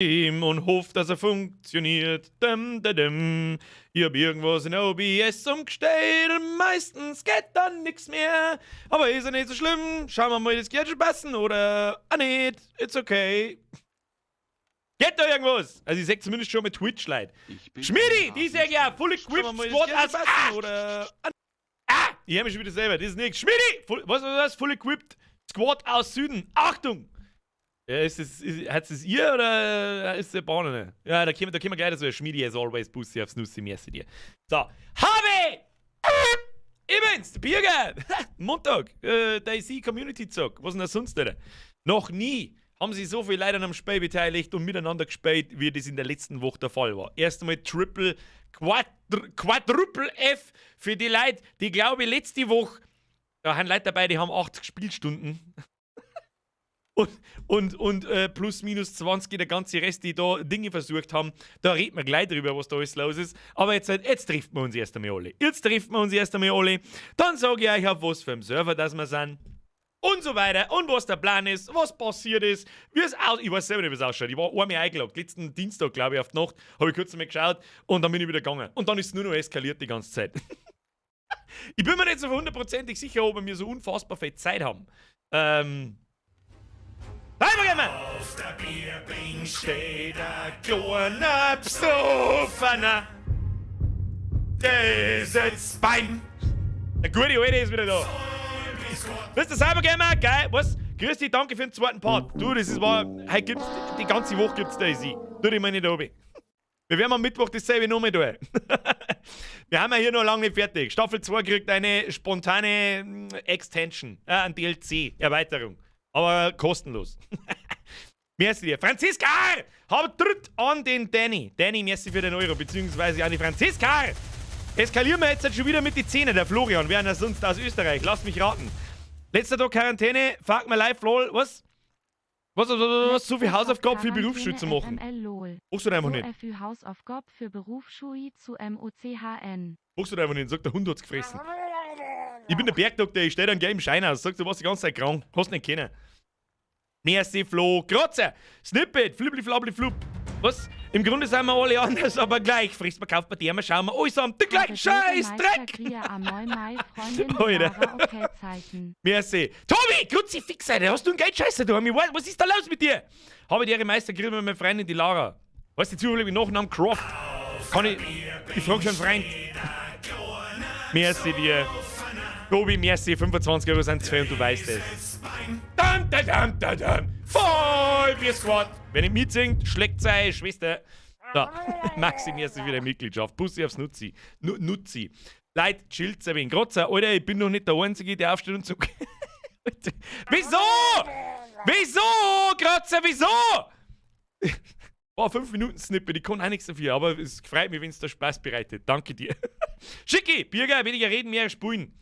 Und hofft, dass er funktioniert. Dum, dum, dum. Ich hab irgendwas in OBS umgestellt und meistens geht dann nix mehr. Aber ist ja nicht so schlimm. Schauen wir mal, das geht schon passen oder ah nicht. It's okay. Geht da irgendwas? Also ich sag zumindest schon mit Twitch, Leute. Schmidi, die sag ja, full equipped squad aus ah, oder ah, ich hör mich schon wieder selber, das ist nix. Schmidi, full, was war das? Full equipped Squad aus Süden. Achtung! Ja, hat es ihr oder ist der Bahn? Ja, da kommen wir gleich dazu. Schmidi as always, Bussi aufs Nussi, merci dir. So, Harvey! Ich der Birger! Montag, DayZ Community Zock. Was denn das sonst, Alter? Noch nie haben sich so viele Leute an einem Spiel beteiligt und miteinander gespielt, wie das in der letzten Woche der Fall war. Erst einmal Triple, Quadruple F für die Leute, die, glaube ich, letzte Woche, da haben Leute dabei, die haben 80 Spielstunden. Und plus minus 20 der ganze Rest, die da Dinge versucht haben, da reden wir gleich drüber, was da alles los ist. Aber jetzt trifft man uns erst einmal alle. Jetzt trifft man uns erst einmal alle. Dann sage ich euch, auf was für einem Server das wir sind. Und so weiter. Und was der Plan ist, was passiert ist, wie es aus. Ich weiß selber nicht, wie es ausschaut. Ich war einmal eingeloggt. Letzten Dienstag, glaube ich, auf die Nacht, habe ich kurz einmal geschaut und dann bin ich wieder gegangen. Und dann ist es nur noch eskaliert die ganze Zeit. Ich bin mir nicht so hundertprozentig sicher, ob wir so unfassbar viel Zeit haben. Auf der Bierbänk steht ein kleiner Besoffener. Der ist jetzt beim. Der gute Alte ist wieder da. Bist du Cybergamer? Geil, was? Grüß dich, danke für den zweiten Part. Du, das ist wahr, heute gibt's, die ganze Woche gibt's DayZ. Tu dich mal nicht oben. Wir werden am Mittwoch dasselbe nochmal tun. Wir haben ja hier noch lange nicht fertig. Staffel 2 kriegt eine spontane Extension, ein DLC, Erweiterung. Aber kostenlos. Merci dir. Franziska! Hab tritt an den Danny. Danny, merci für den Euro, beziehungsweise an die Franziska! Eskalieren wir jetzt halt schon wieder mit die Zähne, der Florian, wer denn sonst aus Österreich? Lass mich raten. Letzter Tag Quarantäne, fuck my life, lol, was? Was, was, was, was, so viel Hausaufgaben für Berufsschule zu machen? FML lol. Machst du da einfach So nicht. FÜ Hausaufgabe für Berufsschule zu MOCHN. Machst du da einfach nicht, sagt, der Hund hat's gefressen. Ich bin der Bergdoktor, ich steh dann gleich im Schein aus. Sagt, du warst die ganze Zeit krank. Hast nicht kennen. Merci, Flo. Grotze. Snippet. Flippli, flappli, flupp. Was? Im Grunde sind wir alle anders, aber gleich. Frisst man, kauft man, der, schauen wir alles an. Den gleichen Scheiß, Dreck. Alter. Okay, Zeichen. Merci. Tobi, Kruzifix, Alter. Hast du einen Geldscheißer da? Was ist da los mit dir? Habe die Ehre, Meister, grüß mit meiner Freundin, die Lara. Weißt du, zufällig mit Nachnamen Croft? Kann ich. Ich frag schon einen Freund. Merci dir. Tobi, merci. 25 € sind zu viel und du weißt es. Dam, da, dam, da, dam. Voll Squad. Wenn ihr mitsingt, schlägt seine Schwester. So, Maxi, merci für deine Mitgliedschaft. Bussi aufs Nutzi. Nutzi. Leute, chillt ein wenig. Grotzer, Alter, ich bin noch nicht der Einzige, der aufsteht und so. Wieso? Wieso, Grotzer, wieso? War 5 Minuten Snippet, ich kann auch nichts dafür, aber es freut mich, wenn es dir Spaß bereitet. Danke dir. Schicki, Birger, weniger reden, mehr spulen.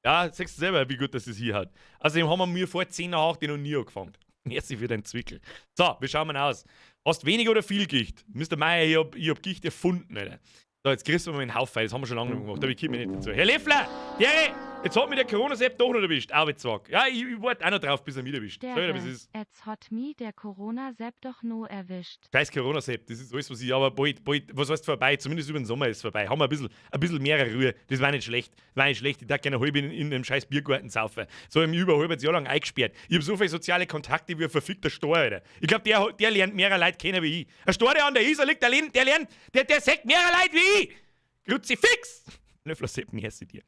Ja, sagst du selber, wie gut das es hier hat. Außerdem haben wir mir vor 10 nach 8 noch nie angefangen. Merci für deinen Zwickel. So, wie schauen wir aus? Hast wenig oder viel Gicht? Mr. Meier, ich hab Gicht erfunden, Alter. So, jetzt kriegst du mal einen Haufen, das haben wir schon lange nicht mehr gemacht, aber ich komme nicht dazu. Herr Leffler, der, jetzt hat mich der Corona-Sepp doch noch erwischt. Arbeitszwack. Ja, ich warte auch noch drauf, bis er mich erwischt. Sag ich dir, wie es ist. Jetzt hat mi der Corona-Sepp doch no erwischt. Scheiß Corona-Sepp, das ist alles, was ich, aber bald, bald, was heißt vorbei? Zumindest über den Sommer ist es vorbei. Haben wir ein bisschen mehr Ruhe. Das war nicht schlecht. Das war nicht schlecht. Ich darf gerne halb in einem scheiß Biergarten saufen. So habe ich mich über ein halbes Jahr lang eingesperrt. Ich habe so viele soziale Kontakte wie ein verfickter Stor, Alter. Ich glaube, der lernt mehrere Leute kennen wie ich. Ein Stor, der an der Isar liegt, der sagt mehrere Leute wie ich. Kruzifix! Löffler Sepp, merci dir.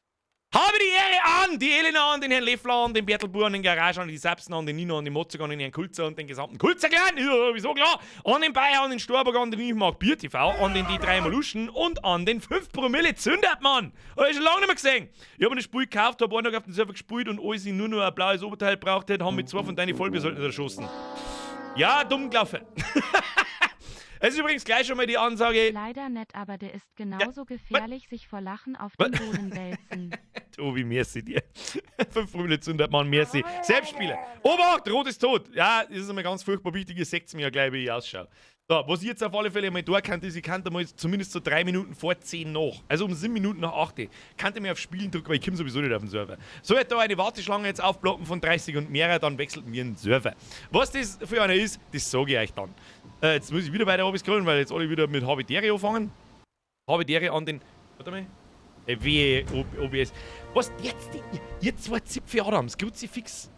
Habe die Ehre an die Elena, an den Herrn Leffler, an den Bertel Bauer, an den Garage, an die Sapsen, an den Nino, an den Motzog, an den Herrn Kulzer und den gesamten Kulzer-Clan, ja, wieso klar, an den Bayer, an den Storburg, an den Ich mag Bier TV, an den die drei Maluschen und an den 5 Promille Zündertmann. Hab ich schon lange nicht mehr gesehen. Ich habe mir das Spiel gekauft, habe einen Tag auf den Server gespielt und alles ich nur noch ein blaues Oberteil braucht hätte, haben mit zwei von deinen Vollbiersöldner erschossen. Ja, dumm gelaufen. Es ist übrigens gleich schon mal die Ansage. Leider net, aber der ist genauso gefährlich, sich vor Lachen auf den Boden wälzen. Tobi, merci dir. 5 Promille Zündertmann, merci. Selbstspieler. Obacht, rot ist tot. Ja, das ist immer ganz furchtbar wichtig. Ihr seht mir ja gleich, wie ich ausschaue. So, was ich jetzt auf alle Fälle mal da kann, ist, ich kann da mal zumindest so 3 Minuten vor 10 nach, also um 7 Minuten nach 8, kann ich mir auf Spielen drücken, weil ich komme sowieso nicht auf den Server. Sollte da eine Warteschlange jetzt aufploppen von 30 und mehrer, dann wechselt mir einen Server. Was das für einer ist, das sage ich euch dann. Jetzt muss ich wieder weiter scrollen, weil jetzt alle wieder mit Habidere anfangen. Habidere an den. Warte mal. Wehe, OBS. Was jetzt? Ihr zwei Zipfe Adams, Kruzifix.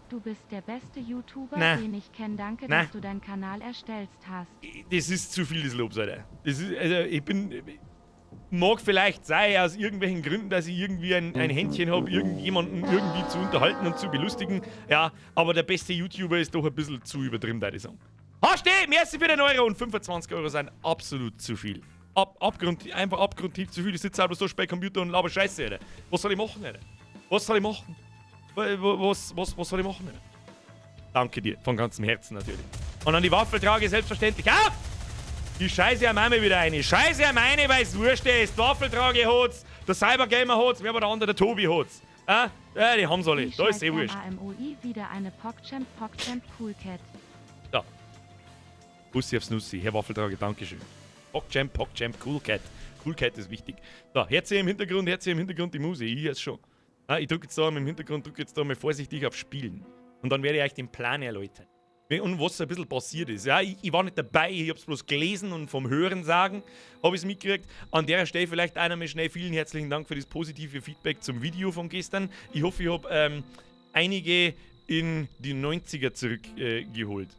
Du bist der beste YouTuber, Na. Den ich kenne. Danke, Na. dass du deinen Kanal erstellst hast. Das ist zu viel des Lobs, Alter. Das ist, also ich bin. Mag vielleicht sein, aus irgendwelchen Gründen, dass ich irgendwie ein Händchen habe, irgendjemanden irgendwie zu unterhalten und zu belustigen. Ja, aber der beste YouTuber ist doch ein bisschen zu übertrieben, würde ich sagen. Hast du, merci für den Euro und 25 € sind absolut zu viel. Einfach abgrundtief zu viel. Ich sitze halt so spät am Computer und laber Scheiße, Alter. Was soll ich machen, Alter? Was soll ich machen? Was soll ich machen, Alter? Danke dir, von ganzem Herzen natürlich. Und an die Waffeltrage selbstverständlich auch! Die Scheiße am Mame wieder eine. Scheiße am eine, weil es wurscht ist. Die Waffeltrage hat's, der Cybergamer hat's, wer war der andere? Der Tobi hat's. Ah, ja, die haben's alle. Da ist eh wurscht. AMOI wieder eine PogChamp PogChamp Cool Cat. Da. Bussi aufs Nussi. Herr Waffeltrage, Dankeschön. PogChamp, PogChamp, Cool Cat. Cool Cat ist wichtig. So, Herz im Hintergrund, Herz im Hintergrund die Musik. Ich hör's schon. Ah, ich drücke jetzt da im Hintergrund, drücke jetzt da mal vorsichtig auf Spielen. Und dann werde ich euch den Plan erläutern. Und was so ein bisschen passiert ist. Ja, ich war nicht dabei, ich habe es bloß gelesen und vom Hören sagen habe ich es mitgekriegt. An der Stelle vielleicht einer mal schnell vielen herzlichen Dank für das positive Feedback zum Video von gestern. Ich hoffe, ich habe einige in die 90er zurückgeholt.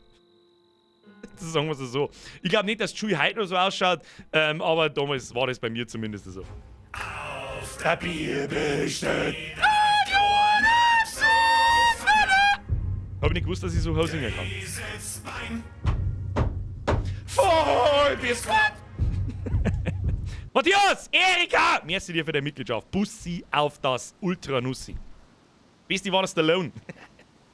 Sagen wir es so. Ich glaube nicht, dass die Schule heute noch so ausschaut, aber damals war das bei mir zumindest so. Auf der Bibel steht. Habe ich nicht gewusst, dass ich so hoch singen kann. Dieses Bein. Voll bis Matthias! Erika! Merci dir für deine Mitgliedschaft. Bussi auf das Ultra-Nussi. Beste war das Stallone.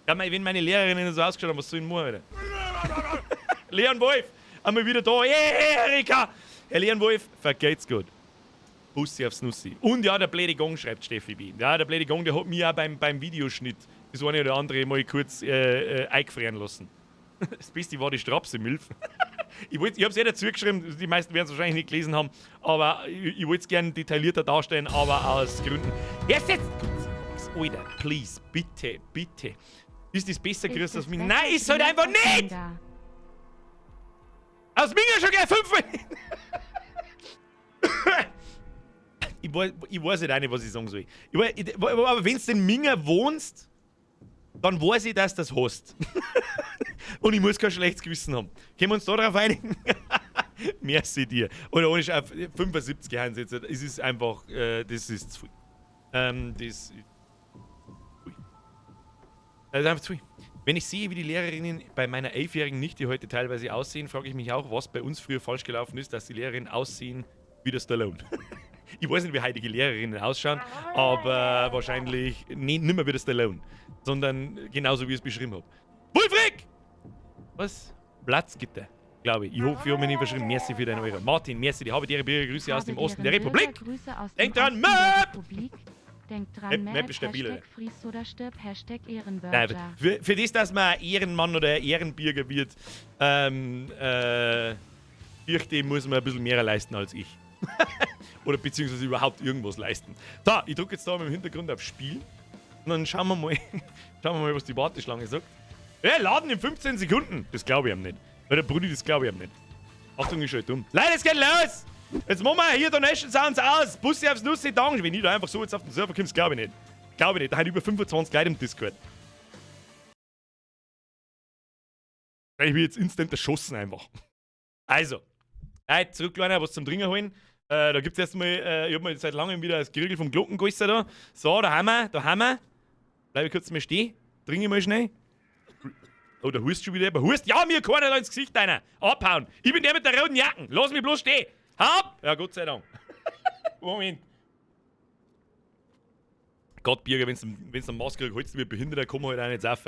Ja, wenn meine Lehrerinnen so ausgeschaut haben, was soll ich denn machen, Alter? Leon Wolf, einmal wieder da. Erika! Herr Leon Wolf, vergeht's gut. Bussi aufs Nussi. Und ja, der blöde Gong, schreibt Steffi B. Ja, der blöde Gong, der hat mich auch beim Videoschnitt das eine oder andere mal kurz eingefrieren lassen. Das Beste war die Strapse, Milf. Ich habe es eh dazu geschrieben, die meisten werden es wahrscheinlich nicht gelesen haben, aber ich wollte es gerne detaillierter darstellen, aber aus Gründen. Erst jetzt! Alter, please, bitte, bitte. Ist das besser Ist gewesen als es mich? besser Nein, ist halt einfach als nicht! Minga? Aus Minga schon gleich fünf. Ich weiß halt auch nicht, was ich sagen soll. Aber wenn du in Minga wohnst, dann weiß ich, dass du das hast. Und ich muss kein schlechtes Gewissen haben. Können wir uns da darauf einigen? Merci dir. Oder ohne Scheiß, 75 Jahre jetzt. Es ist einfach, das ist zu viel. Ui. Das ist einfach zu viel. Wenn ich sehe, wie die Lehrerinnen bei meiner 11-jährigen Nichte heute teilweise aussehen, frage ich mich auch, was bei uns früher falsch gelaufen ist, dass die Lehrerinnen aussehen wie der Stallone. Ich weiß nicht, wie heutige Lehrerinnen ausschauen, aber wahrscheinlich nicht nimmer wie der Stallone, sondern genauso, wie ich es beschrieben habe. Wulfric! Was? Platzgitter, glaube ich. Ich hoffe, ich habe mich nicht verschrieben. Merci für deinen Euro. Martin, merci. Die habe dir Grüße aus Habe dem Osten der deren Republik. Bürger Grüße aus Denk dem dran, Osten der Möp! Republik. Denk dran, Map, Map Map, ist stabil, Hashtag friss oder stirb, Hashtag Nein, Ehrenbürger. für das, dass man ein Ehrenmann oder ein Ehrenbürger wird, fürchte ich, muss man ein bisschen mehr leisten als ich. Oder beziehungsweise überhaupt irgendwas leisten. So, ich drücke jetzt da im Hintergrund auf Spiel. Und dann schauen wir mal, was die Warteschlange sagt. Ja, laden in 15 Sekunden. Das glaube ich ihm nicht. Oder Brudi, das glaube ich ihm nicht. Achtung, ich schalte um. Leute, es geht los! Jetzt machen wir hier Donation Sounds aus. Bussi aufs Nussi, Danke. Wenn ich da einfach so jetzt auf den Server kommst, glaube ich nicht. Glaube ich nicht. Da haben über 25 Leute im Discord. Ich bin jetzt instant erschossen einfach. Also, Leute, zurück, kleiner, was zum Trinken holen. Da gibt es erstmal, ich hab mir seit langem wieder das Gerügel vom Glockengäußer da. So, da haben wir, da haben wir. Bleib ich kurz mal stehen. Trinke ich mal schnell. Oh, da hust schon wieder jemand. Hust? Ja, mir keiner da ins Gesicht einer. Abhauen. Ich bin der mit der roten Jacken. Lass mich bloß stehen. Hab! Ja, Gott sei Dank. Moment. Gott, Birger, wenn's einen Maske kriegst, holst du mir Behinderter, komm halt auch nicht rauf.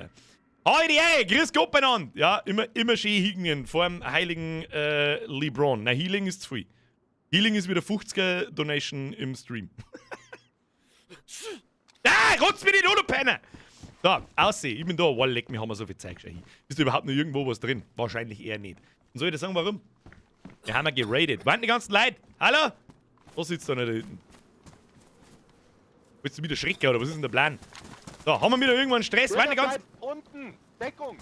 Heidi, ey, grüß Gott beieinander. Ja, immer, immer schön hingehen vor dem heiligen LeBron. Na, Healing ist zu viel. Healing ist wieder 50er Donation im Stream. Ah, rotz mich nicht an, du Penner! So, aussehen, ich bin da. Wow, leck mich, haben wir so viel Zeug schon hin. Ist da überhaupt noch irgendwo was drin? Wahrscheinlich eher nicht. Und soll ich dir sagen, warum? Wir haben ja geradet. Waren die ganzen Leute? Hallo? Was sitzt da nicht da hinten? Willst du wieder schrecken oder was ist denn der Plan? So, haben wir wieder irgendwann Stress? Waren die ganzen. Unten! Deckung!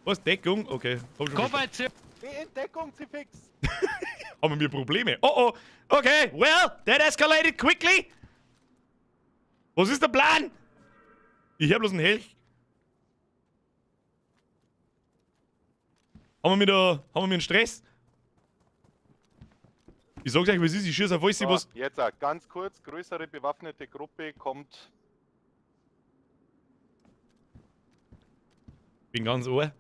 Was? Deckung? Okay. Hab schon verstanden. Geh in Deckung, Zifix! Haben wir Probleme? Oh oh. Okay, well, that escalated quickly. Was ist der Plan? Ich hab bloß einen Helch. Haben wir da, haben wir einen Stress? Ich sag's euch, wie es ist, ich schieß auf alles, So, was. jetzt auch, ganz kurz, größere bewaffnete Gruppe kommt. Bin ganz ohr.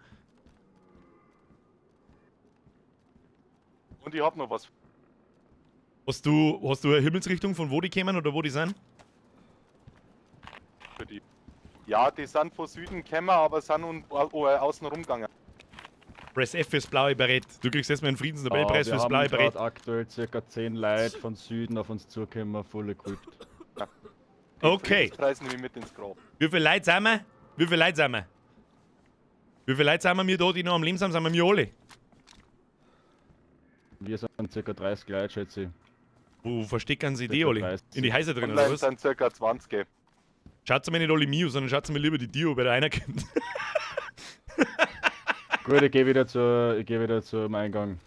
Und ich hab noch was. Hast du eine Himmelsrichtung, von wo die kämen oder wo die sind? Für die. Ja, die sind von Süden gekommen, aber sind außen rumgegangen. Press F fürs blaue Barett. Du kriegst erstmal einen Friedensnobelpreis wir fürs haben blaue Barett. grad aktuell circa 10 Leute von Süden auf uns zukommen, full equipped. Den Okay. Friedenspreis nehme ich mit ins Grab. Wie viele Leute sind wir? Wie viele Leute sind wir? Wie viele Leute sind wir da, die noch am Leben sind? Sind wir wir alle? Wir sind circa 30 Leute, schätze ich. Wo verstecken sie die Circa alle? 30. In die Häuser drin, oder Online was? sind circa 20. Schaut mir nicht alle Mio, sondern schaut mir lieber die Dio, bei der einer kommt. Gut, ich gehe wieder, ich geh wieder zum Eingang.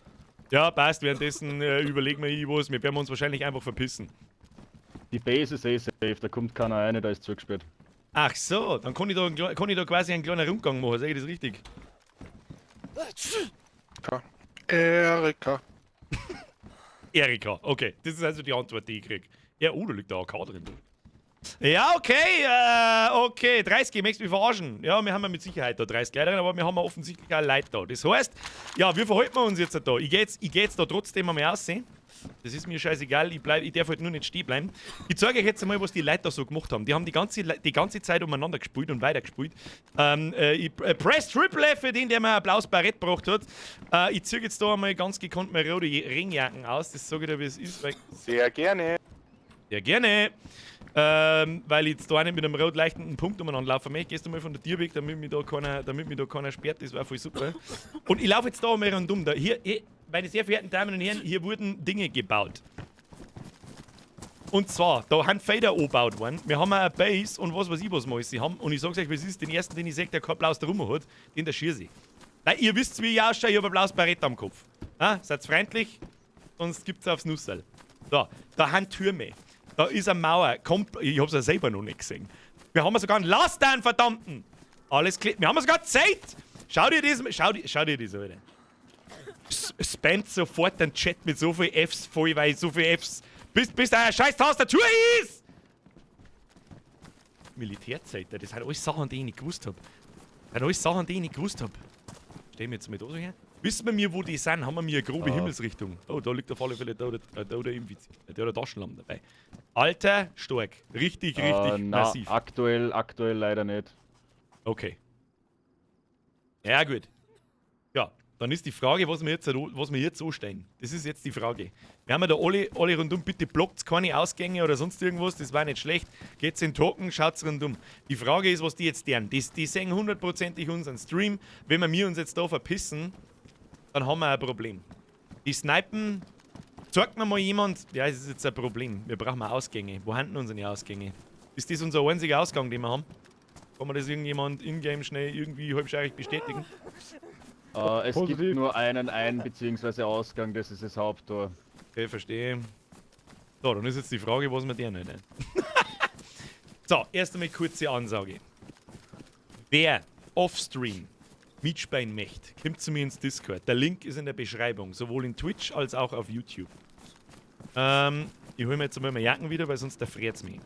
Ja, passt. Währenddessen überlegen wir ich was. Wir werden uns wahrscheinlich einfach verpissen. Die Base ist eh safe, da kommt keiner rein, da ist zugesperrt. Ach so, dann kann ich da, kann ich da quasi einen kleinen Rundgang machen. Sag ich das richtig? Erika. Erika, okay. Das ist also die Antwort, die ich krieg. Ja, oh, da liegt der AK drin. Ja, okay, okay. 30, möchtest du mich verarschen? Ja, wir haben ja mit Sicherheit da 30 Leute drin, aber wir haben ja offensichtlich auch Leute da. Das heißt, ja, wie verhalten wir uns jetzt da? Ich geh jetzt da trotzdem einmal aussehen. Das ist mir scheißegal, ich darf halt nur nicht stehen bleiben. Ich zeige euch jetzt einmal, was die Leute da so gemacht haben. Die haben die ganze Zeit umeinander gespielt und weitergespielt. Ich press Triple F für den, der mir ein blaues Barett gebracht hat. Ich ziehe jetzt da einmal ganz gekonnt meine rote Regenjacken aus. Das sage ich dir, wie es ist. Weil Sehr gerne. ja, gerne. Weil ich jetzt da auch nicht mit einem rot leichten Punkt umeinander laufen möchte. Gehst du mal von der Tür weg, damit mich da keiner sperrt. Das war voll super. Und ich laufe jetzt da einmal rundum. Da, hier, meine sehr verehrten Damen und Herren, hier wurden Dinge gebaut. Und zwar, da haben Fader angebaut worden. Wir haben auch eine Base und was weiß ich, was wir alles haben. Und ich sag's euch, wie es ist, den ersten, den ich sehe, der kein blaues Drum hat, den der schieße ich. Weil ihr wisst, wie ich ausschaue, ich hab ein blaues Barett am Kopf. Ah, seid freundlich, sonst gibt's aufs Nusserl. So, da haben Türme. Da ist eine Mauer. Kommt, ich hab's ja selber noch nicht gesehen. Wir haben sogar einen Laster, einen verdammten. Alles klar. Wir haben sogar Zeit. Schau dir das, schau dir das, Alter. Spammt sofort den Chat mit so viel Fs voll, weil so viel Fs. Bis da eine scheiß Tastatur ist! Militärzeit, das sind alles Sachen, die ich nicht gewusst hab. Das sind alles Sachen, die ich nicht gewusst hab. Stehen wir jetzt mal da so her. Wissen wir, wo die sind? Haben wir mir eine grobe Himmelsrichtung? Oh, da liegt auf alle Fälle da der oder Taschenlampe dabei. Alter, stark. Richtig, richtig Na, massiv. Aktuell leider nicht. Okay. Ja, gut. Ja, dann ist die Frage, was wir jetzt anstellen. Das ist jetzt die Frage. Wir haben ja da alle rundum, bitte blockt keine Ausgänge oder sonst irgendwas, das war nicht schlecht. Geht's in Token, schaut's rundum. Die Frage ist, was die jetzt deren. Die sehen hundertprozentig unseren Stream. Wenn wir uns jetzt da verpissen, dann haben wir ein Problem. Die snipen. Zeigt mir mal jemand. Ja, es ist jetzt ein Problem. Wir brauchen mal Ausgänge. Wo haben denn unsere Ausgänge? Ist das unser einziger Ausgang, den wir haben? Kann man das irgendjemand in-game schnell irgendwie halbscheirig bestätigen? Es Positiv. gibt nur einen Ein- bzw. Ausgang, das ist das Haupttor. Okay, verstehe. So, dann ist jetzt die Frage, was wir der nicht. So, erst einmal kurze Ansage. Wer offstream mitspielen möchte, kommt zu mir ins Discord. Der Link ist in der Beschreibung, sowohl in Twitch als auch auf YouTube. Ich hole mir jetzt einmal meine Jacken wieder, weil sonst erfriert's mich.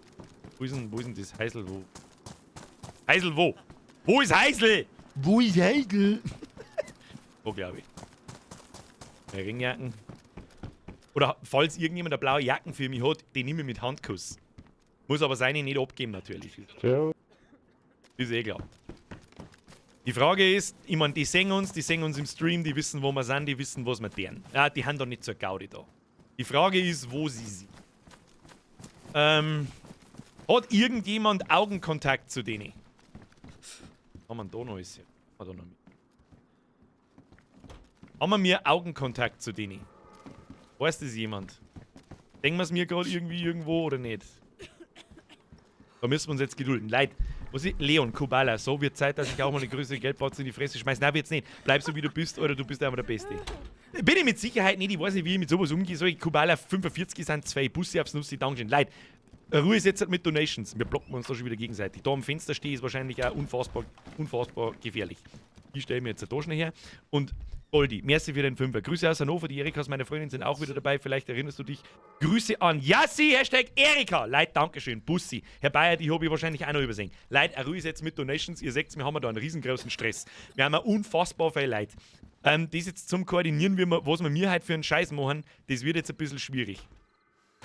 Wo ist denn das Heisel? Wo? Heisel wo? Wo ist Heisel? Wo ist Heisel? Wo, glaube ich. Meine Ringjacken. Oder falls irgendjemand eine blaue Jacken für mich hat, die nehme ich mit Handkuss. Muss aber seine nicht abgeben, natürlich. Ciao. Ist eh klar. Die Frage ist, ich mein, die sehen uns im Stream, die wissen, wo wir sind, die wissen, was wir tun. Ja, die haben doch nicht zur Gaudi da. Die Frage ist, wo sie sind. Hat irgendjemand Augenkontakt zu denen? Haben wir da noch ist ja. Haben wir da noch mit. Haben wir mir Augenkontakt zu denen? Weiß das jemand? Denken wir es mir gerade irgendwie irgendwo oder nicht? Da müssen wir uns jetzt gedulden. Leid. Was ich, Leon, Kubala, so wird Zeit, dass ich auch mal eine größere Geldbatze in die Fresse schmeiße. Nein, wird's nicht. Bleib so wie du bist, oder du bist einfach der Beste. Bin ich mit Sicherheit nicht, ich weiß nicht, wie ich mit sowas umgehe. So, Kubala 45 sind 2 Busse aufs Nussi, Dankeschön. Leid. Ruhe ist jetzt halt mit Donations. Wir blocken uns da schon wieder gegenseitig. Da am Fenster stehe ist wahrscheinlich auch unfassbar, unfassbar gefährlich. Ich stelle mir jetzt da schnell her. Und Goldi, merci für den Fünfer. Grüße aus Hannover, die Erikas, meine Freundin, sind auch wieder dabei. Vielleicht erinnerst du dich. Grüße an Yassi, Hashtag Erika. Leid, Dankeschön. Bussi. Herr Bayer, die habe ich wahrscheinlich auch noch übersehen. Leid, Ruhe ist jetzt mit Donations. Ihr seht, wir haben da einen riesengroßen Stress. Wir haben unfassbar viel Leid. Das jetzt zum Koordinieren, wie wir, was wir mir heute für einen Scheiß machen, das wird jetzt ein bisschen schwierig.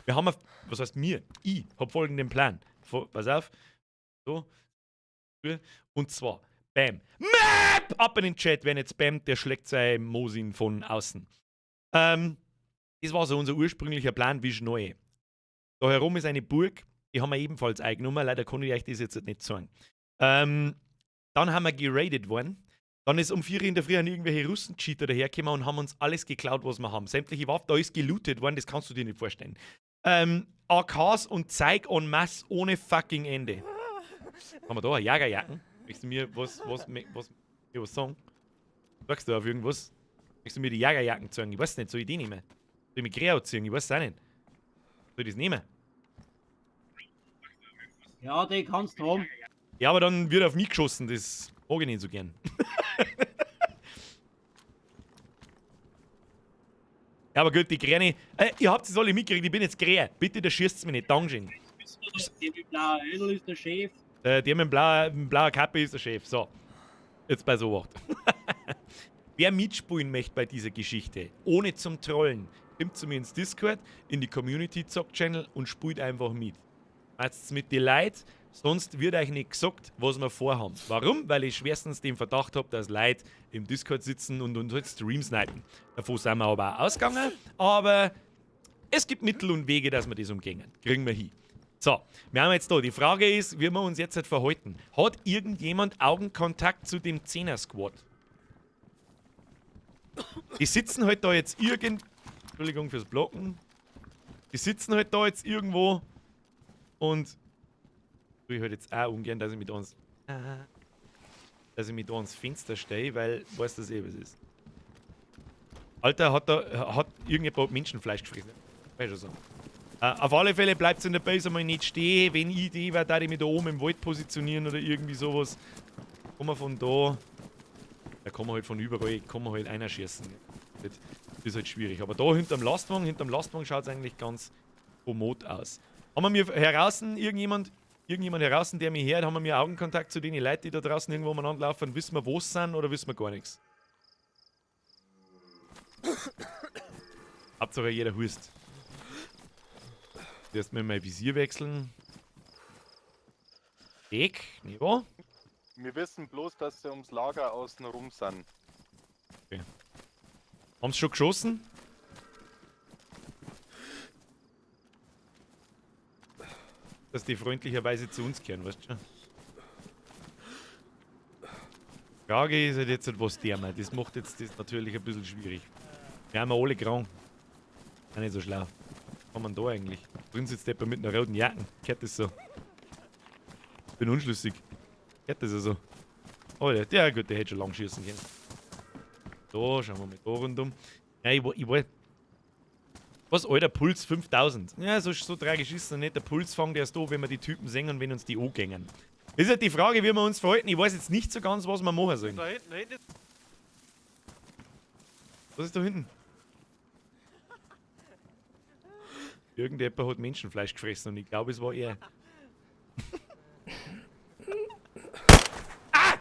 Wir haben, was heißt mir? Ich hab folgenden Plan. Pass auf. So. Und zwar, bam. Map! Ab in den Chat, wer nicht spammt, der schlägt sein Mosin von außen. Das war so unser ursprünglicher Plan, wie neu. Da herum ist eine Burg, die haben wir ebenfalls eingenommen. Leider kann ich euch das jetzt nicht sagen. Dann haben wir geradet worden. Dann ist um 4 Uhr in der Früh irgendwelche Russen-Cheater dahergekommen und haben uns alles geklaut, was wir haben. Sämtliche Waffen, da ist gelootet worden, das kannst du dir nicht vorstellen. AKs und Zeug en masse ohne fucking Ende. Haben wir da eine Jagerjacken? Möchtest du mir was sagen? Sagst du auf irgendwas? Möchtest du mir die Jagerjacken zeigen? Ich weiß nicht, soll ich die nehmen? Soll ich mich Gräau ziehen? Ich weiß es auch nicht. Soll ich das nehmen? Ja, die kannst du haben. Ja, aber dann wird auf mich geschossen, das mag ich nicht so gern. Ja, aber gut, die Gräne. Ihr habt es alle mitgekriegt, ich bin jetzt Gräer. Bitte, da schießt mich nicht. Dankeschön. Der mit dem blauen Ödel ist der Chef. Der mit dem blauen Kappe ist der Chef. So, jetzt bei so was. Wer mitspielen möchte bei dieser Geschichte, ohne zum Trollen, kommt zu mir ins Discord, in die Community Zock Channel und spielt einfach mit. Macht's mit die Leuten, sonst wird euch nicht gesagt, was wir vorhaben. Warum? Weil ich schwerstens den Verdacht habe, dass Leute im Discord sitzen und uns halt Streams snipen. Davon sind wir aber auch ausgegangen, aber es gibt Mittel und Wege, dass wir das umgehen. Kriegen wir hin. So, wir haben jetzt da. Die Frage ist, wie wir uns jetzt halt verhalten. Hat irgendjemand Augenkontakt zu dem 10er-Squad? Die sitzen halt da jetzt irgend... Entschuldigung fürs Blocken. Die sitzen halt da jetzt irgendwo und... Ich halt jetzt auch ungern, dass ich mit uns... Dass ich mit da ans Fenster stehe, weil... Weiß das eh, was ist. Alter, hat irgendjemand Menschenfleisch gefressen? Weiß schon so. Auf alle Fälle bleibt es in der Base einmal nicht stehen. Wenn ich die wäre, da ich mich da oben im Wald positionieren oder irgendwie sowas. Kann man von da. Da kann man halt von überall, kann man halt einer schießen. Das ist halt schwierig. Aber da hinterm Lastwagen schaut es eigentlich ganz kommod aus. Haben wir mir heraus irgendjemand heraus, der mich hört, haben wir mir Augenkontakt zu den Leuten, die da draußen irgendwo umeinander laufen? Wissen wir, wo sie sind oder wissen wir gar nichts? Hauptsache jeder hust. Erstmal mein Visier wechseln. Weg, nicht wahr? Wir wissen bloß, dass sie ums Lager außen rum sind. Okay. Haben sie schon geschossen? Dass die freundlicherweise zu uns kehren, weißt du schon? Frage ist halt jetzt, was der meint. Das macht jetzt das natürlich ein bisschen schwierig. Wir haben ja alle krank. Auch nicht so schlau. Was kann man da eigentlich? Drin sitzt jemand mit einer roten Jacke. Gehört das so? Bin unschlüssig. Gehört das ja so? Oh, der, gut, der hätte schon lang schießen können. So, schauen wir mal da rundum. Ja, ich weiß. Was, Alter, Puls 5000. Ja, so tragisch ist es noch nicht. Der Puls fängt erst an, wenn wir die Typen sehen und wenn uns die angängen. Das ist halt die Frage, wie wir uns verhalten. Ich weiß jetzt nicht so ganz, was wir machen sollen. Da hinten, da hinten ist. Was ist da hinten? Irgendjemand hat Menschenfleisch gefressen und ich glaube, es war er. Ah!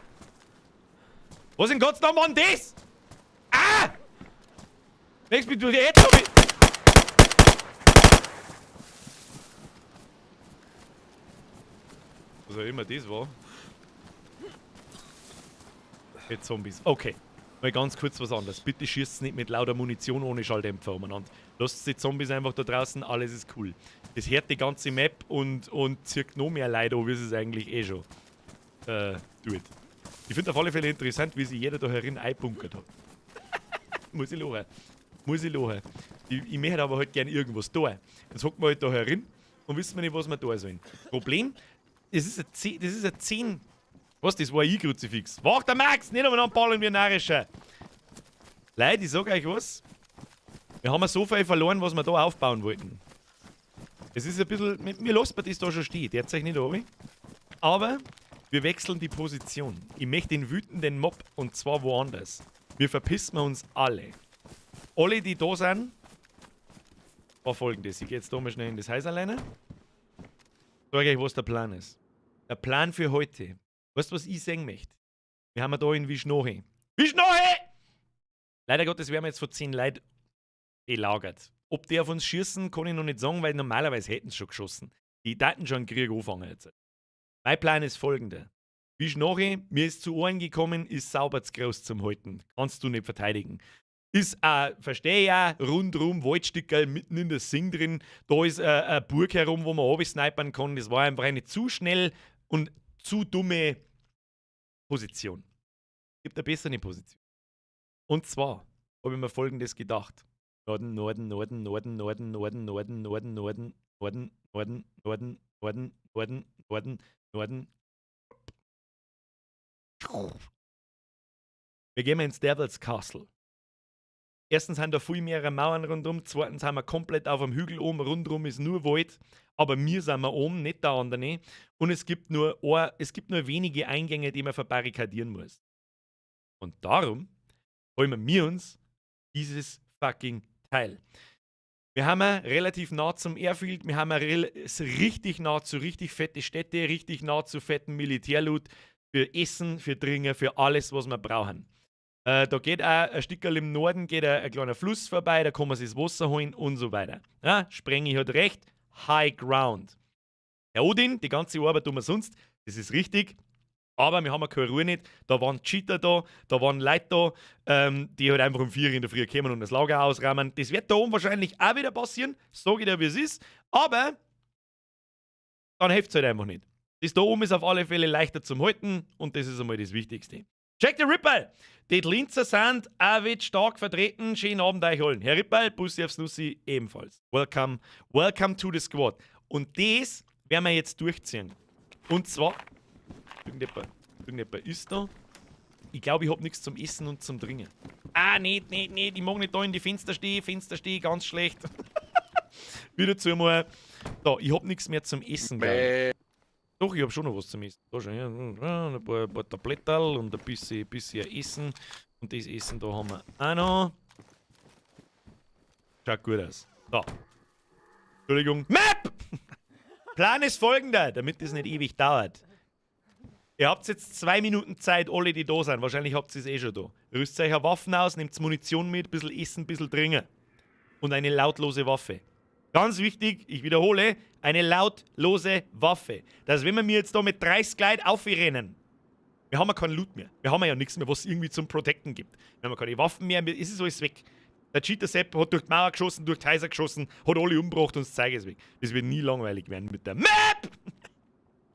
Was in Gottes Namen war denn das? Ah! Nächstes bist du jetzt hab ich. Was auch immer das war. Jetzt Zombies. Okay. Mal ganz kurz was anderes. Bitte schießt nicht mit lauter Munition ohne Schalldämpfer umeinander. Lasst die Zombies einfach da draußen, alles ist cool. Das hört die ganze Map und zirkt noch mehr Leute an, wie es eigentlich eh schon tut. Ich finde auf alle Fälle interessant, wie sich jeder da herin einbunkert hat. Muss ich lachen. Muss ich lachen. Ich möchte aber halt gern irgendwas tun. Jetzt hocken wir halt da herin und wissen wir nicht, was wir da sollen. Problem, das ist ein 10. Was, das war ein Kruzifix. Wach der Max! Nicht umeinander ballen wie Narischer. Leute, ich sag euch was. Wir haben so viel verloren, was wir da aufbauen wollten. Es ist ein bisschen. Mir lässt man das da schon stehen. Der zeigt nicht runter. Aber wir wechseln die Position. Ich möchte den wütenden Mob und zwar woanders. Wir verpissen uns alle. Alle, die da sind, war Folgendes. Ich gehe jetzt da mal schnell in das Haus alleine. Sag euch, was der Plan ist. Der Plan für heute. Weißt du, was ich sehen möchte? Wir haben da in Wischnohe. Wischnohe! Leider Gottes werden wir jetzt von 10 Leuten belagert. Ob die auf uns schießen, kann ich noch nicht sagen, weil normalerweise hätten sie schon geschossen. Die daten schon einen Krieg anfangen jetzt. Mein Plan ist folgender. Wischnohe, mir ist zu Ohren gekommen, ist sauber zu groß zum Halten. Kannst du nicht verteidigen. Ist, verstehe ja, rundrum Waldstückerl mitten in der Sing drin. Da ist eine Burg herum, wo man runter snipern kann. Das war einfach eine zu schnell und zu dumme Position. Gibt eine bessere Position. Und zwar habe ich mir Folgendes gedacht. Norden, Norden, Norden, Norden, Norden, Norden, Norden, Norden, Norden, Norden, Norden, Norden, Norden, Norden, Norden, Norden. Wir gehen ins Devil's Castle. Erstens haben da viel mehrere Mauern rundum, zweitens haben wir komplett auf dem Hügel oben, rundum ist nur Wald, aber wir sind wir oben, nicht der andere. Und es gibt nur wenige Eingänge, die man verbarrikadieren muss. Und darum holen wir uns dieses fucking Teil. Wir haben relativ nah zum Airfield, wir haben richtig nah zu richtig fette Städte, richtig nah zu fetten Militärloot, für Essen, für Trinken, für alles, was wir brauchen. Da geht auch ein Stückerl im Norden, geht ein kleiner Fluss vorbei, da kann man sich das Wasser holen und so weiter. Ja, Sprengi hat recht, High Ground. Herr Odin, die ganze Arbeit tun wir sonst, das ist richtig, aber wir haben ja keine Ruhe nicht. Da waren Cheater da, da waren Leute da, die halt einfach um 4 in der Früh kommen und das Lager ausräumen. Das wird da oben wahrscheinlich auch wieder passieren, sag ich dir, wie es ist, aber dann hilft es halt einfach nicht. Das da oben ist auf alle Fälle leichter zum Halten und das ist einmal das Wichtigste. Jack the Ripper! Die Linzer sind auch wieder stark vertreten. Schönen Abend euch allen. Herr Ripperl, Bussi aufs Nussi ebenfalls. Welcome, welcome to the squad. Und das werden wir jetzt durchziehen. Und zwar, irgendjemand ist da. Ich glaube, ich hab nichts zum Essen und zum Trinken. Ah, nicht, nicht, nicht. Ich mag nicht da in die Fenster stehen. Fenster stehen, ganz schlecht. Wieder zu mal. Da, ich hab nichts mehr zum Essen, glaub ich. Doch, ich hab schon noch was zum Essen. Da schon, ja, ein paar Tabletterl und ein bisschen Essen. Und das Essen da haben wir auch noch. Schaut gut aus. Da. Entschuldigung. Map! Plan ist folgender, damit das nicht ewig dauert. Ihr habt jetzt 2 Minuten Zeit, alle, die da sind. Wahrscheinlich habt ihr es eh schon da. Rüstet euch Waffen aus, nehmt Munition mit, ein bisschen Essen, ein bisschen Trinken. Und eine lautlose Waffe. Ganz wichtig, ich wiederhole, eine lautlose Waffe. Dass wenn wir mir jetzt da mit 30 Leuten aufrennen, wir haben ja keinen Loot mehr. Wir haben ja nichts mehr, was es irgendwie zum Protecten gibt. Wir haben keine Waffen mehr, es ist alles weg. Der Cheater Sepp hat durch die Mauer geschossen, durch die Häuser geschossen, hat alle umgebracht und das Zeug ist weg. Das wird nie langweilig werden mit der Map!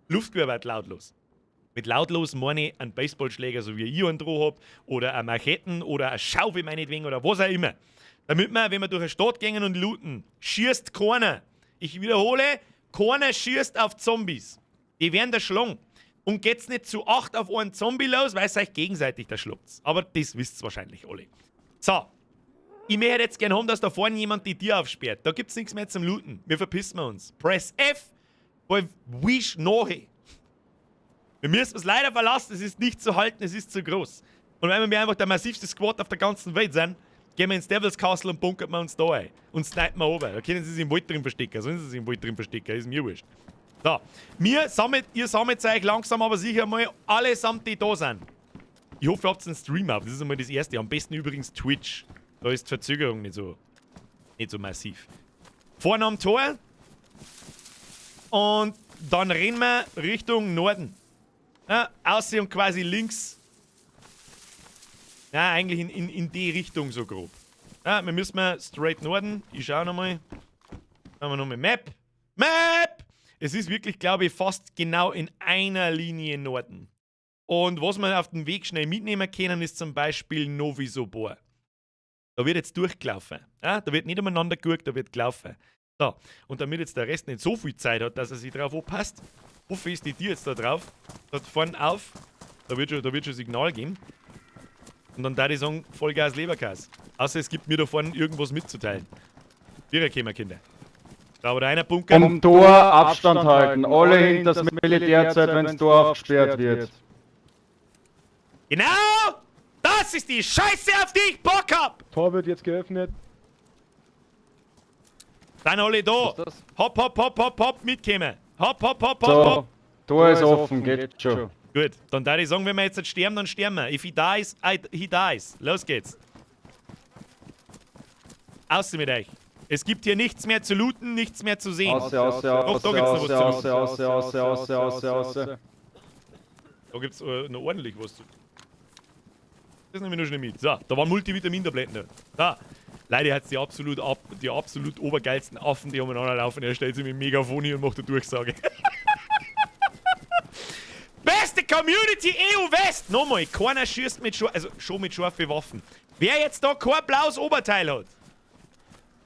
Luftgewehr wird lautlos. Mit lautlos meine ich einen Baseballschläger, so wie ich einen dran hab, oder eine Macheten oder eine Schaufel meinetwegen oder was auch immer. Damit wir, wenn wir durch eine Stadt gehen und looten, schießt keiner. Ich wiederhole, keiner schießt auf Zombies. Die werden da schlagen. Und geht's nicht zu 8 auf einen Zombie los, weil es euch gegenseitig da schluckt. Aber das wisst ihr wahrscheinlich alle. So. Ich möchte jetzt gerne haben, dass da vorne jemand die Tür aufsperrt. Da gibt's nichts mehr zum Looten. Wir verpissen uns. Press F, weil wish nahe. Wir müssen es leider verlassen, es ist nicht zu halten, es ist zu groß. Und weil wir einfach der massivste Squad auf der ganzen Welt sind, gehen wir ins Devil's Castle und bunkern wir uns da ein. Und snipen wir runter. Da können sie sich im Wald drin verstecken. Sollen sie sich im Wald drin verstecken, ist mir wurscht. So, ihr sammelt euch langsam aber sicher mal allesamt, die da sind. Ich hoffe, ihr habt einen Stream auf. Das ist einmal das Erste. Am besten übrigens Twitch. Da ist die Verzögerung nicht so massiv. Vorne am Tor. Und dann rennen wir Richtung Norden. Ja, aussehen und quasi links. Ja, eigentlich in die Richtung so grob. Ja, wir müssen mal straight Norden. Ich schau nochmal. Haben wir nochmal Map. Map! Es ist wirklich, glaube ich, fast genau in einer Linie Norden. Und was wir auf dem Weg schnell mitnehmen können, ist zum Beispiel Novi Sobor. Da wird jetzt durchgelaufen. Ja, da wird nicht umeinander geguckt, da wird gelaufen. So, und damit jetzt der Rest nicht so viel Zeit hat, dass er sich drauf anpasst, hoffe ich, ist die Tür jetzt da drauf. Dort vorne auf, da wird schon Signal geben. Und dann da ich sagen, Vollgas, Leberkas. Außer es gibt mir da vorne irgendwas mitzuteilen. Wir kommen, Kinder. Da war einer Bunker. Vom Tor Abstand halten. Alle hinter das Militärzeit, wenn das Tor aufgesperrt wird. Genau! Das ist die Scheiße, auf die ich Bock hab! Tor wird jetzt geöffnet. Dann alle da. Hopp, hopp, hopp, hopp, hopp, mitkommen. Hopp, hopp, hopp, hopp, So, hopp. Tor ist offen, geht schon. Gut, dann darf ich sagen, wenn wir jetzt nicht sterben, dann sterben wir. If he dies, he dies. Los geht's. Außer mit euch. Es gibt hier nichts mehr zu looten, nichts mehr zu sehen. Außer, außer, Doch, da gibt's noch außer, was zu außer, außer, außer, außer, außer, außer. Da gibt's noch ordentlich was zu. Das nehme ich nur schnell mit. So, da waren Multivitamintabletten da. Leider hat's die absolut obergeilsten Affen, die umeinander laufen. Er stellt sich mit dem Megafon hin und macht eine Durchsage. Beste Community EU West! Nochmal, keiner schießt mit schon mit scharfen Waffen. Wer jetzt da kein blaues Oberteil hat,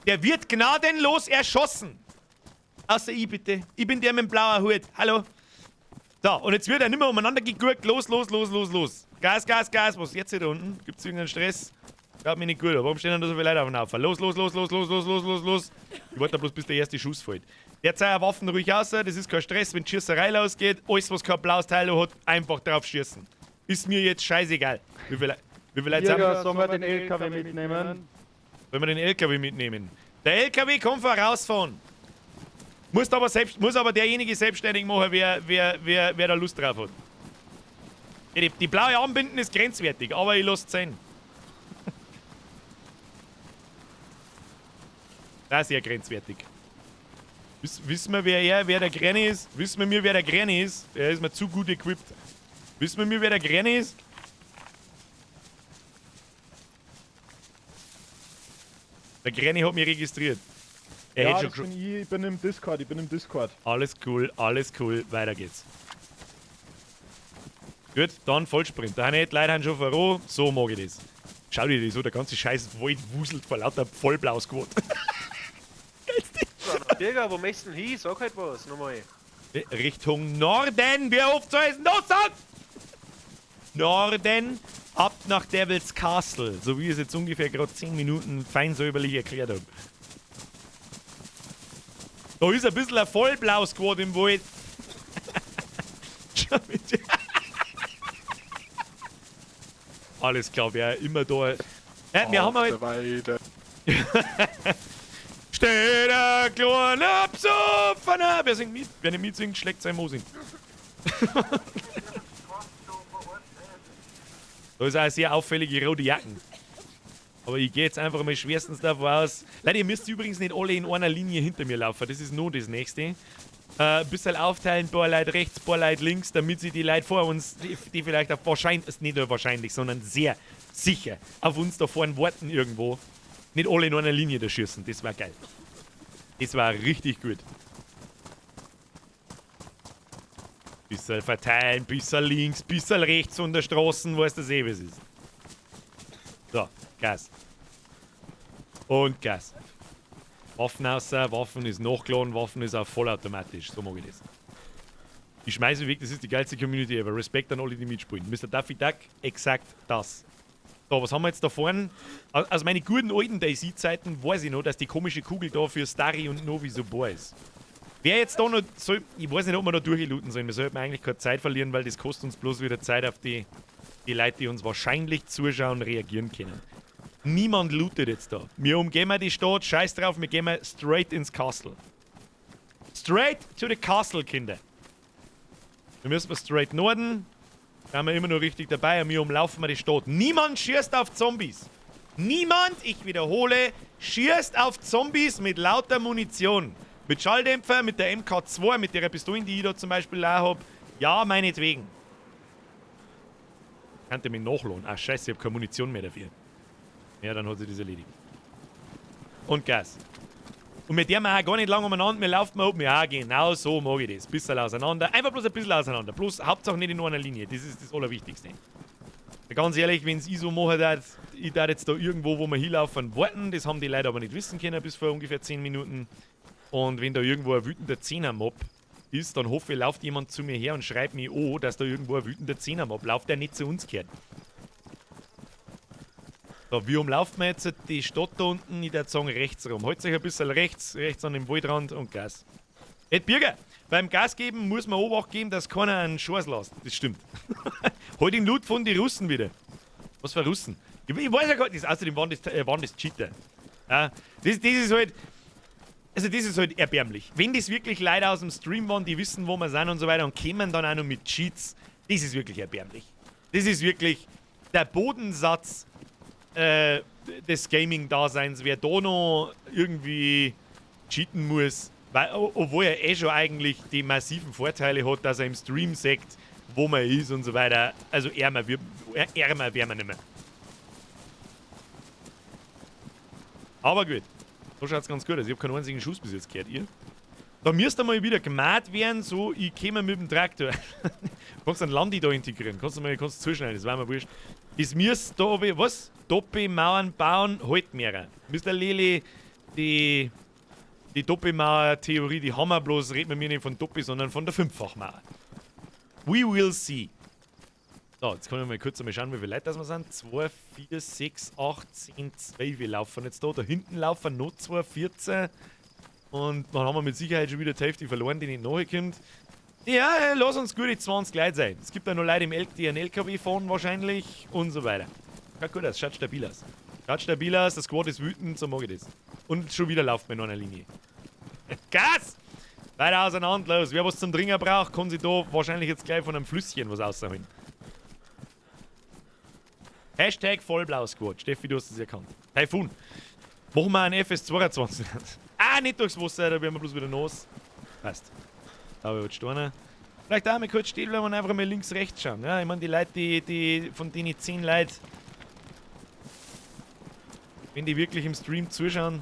der wird gnadenlos erschossen. Außer ich bitte. Ich bin der mit dem blauen Hut. Hallo. So, und jetzt wird er nicht mehr umeinander gegurkt. Los, los, los, los, los. Gas, Gas, Gas. Was ist jetzt hier da unten? Gibt's irgendeinen Stress? Glaubt mir nicht gut. Warum stehen denn da so viele Leute auf dem Haufen? Los, los, los, los, los, los, los, los, los. Ich warte da bloß, bis der erste Schuss fällt. Der zeigt Waffen ruhig aus. Das ist kein Stress. Wenn die Schießerei losgeht, alles, was kein blaues Teil hat, einfach drauf schießen. Ist mir jetzt scheißegal. Wie viele Leute sind? Sollen wir den LKW mitnehmen? Wollen wir den LKW mitnehmen? Der LKW kann vorausfahren. Muss aber derjenige selbstständig machen, wer da Lust drauf hat. Die blaue Anbinden ist grenzwertig, aber ich lasse es sein. Das ist sehr grenzwertig. Wissen wir, wer der Grüne ist? Wissen wir, wer der Grüne ist? Er ist mir zu gut equipped. Wissen wir, wer der Grüne ist? Der Grüne hat mich registriert. Er Ja, hätte das schon bin ich. Ich bin im Discord, Alles cool, weiter geht's. Gut, dann Vollsprint. Da haben die Leute schon voran, so mag ich das. Schau dir das so, der ganze scheiß Wald wuselt vor lauter Vollblausquot. Geilste. Digga, wo möchtest du denn hin? Sag halt was, nochmal. Richtung Norden, wir oft so ist los! Norden, ab nach Devil's Castle, so wie ich es jetzt ungefähr gerade 10 Minuten fein säuberlich erklärt habe. Da ist ein bisschen ein Vollblau-Squad im Wald. Schau bitte. Alles klar, wer immer da. Ja, wir haben halt. Steht ein kleiner Psoffener. Wer singt mit? Wer nicht mitsingt, schlägt sein Mosin. Da ist auch eine sehr auffällige rote Jacken. Aber ich gehe jetzt einfach mal schwerstens davon aus. Leute, ihr müsst übrigens nicht alle in einer Linie hinter mir laufen. Das ist nur das Nächste. Ein bisschen aufteilen, ein paar Leute rechts, ein paar Leute links, damit sie die Leute vor uns, die vielleicht auch wahrscheinlich, nicht nur wahrscheinlich, sondern sehr sicher auf uns da vorne warten irgendwo. Nicht alle in einer Linie da schießen. Das war geil. Das war richtig gut. Bisschen verteilen, bisschen links, bisschen rechts von der Straße, weißt du eh, wie es ist. So, Gas. Und Gas. Waffen außer, Waffen ist nachgeladen, Waffen ist auch vollautomatisch. So mag ich das. Ich schmeiße weg, das ist die geilste Community ever. Respekt an alle, die mitspielen. Mr. Daffy Duck, exakt das. So, was haben wir jetzt da vorne? Aus meinen guten alten DayZ-Zeiten weiß ich noch, dass die komische Kugel da für Stari und Novi Sobor ist. Wer jetzt da noch soll, ich weiß nicht, ob wir da durchlooten sollen. Wir sollten eigentlich keine Zeit verlieren, weil das kostet uns bloß wieder Zeit auf die Leute, die uns wahrscheinlich zuschauen, reagieren können. Niemand lootet jetzt da. Wir umgehen die Stadt, scheiß drauf, wir gehen straight ins Castle. Straight to the Castle, Kinder. Wir müssen straight Norden. Da haben wir immer noch richtig dabei und wir umlaufen die Stadt. Niemand schießt auf Zombies. Niemand, ich wiederhole, schießt auf Zombies mit lauter Munition. Mit Schalldämpfer, mit der MK2, mit der Pistole, die ich da zum Beispiel auch hab. Ja, meinetwegen. Könnte mich nachladen. Ah, scheiße, ich hab keine Munition mehr dafür. Ja, dann hat sich das erledigt. Und Gas. Und mit der wir auch gar nicht lange umeinander, wir laufen mal oben. Ja, genau so mag ich das. Bisschen auseinander. Einfach bloß ein bisschen auseinander. Bloß Hauptsache nicht in einer Linie. Das ist das Allerwichtigste. Ganz ehrlich, wenn es ich so machen darf, ich darf jetzt da irgendwo, wo wir hinlaufen, warten. Das haben die Leute aber nicht wissen können bis vor ungefähr 10 Minuten. Und wenn da irgendwo ein wütender Zehner-Mob ist, dann hoffe ich, läuft jemand zu mir her und schreibt mir an, dass da irgendwo ein wütender Zehner-Mob läuft, der nicht zu uns gehört. So, wie umlaufen wir jetzt die Stadt da unten? Ich würde sagen, rechts rum. Halt sich ein bisschen rechts, rechts an dem Waldrand und Gas. Ed Birger, beim Gas geben muss man Obacht geben, dass keiner einen Schuss lässt. Das stimmt. Hol den Loot von den Russen wieder. Was für Russen? Ich weiß ja gar nicht. Außerdem waren das Cheater. Ja, das ist halt. Also, das ist halt erbärmlich. Wenn das wirklich Leute aus dem Stream waren, die wissen, wo wir sind und so weiter und kämen dann auch noch mit Cheats, das ist wirklich erbärmlich. Das ist wirklich der Bodensatz des Gaming-Daseins. Wer da noch irgendwie cheaten muss, weil, obwohl er eh schon eigentlich die massiven Vorteile hat, dass er im Stream sagt, wo man ist und so weiter. Also ärmer wären wir nicht mehr. Aber gut. So schaut's ganz gut aus. Ich habe keinen einzigen Schuss bis jetzt gehört. Ihr? Da müsste mal wieder gemacht werden, so ich käme mit dem Traktor. Kannst du einen Landi da integrieren? Kannst du mal kannst du zuschneiden, das war mir wurscht. Es müsste da, was? Doppelmauern bauen, halt mehr. Mr. Leli, die Doppelmauer-Theorie, die haben wir bloß, reden wir mir nicht von Doppel, sondern von der Fünffachmauer. We will see. So, jetzt können wir mal kurz einmal schauen, wie viele Leute das wir sind. 2, 4, 6, 8, 10, 12. Wir laufen jetzt da. Da hinten laufen noch 2, 14. Und dann haben wir mit Sicherheit schon wieder die Hälfte verloren, die nicht nachkommt. Ja, lass uns gute 20 Leute sein. Es gibt ja noch Leute im L die einen LKW fahren wahrscheinlich und so weiter. Schaut gut aus, schaut stabil aus. Schaut stabil aus, das Squad ist wütend, so mag ich das. Und schon wieder lauft man in einer Linie. Gas! Weiter auseinander, los. Wer was zum Trinken braucht, kann sich da wahrscheinlich jetzt gleich von einem Flüsschen was rausholen. #Vollblau Squad. Steffi, du hast es erkannt. Taifun. Machen wir einen FS22. Ah, nicht durchs Wasser, da werden wir bloß wieder nass. Passt. Da wird Steine. Vielleicht auch mal kurz stehen bleiben und einfach mal links, rechts schauen. Ja, ich meine, die Leute, die von denen 10 Leute, wenn die wirklich im Stream zuschauen,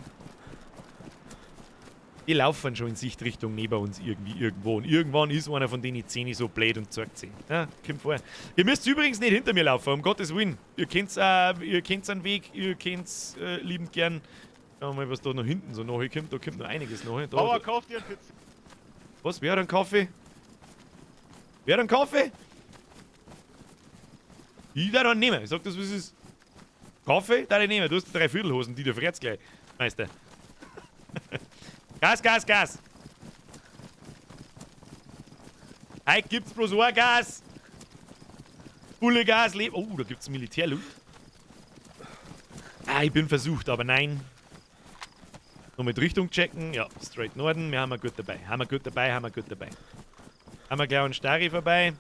die laufen schon in Sichtrichtung neben uns irgendwie irgendwo. Und irgendwann ist einer von denen 10 so blöd und zeigt sie. Ja, kommt vor. Ihr müsst übrigens nicht hinter mir laufen, um Gottes Willen. Ihr kennt einen Weg, ihr kennt liebend gern. Schauen wir mal, was da noch hinten so nachkommt. Da kommt noch einiges nach. Da, Bauer, da. kauf dir einen PC. Was? Wer hat einen Kaffee? Wer hat einen Kaffee? Ich darf einen nehmen. Ich sag das, was ist. Kaffee? Darf ich nehmen. Du hast die Dreiviertelhosen, die du fährst gleich, Meister. Gas, Gas, Gas! Heute gibt's bloß ein Gas! Bulle Gas, leb. Oh, da gibt's Militärloot. Ah, ich bin versucht, aber nein. Noch mit Richtung checken. Ja, straight Norden. Wir haben wir gut dabei. Haben wir gut dabei, haben wir gut dabei. Haben wir gleich einen Stari vorbei.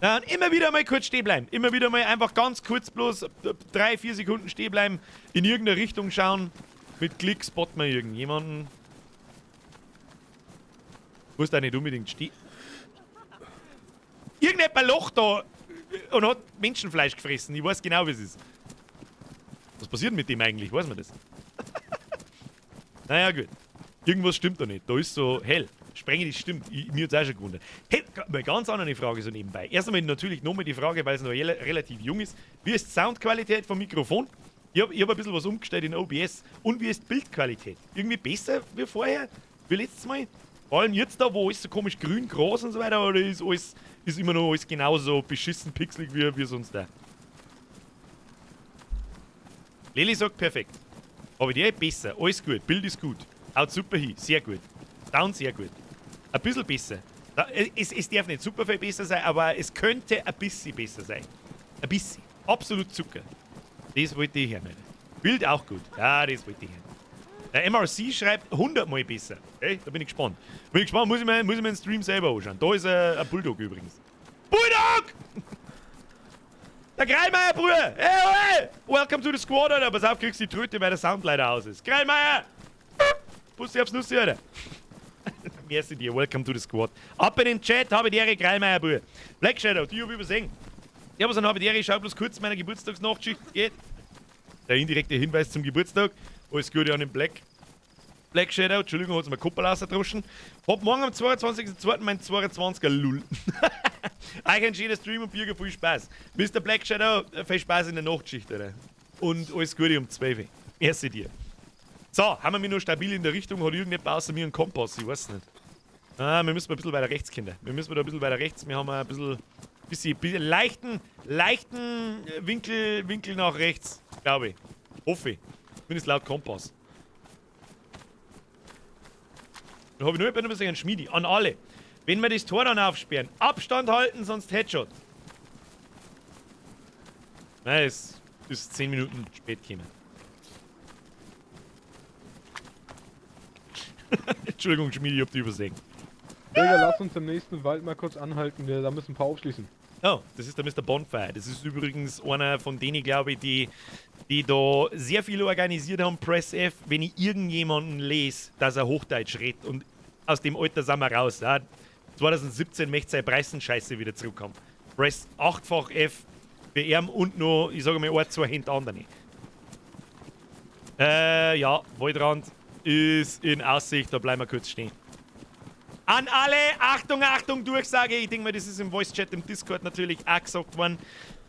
Ja, und immer wieder mal kurz stehen bleiben. Immer wieder mal einfach ganz kurz bloß 3, 4 Sekunden stehen bleiben. In irgendeine Richtung schauen. Mit Klick spottet man irgendjemanden. Muss da nicht unbedingt stehen. Irgendjemand Loch da und hat Menschenfleisch gefressen. Ich weiß genau, wie es ist. Was passiert mit dem eigentlich? Weiß man das? Naja, gut. Irgendwas stimmt da nicht. Da ist so hell. Sprenge, das stimmt. Mir hat es auch schon gewundert. Hey, mal ganz andere Frage so nebenbei. Erst einmal natürlich nochmal die Frage, weil es noch relativ jung ist. Wie ist die Soundqualität vom Mikrofon? Ich hab ein bisschen was umgestellt in OBS. Und wie ist die Bildqualität? Irgendwie besser wie vorher? Wie letztes Mal? Vor allem jetzt da, wo alles so komisch grün, groß und so weiter, oder ist immer noch alles genauso beschissen pixelig wie sonst da? Leli sagt perfekt. Aber der ist besser, alles gut, Bild ist gut. Haut super hin, sehr gut. Sound sehr gut. Ein bisschen besser. Es darf nicht super viel besser sein, aber es könnte ein bisschen besser sein. Ein bisschen. Absolut Zucker. Das wollte ich hören. Bild auch gut. Ja, das wollte ich hören. Der MRC schreibt 100 Mal besser. Hey, da bin ich gespannt. Bin ich gespannt, muss ich mir den Stream selber anschauen. Da ist ein Bulldog übrigens. Bulldog! Der Greilmeier, Bruder! Hey, hey! Welcome to the squad, Alter. Pass auf, kriegst die Tröte, weil der Sound leider aus ist. Greilmeier! Bussi aufs Nussi, Alter. Merci dir, welcome to the squad. Ab in den Chat, habe die Ehre, Greilmeier, Bruder. Black Shadow, die hab ich übersehen. Ja, was dann habe die Ehre, ich schau bloß kurz meiner Geburtstagsnachgeschichte geht. Der indirekte Hinweis zum Geburtstag. Alles Gute an den Black. Black Shadow, Black Shadow. Entschuldigung, hat's mir Kuppel rausgedroschen. Hab morgen am 22.02. mein 22er Lull. Euch ein schöner Stream und Birger, viel Spaß. Mr. Black Shadow, viel Spaß in der Nachtschicht, Alter. Und alles Gute um 12 Uhr. Merci dir. So, haben wir mich noch stabil in der Richtung? Hat irgendjemand außer mir einen Kompass? Ich weiß nicht. Ah, wir müssen mal ein bisschen weiter rechts, Kinder. Wir müssen mal da ein bisschen weiter rechts. Wir haben ein bisschen leichten Winkel nach rechts, glaube ich. Hoffe ich. Zumindest laut Kompass. Dann habe ich nur ein bisschen einen Schmiedi. An alle. Wenn wir das Tor dann aufsperren, Abstand halten, sonst Headshot. Nein, es ist 10 Minuten spät gekommen. Entschuldigung, Schmiedi, ich hab dich übersehen. Digga, lass uns im nächsten Wald mal kurz anhalten, wir da müssen ein paar aufschließen. Oh, das ist der Mr. Bonfire. Das ist übrigens einer von denen, glaube ich, die da sehr viel organisiert haben. Press F, wenn ich irgendjemanden lese, dass er Hochdeutsch redet. Und aus dem Alter sind wir raus. Ja. 2017 möchte seine Preisenscheiße wieder zurückkommen. Press 8-fach F für ihn und noch, ich sage mal, ein, zwei hinter anderen. Ja, Waldrand ist in Aussicht, da bleiben wir kurz stehen. An alle, Achtung, Achtung, Durchsage. Ich denke mal, das ist im Voice-Chat, im Discord natürlich auch gesagt worden.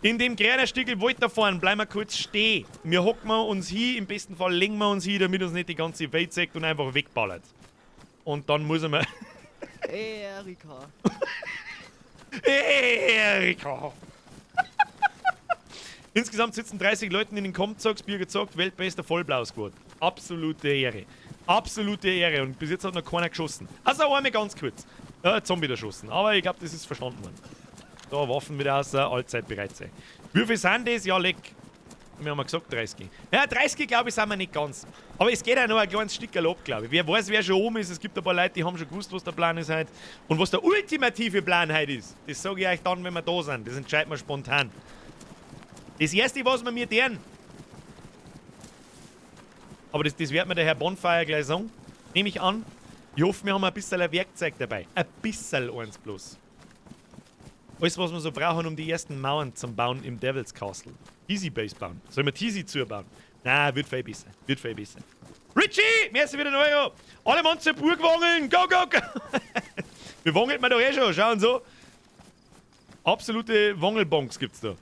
In dem kleinen Stückel Wald da vorne, bleiben wir kurz stehen. Wir hocken uns hin, im besten Fall legen wir uns hin, damit uns nicht die ganze Welt sägt und einfach wegballert. Und dann muss er mal... Erika. Erika. Insgesamt sitzen 30 Leute in den Komzogs, Bier gezockt, weltbester Vollblaus geworden. Absolute Ehre. Absolute Ehre. Und bis jetzt hat noch keiner geschossen. Also einmal ganz kurz. Zombie erschossen. Aber ich glaube, das ist verstanden worden. Da Waffen wieder raus, allzeit bereit sein. Wie viel sind das? Ja, leck. Wir haben ja gesagt 30. Ja, 30 glaube ich sind wir nicht ganz. Aber es geht auch noch ein kleines Stückerl ab, glaube ich. Wer weiß, wer schon oben ist. Es gibt ein paar Leute, die haben schon gewusst, was der Plan ist heute. Und was der ultimative Plan heute ist, das sage ich euch dann, wenn wir da sind. Das entscheiden wir spontan. Das erste, was wir mir deren. Aber das wird mir der Herr Bonfire gleich sagen. Nehme ich an. Ich hoffe, wir haben ein bisschen ein Werkzeug dabei. Ein bisschen eins bloß. Alles, was wir so brauchen, um die ersten Mauern zu bauen im Devil's Castle. Easy Base bauen. Sollen wir Teasy zubauen? Na, wird viel besser. Wird viel besser. Richie! Merci für den Euro! Alle Mann zur Burg wangeln! Go, go, go! Wir wangeln wir doch eh schon. Schauen so. Absolute Wangelbonks gibt's da.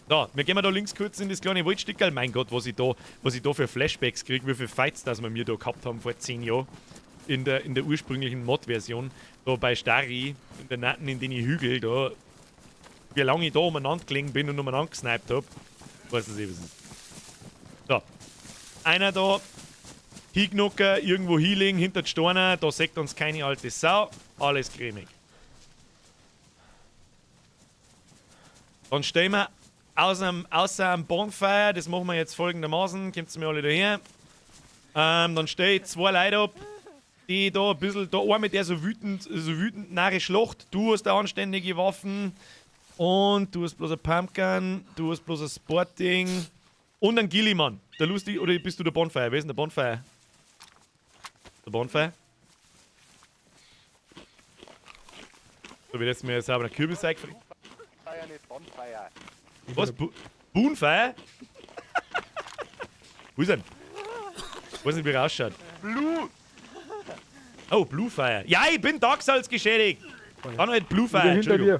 So, wir gehen mal da links kurz in das kleine Waldstückerl. Mein Gott, was ich da für Flashbacks kriege, wie viele Fights das wir mir da gehabt haben vor 10 Jahren. In der ursprünglichen Mod-Version. Da bei Stari, in der Natten, in den Hügel, da. Wie lange ich da umeinander gelegen bin und umeinander gesniped hab. Weiß nicht, was ist. So. Einer da. Hignocker, irgendwo Healing, hinter den Steinen. Da sagt uns keine alte Sau. Alles cremig. Dann stehen wir außer am Bonfire, das machen wir jetzt folgendermaßen, kommt mir alle daher. Dann stehe ich zwei Leute ab, die da ein bisschen, da einer mit der so wütend narrisch lacht. Du hast da anständige Waffen und du hast bloß ein Pumpgun, du hast bloß ein Sporting und ein Gillimann. Der lustig, oder bist du der Bonfire? Wer ist denn der Bonfire? Der Bonfire? So, wie das mir jetzt aber einen Kürbis eingefriert. Bonfire, nicht Bonfire. Was? Boonfire? Wo ist er? Ich weiß nicht, wie er ausschaut. Blue! Oh, Blue Fire. Ja, ich bin Dark Souls geschädigt. Dann halt Blue Fire. Ich bin hinter dir.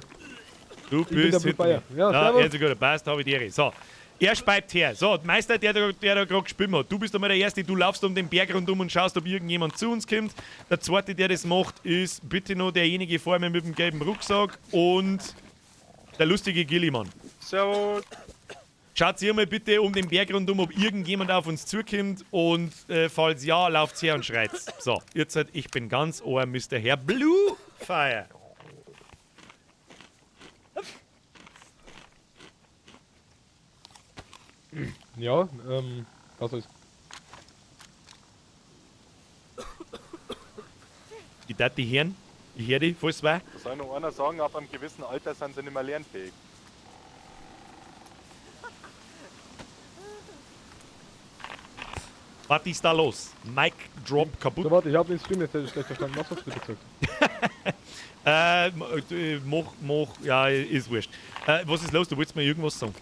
Du bist hinter mir. Ja, ja, jetzt gut, passt, hab ich die Ehre. So, er speibt her. So, Meister, der da gerade gespielt hat. Du bist einmal der Erste, du laufst um den Berg rundum und schaust, ob irgendjemand zu uns kommt. Der Zweite, der das macht, ist bitte noch derjenige vor mir mit dem gelben Rucksack und der lustige Gillimann. Servus. Schaut ihr mal bitte um den Berg rundum, ob irgendjemand auf uns zukommt und falls ja, lauft her und schreit. So, jetzt halt, ich bin ganz ohr, Mr. Herr Blue Fire. Ja, was ist? Die darf die hören. Ich höre die, falls war. Da soll noch einer sagen, ab einem gewissen Alter sind sie nicht mehr lernfähig. Was ist da los? Mic Drop kaputt. So, warte, ich hab den Stream jetzt schlecht verstanden. Was hast du bitte gesagt? Mach, ja, ist wurscht. Was ist los? Du wolltest mir irgendwas sagen.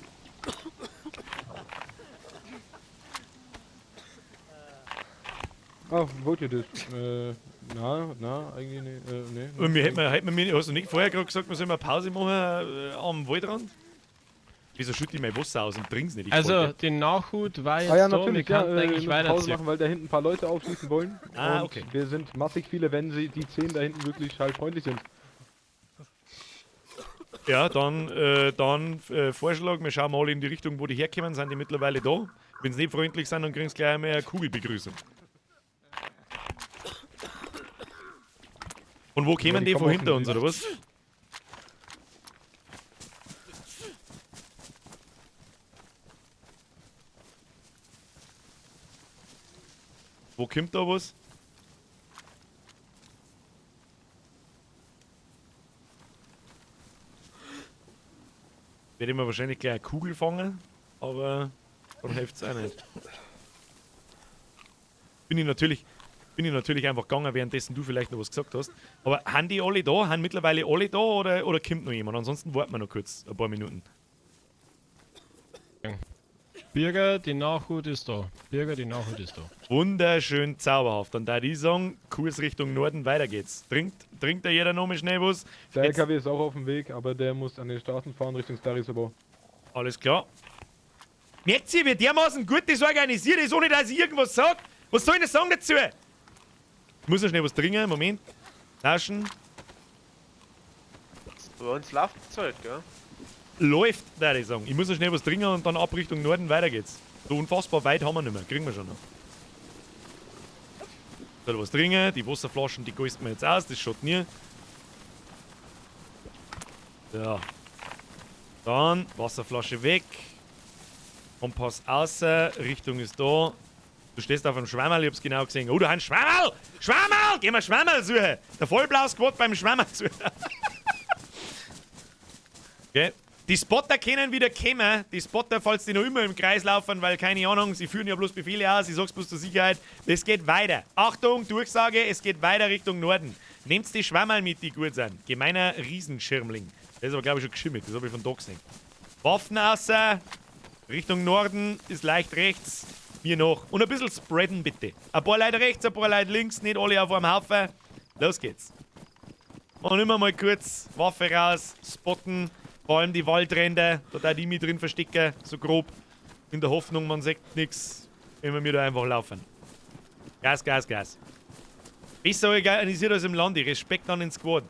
Ah, wollt ihr das? Na, na, eigentlich nicht. Nee. Und wir hätten mir, hast du nicht vorher gerade gesagt, wir sollen mal Pause machen am Waldrand? Wieso schütte ich mein Wasser aus und trink's nicht? Ich Also, wollte. den Nachhut war jetzt Ah ja, da, wir natürlich, ja, könnten eigentlich wir müssen Pause weiterziehen. machen, weil da hinten ein paar Leute aufschließen wollen. Ah, und okay. Wir sind massig viele, wenn sie die 10 da hinten wirklich halt freundlich sind. Ja, dann Vorschlag, wir schauen mal in die Richtung, wo die herkommen, sind die mittlerweile da. Wenn sie nicht freundlich sind, dann kriegen sie gleich einmal eine Kugelbegrüßung. Und wo kämen Ja, die die von kommen hinter uns, aus dem oder was? Wo kommt da was? Werde ich mir wahrscheinlich gleich eine Kugel fangen, aber dann hilft's auch nicht. Bin ich natürlich einfach gegangen, währenddessen du vielleicht noch was gesagt hast. Aber haben die alle da? Haben mittlerweile alle da oder kommt noch jemand? Ansonsten warten wir noch kurz, ein paar Minuten. Birger, die Nachhut ist da. Birger, die Nachhut ist da. Wunderschön zauberhaft. Dann da die sagen, Kurs Richtung Norden, weiter geht's. Trinkt da jeder noch mal schnell was? Der Jetzt- LKW ist auch auf dem Weg, aber der muss an den Straßen fahren Richtung Stary Sobor. Alles klar. Merkt ihr, wie dermaßen gut das organisiert ist, ohne dass ich irgendwas sag? Was soll ich denn sagen dazu? Ich muss noch schnell was trinken, Moment. Taschen. Bei uns läuft's halt, gell? Läuft, würde ich sagen. Ich muss noch schnell was trinken und dann ab Richtung Norden weiter geht's. So unfassbar weit haben wir nicht mehr. Kriegen wir schon noch. Soll was trinken. Die Wasserflaschen, die gießt mir jetzt aus. Das schaut nie. So. Dann Wasserflasche weg. Kompass außer. Richtung ist da. Du stehst auf einem Schwammerl, ich hab's genau gesehen. Oh, da ein Schwammerl! Schwammerl! Gehen wir Schwammerl suchen! Der Vollblau-Squad beim Schwammerl suchen. Okay. Die Spotter können wieder kommen. Die Spotter, falls die noch immer im Kreis laufen, weil keine Ahnung, sie führen ja bloß Befehle aus, ich sag's bloß zur Sicherheit. Es geht weiter. Achtung, Durchsage, es geht weiter Richtung Norden. Nehmt die Schwammerl mit, die gut sind. Gemeiner Riesenschirmling. Der ist aber, glaube ich, schon geschimmelt. Das hab ich von da gesehen. Waffen außer. Richtung Norden ist leicht rechts. Mir noch. Und ein bisschen spreaden, bitte. Ein paar Leute rechts, ein paar Leute links, nicht alle auf einem Haufen. Los geht's. Und immer mal kurz Waffe raus, spotten. Vor allem die Waldränder, da da die mich drin verstecken, so grob. In der Hoffnung, man sagt nix, wenn wir da einfach laufen. Gas, Gas, Gas. Besser organisiert als im Landi. Respekt an den Squad.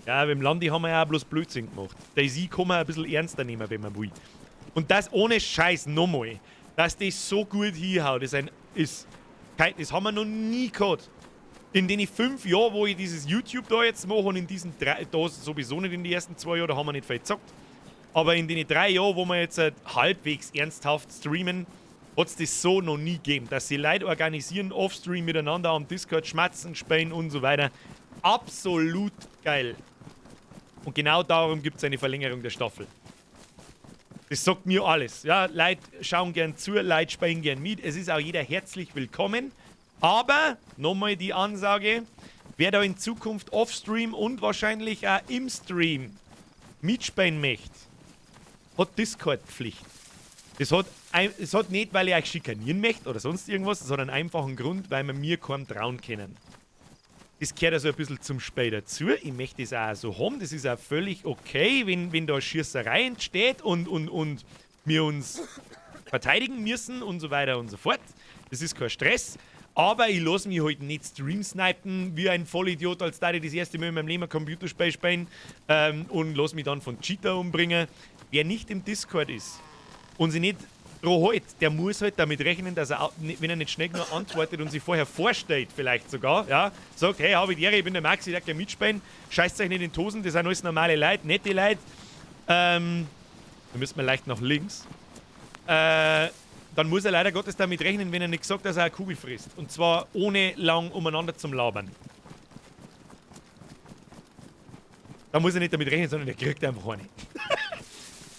Ja, aber im Landi haben wir ja auch bloß Blödsinn gemacht. DayZ kann man ein bisschen ernster nehmen, wenn man will. Und das ohne Scheiß nochmal, dass das so gut hinhaut, das haben wir noch nie gehabt. In den 5 Jahren, wo ich dieses YouTube da jetzt mache und in diesen 3, da sowieso nicht in die ersten 2 Jahren, da haben wir nicht viel gezockt. Aber in den 3 Jahren, wo wir jetzt halt halbwegs ernsthaft streamen, hat's das so noch nie gegeben, dass sie Leute organisieren, Offstream miteinander am Discord schmatzen, spielen und so weiter. Absolut geil. Und genau darum gibt's eine Verlängerung der Staffel. Das sagt mir alles. Ja, Leute schauen gern zu, Leute spielen gern mit. Es ist auch jeder herzlich willkommen. Aber, nochmal die Ansage, wer da in Zukunft Offstream und wahrscheinlich auch im Stream mitspielen möchte, hat Discord-Pflicht. Das hat nicht, weil ich euch schikanieren möchte oder sonst irgendwas, das hat einen einfachen Grund, weil wir mir kaum trauen können. Das gehört also ein bisschen zum Spiel dazu. Ich möchte es auch so haben. Das ist auch völlig okay, wenn da Schießerei entsteht und wir uns verteidigen müssen und so weiter und so fort. Das ist kein Stress. Aber ich lasse mich halt nicht stream-snipen wie ein Vollidiot, als da ich das erste Mal in meinem Leben ein Computerspiel spielen, und lasse mich dann von Cheater umbringen. Wer nicht im Discord ist und sich nicht dran hält, der muss halt damit rechnen, dass er, wenn er nicht schnell genug antwortet und sich vorher vorstellt, vielleicht sogar, ja, sagt, hey, hab ich die Ehre, ich bin der Maxi, ich darf gerne mitspielen, scheißt euch nicht in die Hosen, das sind alles normale Leute, nette Leute. Da müssen wir leicht nach links. Dann muss er leider Gottes damit rechnen, wenn er nicht gesagt hat, dass er eine Kugel frisst. Und zwar ohne lang umeinander zum Labern. Da muss er nicht damit rechnen, sondern er kriegt einfach eine.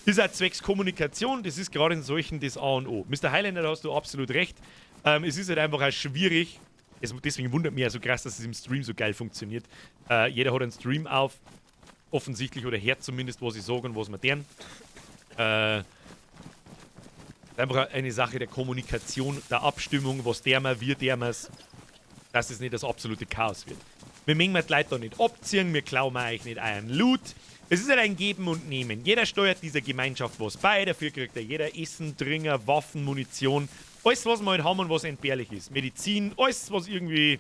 Ist auch zwecks Kommunikation, das ist gerade in solchen das A und O. Mr. Highlander, da hast du absolut recht. Es ist halt einfach auch schwierig. Deswegen wundert mich ja so krass, dass es im Stream so geil funktioniert. Jeder hat einen Stream auf, offensichtlich, oder hört zumindest, was ich sage und was wir deren. Einfach eine Sache der Kommunikation, der Abstimmung, was der mal, wir der mal's. Dass es nicht das absolute Chaos wird. Wir mögen die Leute da nicht abziehen, wir klauen euch nicht euren Loot. Es ist halt ein Geben und Nehmen. Jeder steuert dieser Gemeinschaft was bei, dafür kriegt er jeder Essen, Dringer, Waffen, Munition. Alles, was wir halt haben und was entbehrlich ist. Medizin, alles, was irgendwie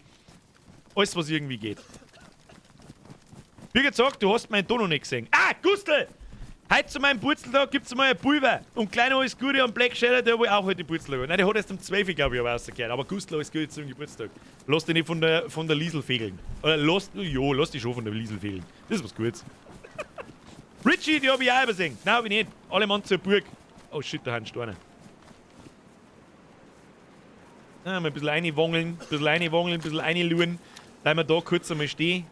geht. Wie gesagt, du hast meinen Ton noch nicht gesehen. Ah, Gustl! Heute zu meinem Purzeltag gibt's mal ein Pulver. Und kleiner alles Gute am Black Shadow, der will auch heute Purzeltag. Nein, der hat erst um 12, glaube ich, aber rausgehört. Aber Gustl, alles Gute zum Geburtstag. Lass dich nicht von der Liesel fegeln. Oder lass dich schon von der Liesel fegeln. Das ist was Gutes. Richie, die hab ich auch übersehen. Nein, hab ich nicht. Alle Mann zur Burg. Oh shit, da haben Steine. Ja, mal ein bisschen reinwangeln, ein bisschen reinwangeln, ein bisschen reinluren. Bleiben wir da kurz einmal stehen.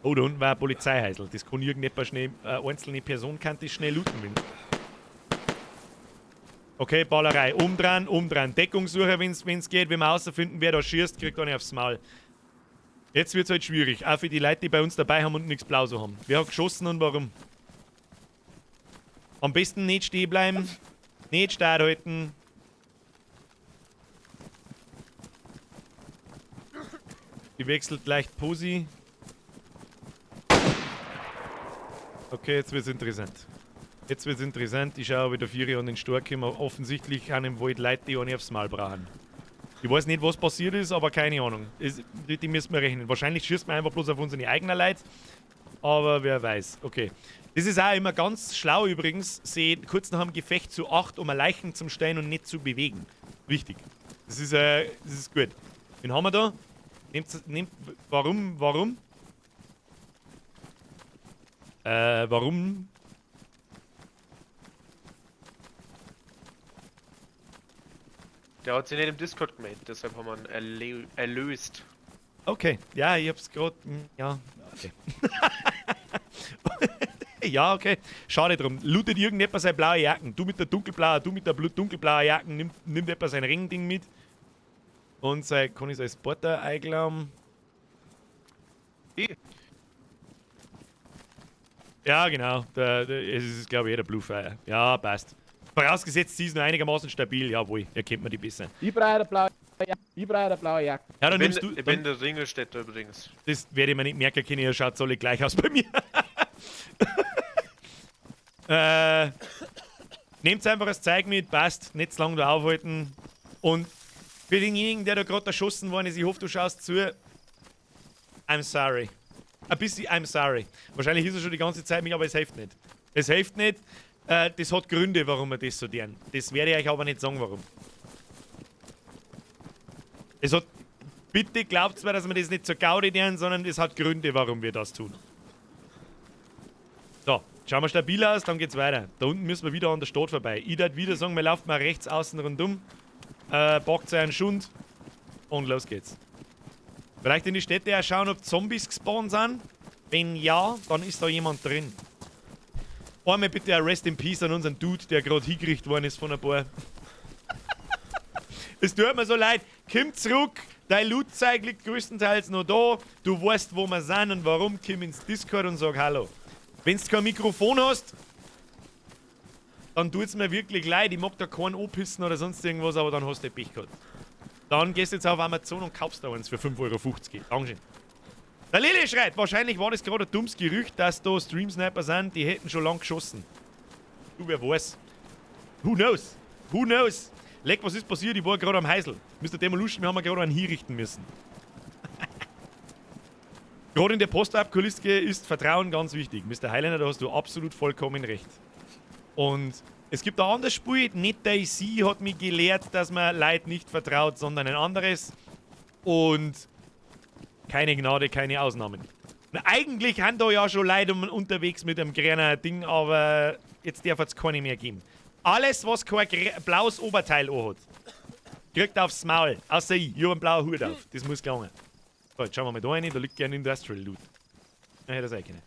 Oh, da unten war ein Polizeihäusl. Das kann irgendjemand schnell, einzelne Person kann das schnell looten. Okay, Ballerei. Umdrehen, umdrehen. Deckung suchen, wenn's geht. Wenn wir rausfinden, wer da schießt, kriegt er nicht aufs Maul. Jetzt wird's halt schwierig. Auch für die Leute, die bei uns dabei haben und nichts Blau so haben. Wer hat geschossen und warum? Am besten nicht stehen bleiben. Nicht starr halten. Die wechselt leicht Posi. Okay, jetzt wird's interessant. Jetzt wird's interessant. Ich schaue wieder Vieri an den Stork kommen. Offensichtlich an im Wald Leute, die auch nicht aufs Maul brauchen. Ich weiß nicht, was passiert ist, aber keine Ahnung. Die müssen wir rechnen. Wahrscheinlich schießt man einfach bloß auf unsere eigenen Leute. Aber wer weiß. Okay. Das ist auch immer ganz schlau übrigens, sie kurz nach dem Gefecht zu 8, um Leichen zum Stellen und nicht zu bewegen. Wichtig. Das ist gut. Wen haben wir da? Warum? Warum? Warum? Der hat sich nicht im Discord gemeldet, deshalb haben wir ihn erlöst. Okay, ja, ich hab's gerade. Ja, okay. Ja, okay. Schade drum. Lootet irgendjemand seine blaue Jacken. Du mit der dunkelblauen, du mit der dunkelblauen Jacken, nimmt etwa sein Ringding mit. Und sein, kann ich sein Spotter einglauben? Ja, genau. Es ist, glaube ich, eh der Blue Fire. Ja, passt. Vorausgesetzt, sie ist noch einigermaßen stabil. Jawohl, erkennt man die besser. Ich brauche eine blaue Jacke. Ich brauche eine blaue Jacke. Ja, dann nimmst du. Ich bin der Ringelstädter übrigens. Das werde ich mir nicht merken können, ihr schaut alle gleich aus bei mir. Nehmt einfach das Zeug mit, passt. Nicht zu lange da aufhalten. Und für denjenigen, der da gerade erschossen worden ist, ich hoffe, du schaust zu. I'm sorry. Ein bisschen I'm sorry. Wahrscheinlich ist er schon die ganze Zeit mit, aber es hilft nicht. Es hilft nicht. Das hat Gründe, warum wir das so tun. Das werde ich euch aber nicht sagen, warum. Es hat... Bitte glaubt mir, dass wir das nicht zur Gaudi tun, sondern es hat Gründe, warum wir das tun. So, schauen wir stabil aus, dann geht's weiter. Da unten müssen wir wieder an der Stadt vorbei. Ich würde wieder sagen, wir laufen mal rechts außen rundum. Packt euren Schund und los geht's. Vielleicht in die Städte auch schauen, ob Zombies gespawnt sind. Wenn ja, dann ist da jemand drin. Einmal bitte ein Rest in Peace an unseren Dude, der gerade hingerichtet worden ist von ein paar. Es tut mir so leid. Komm zurück. Dein Loot-Zeug liegt größtenteils noch da. Du weißt, wo wir sind und warum. Komm ins Discord und sag Hallo. Wenn du kein Mikrofon hast, dann tut's mir wirklich leid. Ich mag da keinen anpissen oder sonst irgendwas, aber dann hast du Pech gehabt. Dann gehst du jetzt auf Amazon und kaufst da eins für 5,50 €. Dankeschön. Der Lili schreit, wahrscheinlich war das gerade ein dummes Gerücht, dass da Stream-Sniper sind, die hätten schon lang geschossen. Du, wer weiß. Who knows? Who knows? Leck, was ist passiert? Ich war gerade am Heisel. Mr. Demolution, wir haben gerade einen hinrichten müssen. Gerade in der Postapokalypse ist Vertrauen ganz wichtig. Mr. Highlander, da hast du absolut vollkommen recht. Und es gibt ein anderes Spiel, nicht DayZ hat mich gelehrt, dass man Leid nicht vertraut, sondern ein anderes. Und keine Gnade, keine Ausnahmen. Und eigentlich haben da ja schon Leute unterwegs mit einem grünen Ding, aber jetzt darf es keine mehr geben. Alles, was kein blaues Oberteil hat, kriegt aufs Maul. Außer ich. Ich hab einen blauen Hut auf. Das muss gelangen. So, jetzt schauen wir mal da rein. Da liegt gerne Industrial Loot. Na, hätte das auch können.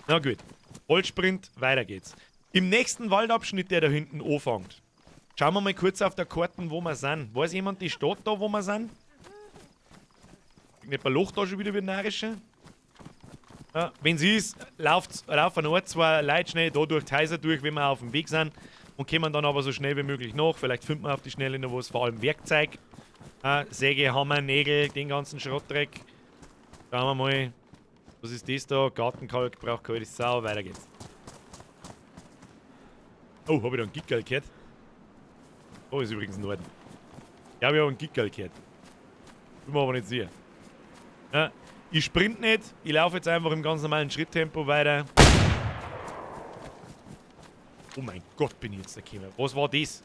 Na gut. Vollsprint, weiter geht's. Im nächsten Waldabschnitt, der da hinten anfängt, schauen wir mal kurz auf der Karte, wo wir sind. Weiß jemand die Stadt da, wo wir sind? Irgendein Loch da schon wieder wie narische? Ja, wenn sie ist, laufen ein, zwei Leute schnell da durch die Häuser durch, wenn wir auf dem Weg sind. Und kommen dann aber so schnell wie möglich nach. Vielleicht finden wir auf die Schnelle noch was, vor allem Werkzeug. Säge, Hammer, Nägel, den ganzen Schrottdreck. Schauen wir mal. Was ist das da? Gartenkalk braucht keine Sau. Weiter geht's. Oh, hab ich da einen Gickerl gehört? Oh, ist übrigens Norden. Ja, wir haben einen Gickerl gehört. Bin mir aber nicht sicher. Ja, ich sprint nicht. Ich laufe jetzt einfach im ganz normalen Schritttempo weiter. Oh mein Gott, bin ich jetzt da gekommen. Was war das?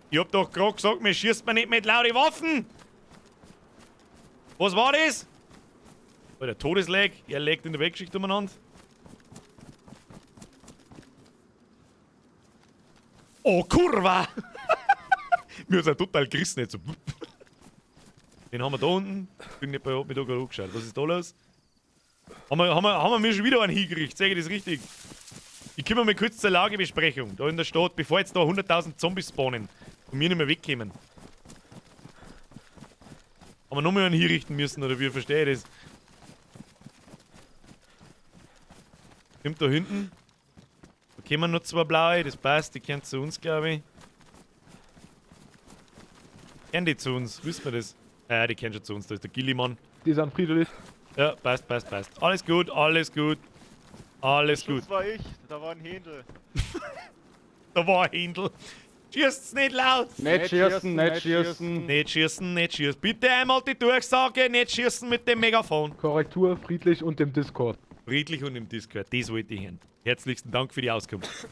Ich hab doch gerade gesagt, mir schießt man nicht mit lauten Waffen! Was war das? Oh, der Todesleg. Er legt in der Weggeschichte umeinander. Oh, Kurva! Mir ist ja total gerissen jetzt. Den haben wir da unten. Bin nicht bei, hab mich da gerade angeschaut. Was ist da los? Haben wir mir schon wieder einen hingekriegt? Sag ich das richtig? Ich komme mal kurz zur Lagebesprechung. Da in der Stadt, bevor jetzt da 100.000 Zombies spawnen und wir nicht mehr wegkommen. Haben wir nochmal einen hinrichten müssen, oder wie verstehe ich das? Kommt da hinten. Da kommen noch zwei blaue, das passt, die kehren zu uns, glaube ich. Kehren die zu uns, wissen wir das? Ja, die kehren schon zu uns, da ist der Gillimann. Die sind friedlich. Ja, passt, passt, passt. Alles gut, alles gut. Alles gut. Das war ich, da war ein Händel. Da war ein Händel. Schießt's nicht laut! Nicht schießen, nicht schießen. Nicht schießen, nicht schießen. Bitte einmal die Durchsage, nicht schießen mit dem Megafon. Korrektur, friedlich und im Discord. Friedlich und im Discord, das wollte ich hören. Herzlichsten Dank für die Auskunft.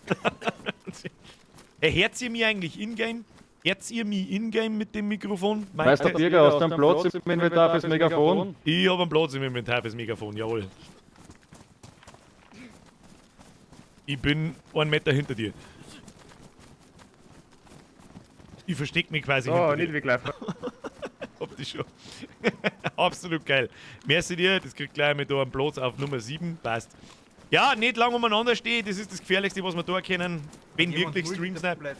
Hey, hört ihr mich eigentlich in-game? Hört ihr mich in-game mit dem Mikrofon? Meister Birger, hast du einen Platz im Inventar fürs Megafon? Ich hab einen Platz im Inventar fürs Megafon, jawohl. Ich bin 1 Meter hinter dir. Ich versteck mich quasi hinter nicht dir. weglaufen. Hab dich schon. Absolut geil. Merci dir, das kriegt gleich mit da einen Platz auf Nummer 7. Passt. Ja, nicht lang umeinander stehen, das ist das Gefährlichste, was wir da können. Wenn wirklich Stream-Sniper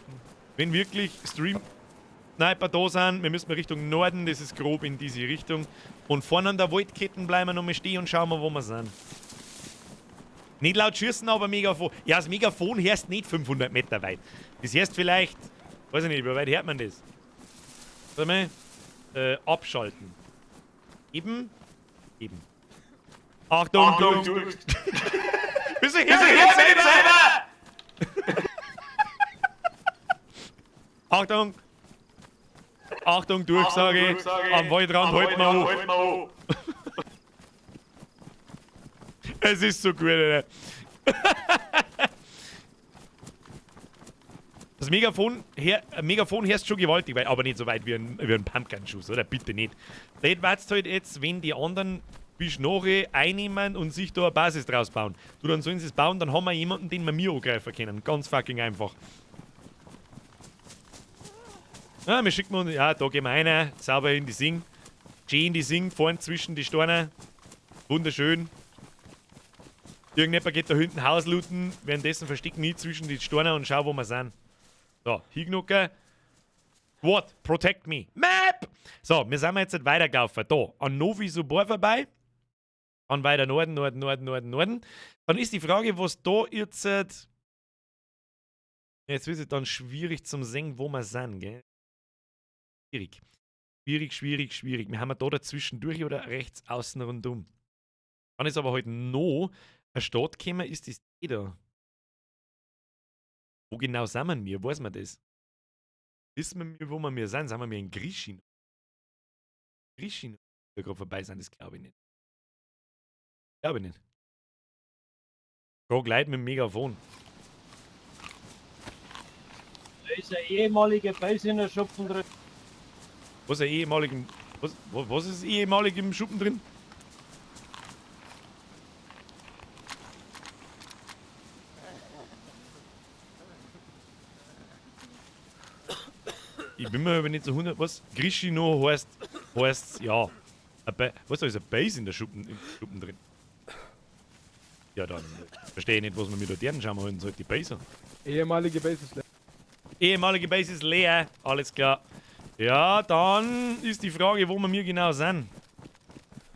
wenn wirklich Stream-Sniper da sind, wir müssen Richtung Norden, das ist grob in diese Richtung. Und vorne an der Waldketten bleiben wir noch mal stehen und schauen wir, wo wir sind. Nicht laut schießen, aber Megafon. Ja, das Megafon hörst nicht 500 Meter weit. Das heißt vielleicht, weiß ich nicht, wie weit hört man das? Warte mal. Abschalten. Eben. Eben. Achtung, Achtung, du. Wieso hörst du jetzt selber? Achtung! Achtung, Durchsage! Am Waldrand halten wir an! Es ist so gut, Alter. Das Megafon, Megafon herrscht schon gewaltig weit, aber nicht so weit wie ein Pumpgun-Schuss, oder? Bitte nicht. Das wartest halt jetzt, wenn die anderen Bischnore einnehmen und sich da eine Basis draus bauen. Du, dann sollen sie es bauen, dann haben wir jemanden, den wir mir angreifen können. Ganz fucking einfach. Ja, wir schicken uns, ja, da gehen wir rein, sauber in die Sing. Schön in die Sing, vorn zwischen die Steine. Wunderschön. Irgendjemand geht da hinten Haus looten, währenddessen verstecken ich zwischen die Steine und schau, wo wir sind. So, hingnucken. What? Protect me. Map! So, wir sind jetzt nicht weitergelaufen. Da, an Novi Sobor vorbei. An weiter Norden, Norden, Norden, Norden, Norden. Dann ist die Frage, was da jetzt. Jetzt wird es dann schwierig zum sehen, wo wir sind, gell? Schwierig. Schwierig, schwierig, schwierig. Wir haben ja da dazwischen durch oder rechts außen rundum. Dann ist aber heute noch eine Stadt gekommen, ist das die da. Wo genau sind wir? Weiß man das? Wissen wir, wo wir mir sind? Sind wir in Grischin? Grischin? Da gerade vorbei sind, das glaube ich nicht. Glaube ich nicht. Frag Leute mit dem Megafon. Da ist ein ehemaliger Base in der Schuppen drin. Was ist ein ehemaligen. Was ist ehemalig im Schuppen drin? Ich bin mir aber nicht so 100. Was? Grischino heißt, ja. Was, da ist ein Base in der Schuppen, im Schuppen drin? Ja, dann verstehe ich nicht, was man mit der Deren schauen holen sollte. Die Base. Ehemalige Base ist leer. Ehemalige Base ist leer, alles klar. Ja, dann ist die Frage, wo wir mir genau sind.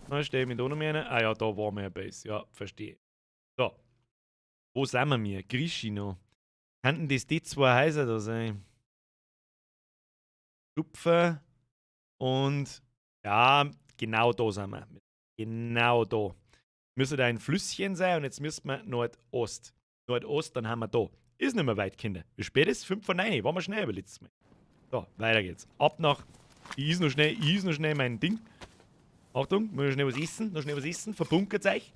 Da stehe ich mich da noch mehr rein. Ah ja, da war mir eine Base. Ja, verstehe. So. Wo sind wir mir? Grischino. Könnten das die zwei Häuser da sein? Schupfer und ja, genau da sind wir. Genau da. Müsste da ein Flüsschen sein und jetzt müssen wir Nordost. Nordost, dann haben wir da. Ist nicht mehr weit, Kinder. Wie spät ist? 8:55. Waren wir schnell über letztes Mal. So, weiter geht's. Ab nach. Ich is noch schnell mein Ding. Achtung, muss noch schnell was essen. Noch schnell was essen. Verbunkert euch.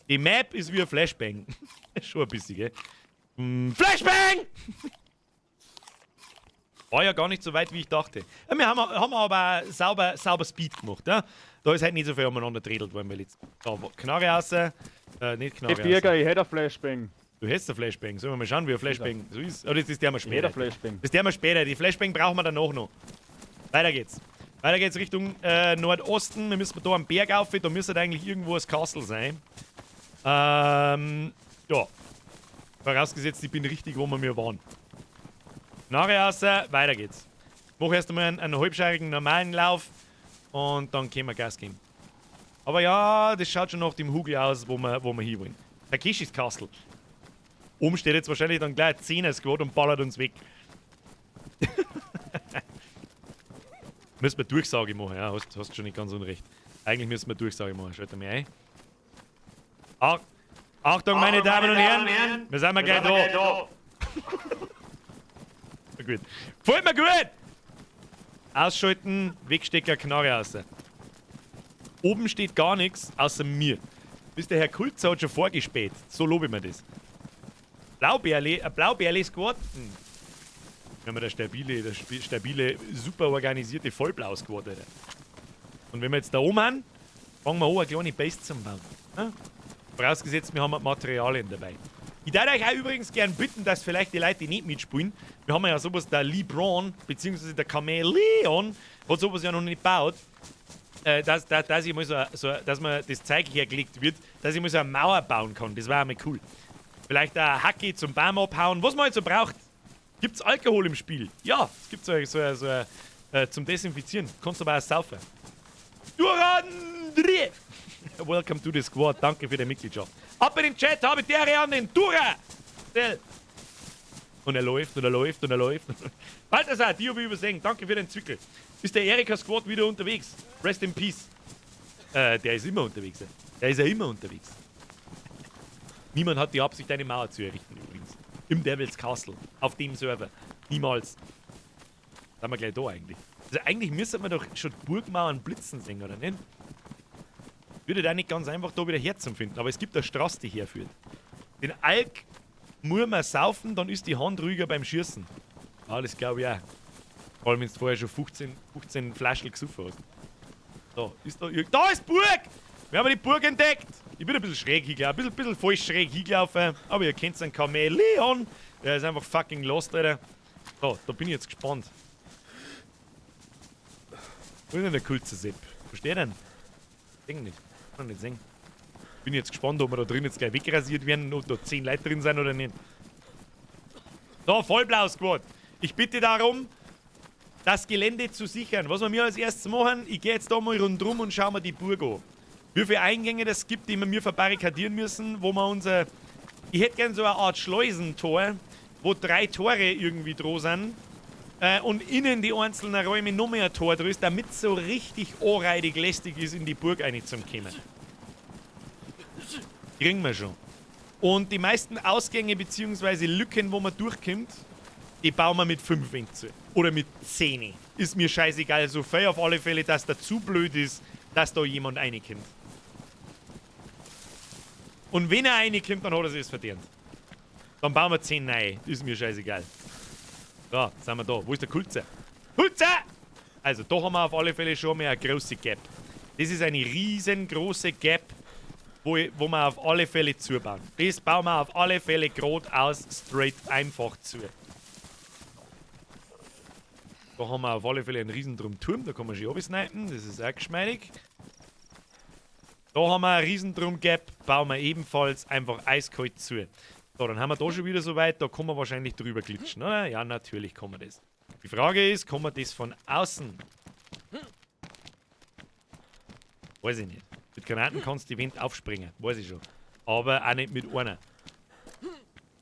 Die Map ist wie ein Flashbang. Schon ein bisschen, gell? Flashbang! War ja gar nicht so weit, wie ich dachte. Ja, wir haben aber sauber Speed gemacht. Ja? Da ist halt nicht so viel umeinander gedreht worden. Da, Knarre raus. Nicht Knarre Hey, Birger, raus. ich hätte ein Flashbang. Du hättest ein Flashbang. Sollen wir mal schauen, wie ein Flashbang so ist? Oder das ist der mal später. Ich hätte ein Flashbang. Das ist der mal später. Die Flashbang brauchen wir danach noch. Weiter geht's. Weiter geht's Richtung Nordosten. Wir müssen da am Berg auf. Da müsste eigentlich irgendwo das Castle sein. Ja. Vorausgesetzt, ich bin richtig, wo wir mir waren. Knarre raus, weiter geht's. Mach erst einmal einen halbscheirigen normalen Lauf und dann können wir Gas geben. Aber ja, das schaut schon nach dem Hugel aus, wo wir hin wollen. Takeshis Castle. Oben steht jetzt wahrscheinlich dann gleich ein 10er Squad und ballert uns weg. Müssen wir Durchsage machen, ja, hast schon nicht ganz unrecht. Eigentlich müssen wir Durchsage machen, schalt mir ein. Achtung, meine Damen und Herren, wir sind mal gleich da. Gut. Gefällt mir gut! Ausschalten, Wegstecker, Knarre raus. Oben steht gar nichts, außer mir. Bis der Herr Kulzer hat schon vorgespäht. So lobe ich mir das. Blaubeerle, ein Blaubeerle-Squad. Wir haben ja der stabile, super organisierte Vollblau-Squad, Alter. Und wenn wir jetzt da oben haben, fangen wir an, eine kleine Base zu bauen. Ja? Vorausgesetzt, wir haben Materialien dabei. Ich würde euch auch übrigens gern bitten, dass vielleicht die Leute, die nicht mitspielen, wir haben ja sowas, der Lee Braun, beziehungsweise der Chameleon, hat sowas ja noch nicht gebaut, dass ich mal dass mir das Zeug hergelegt wird, dass ich mal so eine Mauer bauen kann. Das wäre mal cool. Vielleicht eine Hacke zum Baum abhauen, was man halt so braucht. Gibt's Alkohol im Spiel? Ja, es gibt so zum Desinfizieren. Kannst du aber auch saufen. Durandri! Welcome to the squad. Danke für die Mitgliedschaft. Ab in den Chat, habe ich der an den Dura! Und er läuft und er läuft und er läuft. Balthasar, die habe ich übersehen. Danke für den Zwickel. Ist der Erika Squad wieder unterwegs? Rest in Peace. Der ist immer unterwegs. Der ist ja immer unterwegs. Niemand hat die Absicht, eine Mauer zu errichten übrigens. Im Devil's Castle. Auf dem Server. Niemals. Da sind wir gleich da eigentlich. Also eigentlich müsste man doch schon Burgmauern blitzen sehen, oder nicht? Würde da nicht ganz einfach da wieder herzufinden, aber es gibt eine Straße, die herführt. Den Alk muss man saufen, dann ist die Hand ruhiger beim Schießen. Ah, das glaube ich auch. Vor allem, wenn du vorher schon 15 Flaschen gesoffen hast. Da ist da irgend. Da ist Burg! Wir haben die Burg entdeckt! Ich bin ein bisschen schräg hingelaufen, ein bisschen falsch schräg hingelaufen, aber ihr kennt einen Chameleon. Der ist einfach fucking lost, Alter. So, da bin ich jetzt gespannt. Wo ist denn der Kulze Sepp? Wo steht denn? Ding nicht. Kann nicht sehen. Bin jetzt gespannt, ob wir da drin jetzt gleich wegrasiert werden, ob da 10 Leute drin sind oder nicht. So, Vollblau Squad. Ich bitte darum, das Gelände zu sichern. Was wir mir als erstes machen, ich gehe jetzt da mal rundrum und schaue mir die Burg an. Wie viele Eingänge das gibt, die wir mir verbarrikadieren müssen, wo wir unser... Ich hätte gern so eine Art Schleusentor, wo 3 Tore irgendwie dran sind. Und innen die einzelnen Räume noch mehr ein Tor drin ist, damit es so richtig anreidig lästig ist, in die Burg reinzukommen. Kriegen wir schon. Und die meisten Ausgänge bzw. Lücken, wo man durchkommt, die bauen wir mit 5 Wänden zu. Oder mit 10. Ist mir scheißegal, so viel auf alle Fälle, dass da zu blöd ist, dass da jemand reinkommt. Und wenn er reinkommt, dann hat er es verdient. Dann bauen wir 10 rein. Ist mir scheißegal. So, sind wir da. Wo ist der Kulze? Kulze! Also, da haben wir auf alle Fälle schon mal eine große Gap. Das ist eine riesengroße Gap, wo wir auf alle Fälle zubauen. Das bauen wir auf alle Fälle geradeaus, straight, einfach zu. Da haben wir auf alle Fälle einen riesen Turm, da kann man schön absnipen, das ist auch geschmeidig. Da haben wir einen riesen Drum-Gap, bauen wir ebenfalls einfach eiskalt zu. So, dann haben wir da schon wieder so weit, da kann man wahrscheinlich drüber glitschen, oder? Ja, natürlich kann man das. Die Frage ist, kann man das von außen? Weiß ich nicht. Mit Granaten kannst du die Wand aufspringen, weiß ich schon. Aber auch nicht mit einer.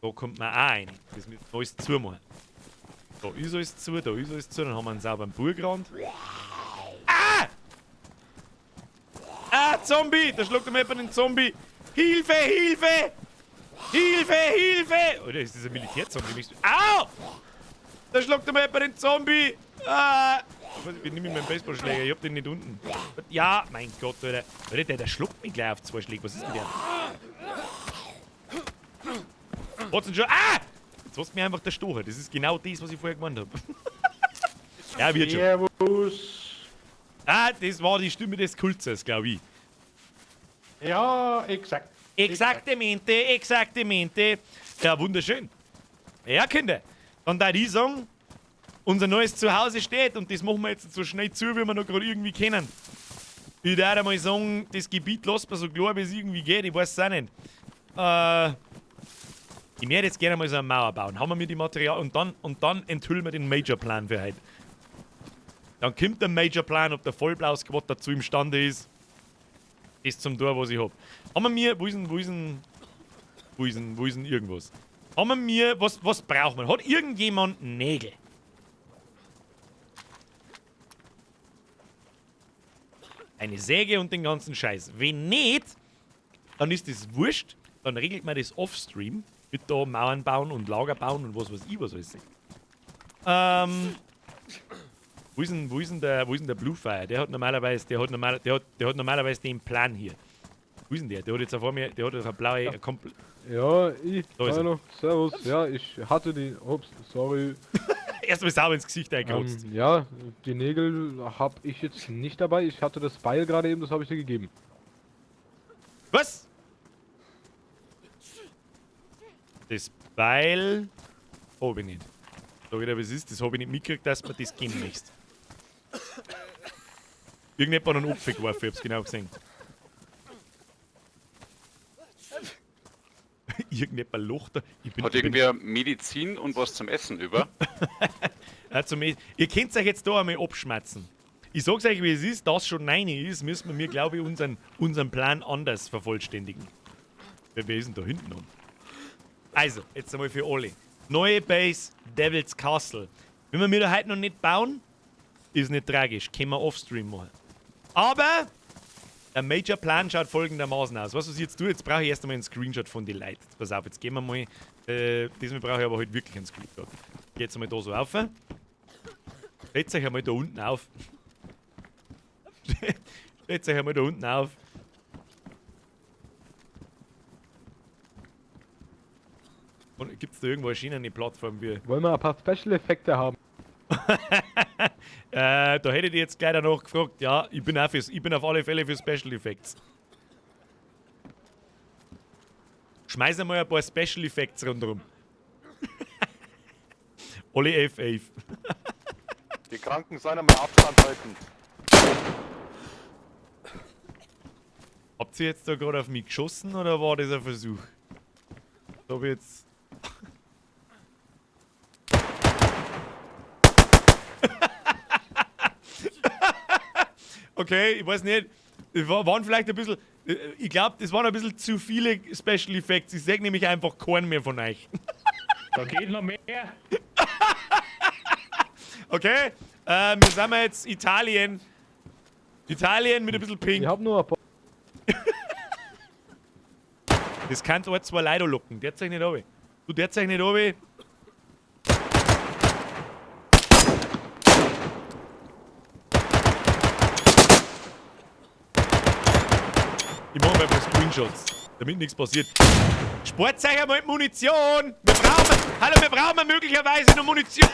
Da kommt man auch rein. Das müssen wir alles zumachen. Da ist alles zu, da ist alles zu. Dann haben wir einen sauberen Burgrand. Ah! Ah, Zombie! Da schlägt mir jemand einen Zombie! Hilfe, Hilfe! Hilfe, Hilfe! Oder ist das ein Militärzombie? Au! Da schlägt mir jemand einen Zombie! Ah! Ich nehme meinen Baseballschläger, ich hab den nicht unten. Ja, mein Gott, Alter. Alter, der schluckt mich gleich auf 2 Schläge. Was ist denn der? What's denn schon? Ah! Jetzt hast du mir einfach der Stocher. Das ist genau das, was ich vorher gemeint hab. Ja, wird schon. Servus. Ah, das war die Stimme des Kulzers, glaub ich. Ja, exakt. Exaktamente, exaktamente. Ja, wunderschön. Ja, Kinder. Dann da ich sagen, unser neues Zuhause steht und das machen wir jetzt so schnell zu, wie wir noch gerade irgendwie können. Ich würde einmal sagen, das Gebiet lässt man so klar, wie es irgendwie geht. Ich weiß es auch nicht. Ich möchte jetzt gerne mal so eine Mauer bauen. Haben wir mir die Material und dann enthüllen wir den Major-Plan für heute. Dann kommt der Major-Plan, ob der Vollblau-Squad dazu imstande ist. Das zum Tor, was ich hab. Haben wir mir, wo ist denn irgendwas? Haben wir mir, was braucht man? Hat irgendjemand Nägel? Eine Säge und den ganzen Scheiß. Wenn nicht, dann ist das wurscht. Dann regelt man das offstream. Mit da Mauern bauen und Lager bauen und was weiß ich was alles. Wo ist denn der Bluefire? Der hat normalerweise, der hat normalerweise den Plan hier. Wo ist denn der? Der hat jetzt vor mir, der hat eine blaue, ja. Ja, ich. Da ist er. Hallo, servus. Ja, ich hatte die. Ups, sorry. Erstmal sauber ins Gesicht eingekotzt. Ja, die Nägel hab ich jetzt nicht dabei. Ich hatte das Beil gerade eben, das habe ich dir gegeben. Was? Das Beil hab ich nicht. Sag ich dir, was ist? Das hab ich nicht mitgekriegt, dass man das geben möchte. Irgendjemand hat einen Apfel geworfen, ich hab's genau gesehen. Irgendjemand Loch da. Hat irgendwer Medizin und was zum Essen über? Ja, ihr könnt euch jetzt da einmal abschmatzen. Ich sag's euch, wie es ist, dass schon 9 ist, müssen wir, glaube ich, unseren Plan anders vervollständigen. Wer ist denn da hinten um? Also, jetzt einmal für alle. Neue Base, Devil's Castle. Wenn wir da heute noch nicht bauen, ist nicht tragisch. Können wir offstream machen. Aber der Major Plan schaut folgendermaßen aus. Was ich jetzt tue, jetzt brauche ich erst einmal einen Screenshot von den Leuten. Jetzt pass auf, jetzt gehen wir mal. Diesmal brauche ich aber heute wirklich einen Screenshot. Geh jetzt einmal da so auf. Stellt euch einmal da unten auf. Stellt euch einmal da unten auf. Und gibt's da irgendwo eine schöne Plattform wie. Wollen wir ein paar Special Effekte haben? Da hätte ich jetzt gleich danach gefragt. Ja, ich bin auf alle Fälle für Special Effects. Schmeiß einmal ein paar Special Effects rundherum. Alle F11. Die Kranken sollen einmal Abstand halten. Habt ihr jetzt da gerade auf mich geschossen oder war das ein Versuch? Da hab ich jetzt. Okay, ich weiß nicht. Waren vielleicht ein bisschen. Ich glaube, das waren ein bisschen zu viele Special Effects. Ich sehe nämlich einfach keinen mehr von euch. Da geht noch mehr. Okay, wir sind jetzt Italien. Italien mit ein bisschen Pink. Ich hab nur ein paar. Das kann auch zwei Leute locken. Der zeigt nicht runter. Du, der zeigt nicht runter. Ich mache mal ein paar Screenshots, damit nichts passiert. Spart euch einmal Munition! Wir brauchen, hallo, wir brauchen möglicherweise noch Munition!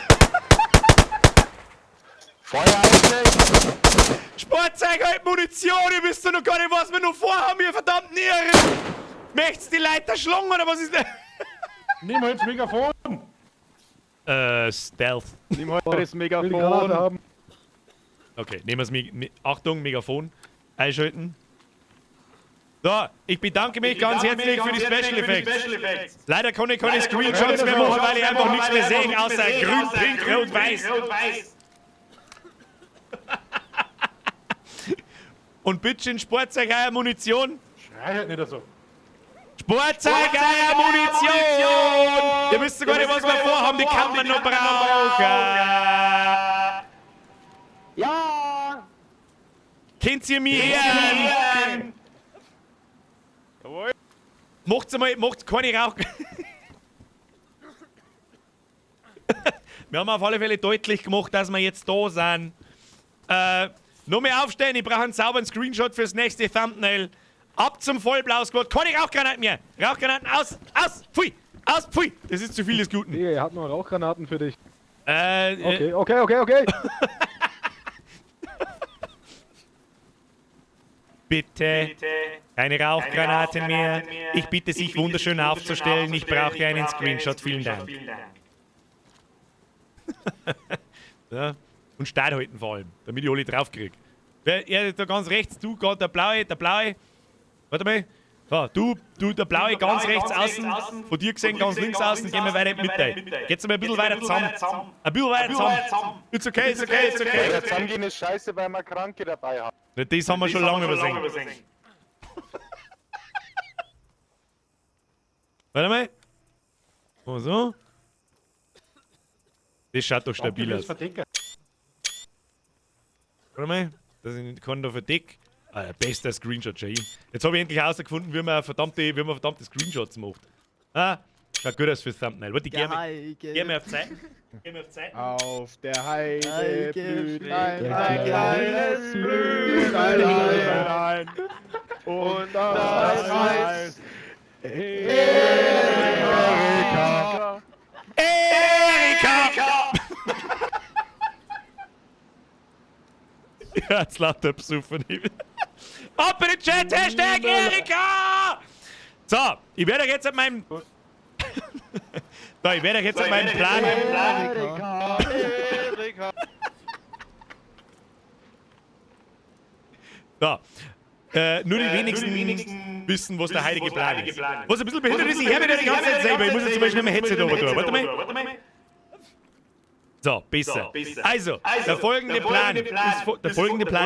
Feuer einstellen! Spart euch halt Munition! Ihr wisst doch noch gar nicht, was wir noch vorhaben, ihr verdammten Irren! Möchtest die Leiter schlagen oder was ist denn? Nimm halt das Megafon! Stealth. Nimm halt das Megafon. Haben. Okay, nehmen wir es. Achtung, Megafon. Einschalten. So, ich bedanke mich ganz herzlich für die Special Effects. Leider kann ich keine Screenshots mehr machen, weil ich einfach nichts mehr sehe, außer grün, pink, rot, weiß. Und bitteschön, spart euch eure Munition. Schrei halt nicht so. Sport euer Munition! Ihr wisst gar nicht, was wir vorhaben, die kann man noch brauchen! Ja! Könnt ihr mich hören? Jawohl! Macht's einmal, macht keine Rauch. Wir haben auf alle Fälle deutlich gemacht, dass wir jetzt da sind. Noch mehr aufstehen, ich brauche einen sauberen Screenshot fürs nächste Thumbnail. Ab zum Vollblau-Squad. Keine Rauchgranaten mehr! Rauchgranaten aus! Aus! Pfui! Aus! Pfui! Das ist zu viel des Guten. Digga, er hat noch Rauchgranaten für dich. Okay, okay, okay, okay. Bitte. Keine Rauchgranaten mehr. Ich bitte sich wunderschön aufzustellen. Ich brauche einen Screenshot. Vielen Dank. Ja. Und Start halten vor allem, damit ich alle drauf krieg. Wer, er da ganz rechts, du, gerade der blaue, der blaue. Warte mal. So, du, der blaue ganz rechts außen, von dir gesehen ganz links außen, gehen wir weiter mit dir. Geht's mal ein bisschen weiter zusammen. Ein bisschen weiter zusammen. It's okay, it's okay, it's okay. Weiter zusammengehen ist scheiße, weil wir Kranke dabei haben. Na, das haben wir schon lange übersehen. Warte mal. Oh, so. Das schaut doch stabil aus. Warte mal, dass ich kann da verdeck. Ah, bester Screenshot, Jay. Jetzt habe ich endlich herausgefunden, wie man verdammte Screenshots macht. Ah, schaut gut aus fürs Thumbnail. Warte, geh mal auf Zeit. Geh mal auf Zeit. Auf der Heide blüht ein kleines Blümlein. Und das heißt Erika. Erika! Ja, jetzt lauter Besucher. Ab in den Chat, Hashtag Erika! So, ich werde euch jetzt an meinem... So, ich werde euch jetzt an meinem Plan... Erika, Erika. So. Nur die wenigsten wissen, was der heilige Plan ist. Was ein bisschen behindert ist, ich höre mir die ganze Zeit selber. Ich muss jetzt zum Beispiel mein Headset runter tun. Warte mal. So, besser. Also, der folgende Plan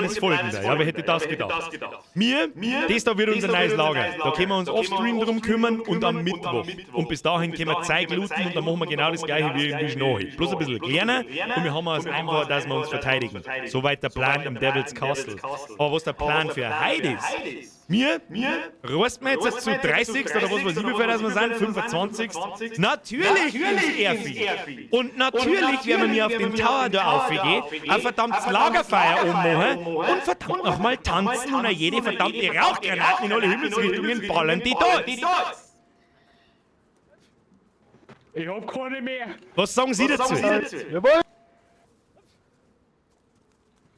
ist folgender. Ja, wer hätte das gedacht? Mir, das da wird unser neues Lager. Da können wir uns offstream drum kümmern und am Mittwoch. Und bis dahin können wir Zeug looten und dann machen wir genau das gleiche wie in Wischnohi. Bloß ein bisschen kleiner und wir haben es einfach, dass wir uns verteidigen. Soweit der Plan im Devil's Castle. Aber was der Plan für heute ist, mir rosten wir jetzt zu 30. oder was weiß ich, wie viel das wir sind, 25. Natürlich ins Airfield. Und natürlich werden wir mir auf den Tower da aufgehen, ein verdammtes Lagerfeuer ummachen und verdammt nochmal tanzen und jede verdammte Rauchgranaten in alle Himmelsrichtungen ballern, die da ist. Ich hab keine mehr. Was sagen Sie dazu? Jawohl!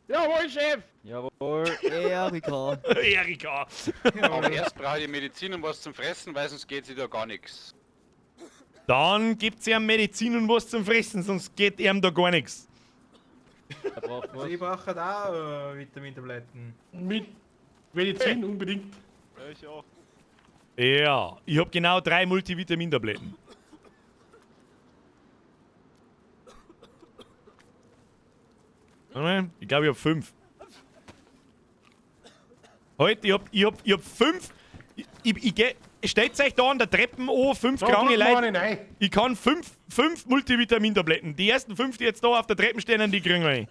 Jawohl, Chef! Jawohl. Erika. Erika. Aber erst brauche ich Medizin und was zum Fressen, weil sonst geht sich da gar nichts. Dann gibt's ja Medizin und was zum Fressen, sonst geht ihm da gar nichts. Also ich brauche da auch Vitamintabletten. Mit Medizin unbedingt. Ja, ich auch. Ja, ich hab genau 3 Multivitamintabletten. Ich glaube, ich hab 5. Heute, ich hab 5. Stellt euch da an der Treppe an, 5 kranke Leute. Ich kann 5 Multivitamintabletten. Die ersten 5, die jetzt da auf der Treppe stehen, die kriegen wir.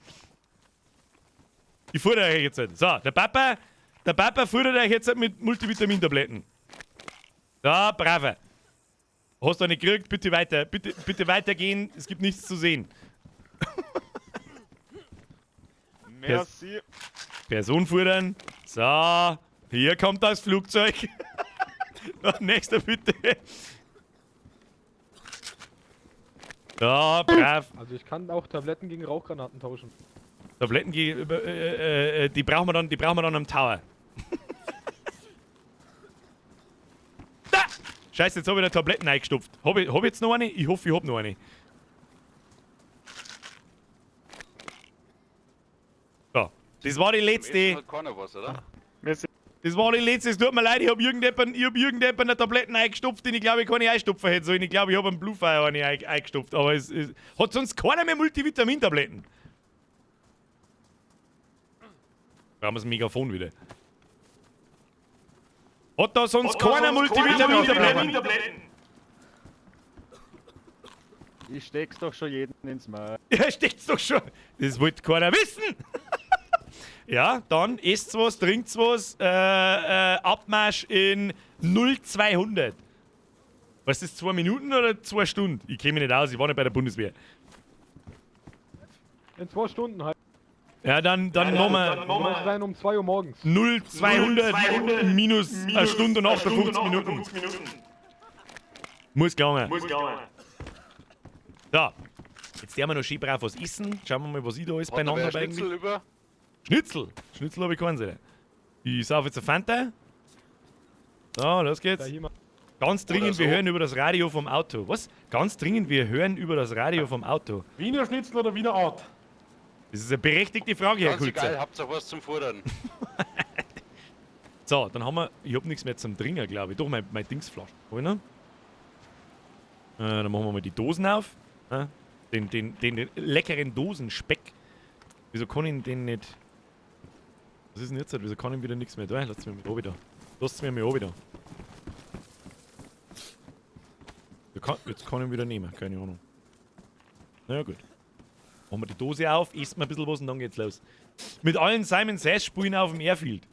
Ich futter euch jetzt. So, der Papa futtert euch jetzt mit Multivitamintabletten. So, brave. Hast du eine gekriegt? Bitte weiter. Bitte weitergehen. Es gibt nichts zu sehen. Merci. Person futtern. So, hier kommt das Flugzeug. Nächster bitte. So, brav. Also ich kann auch Tabletten gegen Rauchgranaten tauschen. Tabletten gegen... die brauchen wir dann, am Tower. Da! Scheiße, jetzt habe ich da Tabletten eingestopft. Hab ich jetzt noch eine? Ich hoffe, ich hab noch eine. So, das war die letzte. Hat keiner was, oder? Das war die letzte, es tut mir leid, ich hab irgendjemanden eine Tabletten eingestopft, den ich glaube, ich keine einstopfen hätte sollen. Ich glaube, ich hab einen Bluefire eine eingestopft, aber es hat sonst keiner mehr Multivitamintabletten. Brauchen wir das Megafon wieder. Hat da sonst keiner Multivitamin-Tabletten? Ich steck's doch schon jeden ins Maul. Ja, steckt's doch schon. Das wollte keiner wissen. Ja, dann esst was, trinkt was, Abmarsch in 0200. Was ist das, 2 Minuten oder 2 Stunden? Ich kenne mich nicht aus, ich war nicht bei der Bundeswehr. In 2 Stunden halt. Ja, dann machen wir Muss sein um 2 Uhr morgens. 0200 minus 1 Stunde und 58 Minuten. Muss gegangen. So, jetzt werden wir noch schön brav was essen. Schauen wir mal, was ich da alles Hat da beieinander wer habe eigentlich. Schnitzel über? Schnitzel! Schnitzel habe ich keinen Sinne. Ich sauf jetzt eine Fanta. So, los geht's. Ganz dringend, so. wir hören über das Radio vom Auto. Was? Ganz dringend, wir hören über das Radio vom Auto. Wiener Schnitzel oder Wiener Art? Das ist eine berechtigte Frage, Herr Ganz egal, Kulzer. habt ihr was zum Fordern. So, dann haben wir. Ich hab nichts mehr zum Trinken, glaube ich. Doch, mein Dingsflasche. Hab ich noch? Dann machen wir mal die Dosen auf. Den leckeren Dosenspeck. Wieso kann ich den nicht. Was ist denn jetzt? Wieso kann ich wieder nichts mehr da? Lasst mich mal wieder. Lasst mich mal wieder. Jetzt kann ich ihn wieder nehmen, keine Ahnung. Na ja, gut. Machen wir die Dose auf, essen wir ein bisschen was und dann geht's los. Mit allen Simon Says Spulen auf dem Airfield.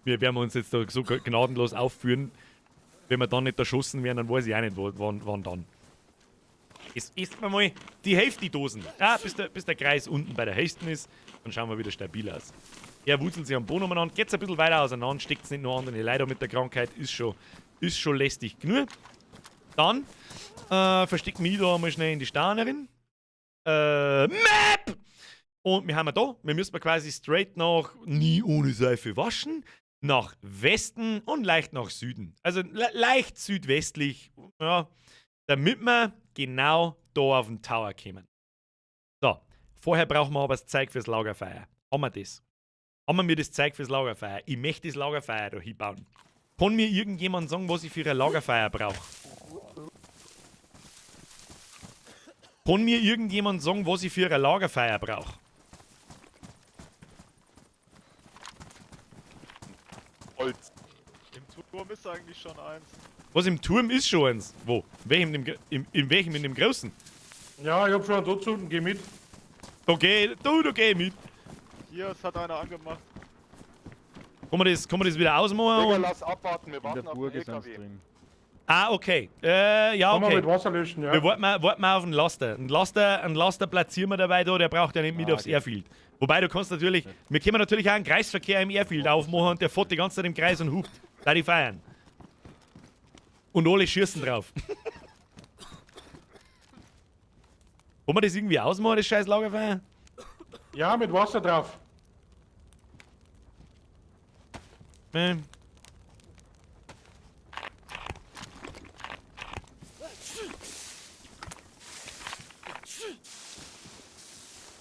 Wir werden uns jetzt da so gnadenlos aufführen. Wenn wir dann nicht erschossen werden, dann weiß ich auch nicht, wann dann. Jetzt isst man mal die Hälfte die Dosen. Ja, bis der Kreis unten bei der Hälfte ist, dann schauen wir wieder stabil aus. Er wurzelt sich am Boden umeinander, geht's ein bisschen weiter auseinander, steckt's nicht nur andere Leute mit der Krankheit, ist schon lästig genug. Dann versteckt mich da mal schnell in die Staunerin. Map! Und wir haben da, wir müssen quasi straight nach nie ohne Seife waschen, nach Westen und leicht nach Süden. Also leicht südwestlich, ja, damit wir genau da auf den Tower kommen. So, vorher brauchen wir aber das Zeug fürs Lagerfeuer. Haben wir das? Haben wir mir das Zeug fürs Lagerfeuer? Ich möchte das Lagerfeuer da hinbauen. Kann mir irgendjemand sagen, was ich für ein Lagerfeuer brauche? Kann mir irgendjemand sagen, was ich für ein Lagerfeuer brauche? Holz. Im Turm ist eigentlich schon eins. Was im Turm ist schon eins? Wo? In welchem, in welchem? In dem großen? Ja, ich hab schon einen Todsünden, geh mit. Okay, du, da geh mit. Hier, es hat einer angemacht. Kann man das wieder ausmachen? Digga, und- lass abwarten, wir In warten der auf den Burg ist eins LKW. drin. Ah, okay. Ja, Kann man okay. mit Wasser löschen, ja. Wir warten mal auf den Laster. Einen Laster platzieren wir dabei da, der braucht ja nicht mit aufs geht. Airfield. Wobei, du kannst natürlich, wir können natürlich auch einen Kreisverkehr im Airfield aufmachen und der fährt die ganze Zeit im Kreis und hupt. Da die feiern. Und alle schießen drauf. Wollen wir das irgendwie ausmachen, das scheiß Lagerfeuer? Ja, mit Wasser drauf.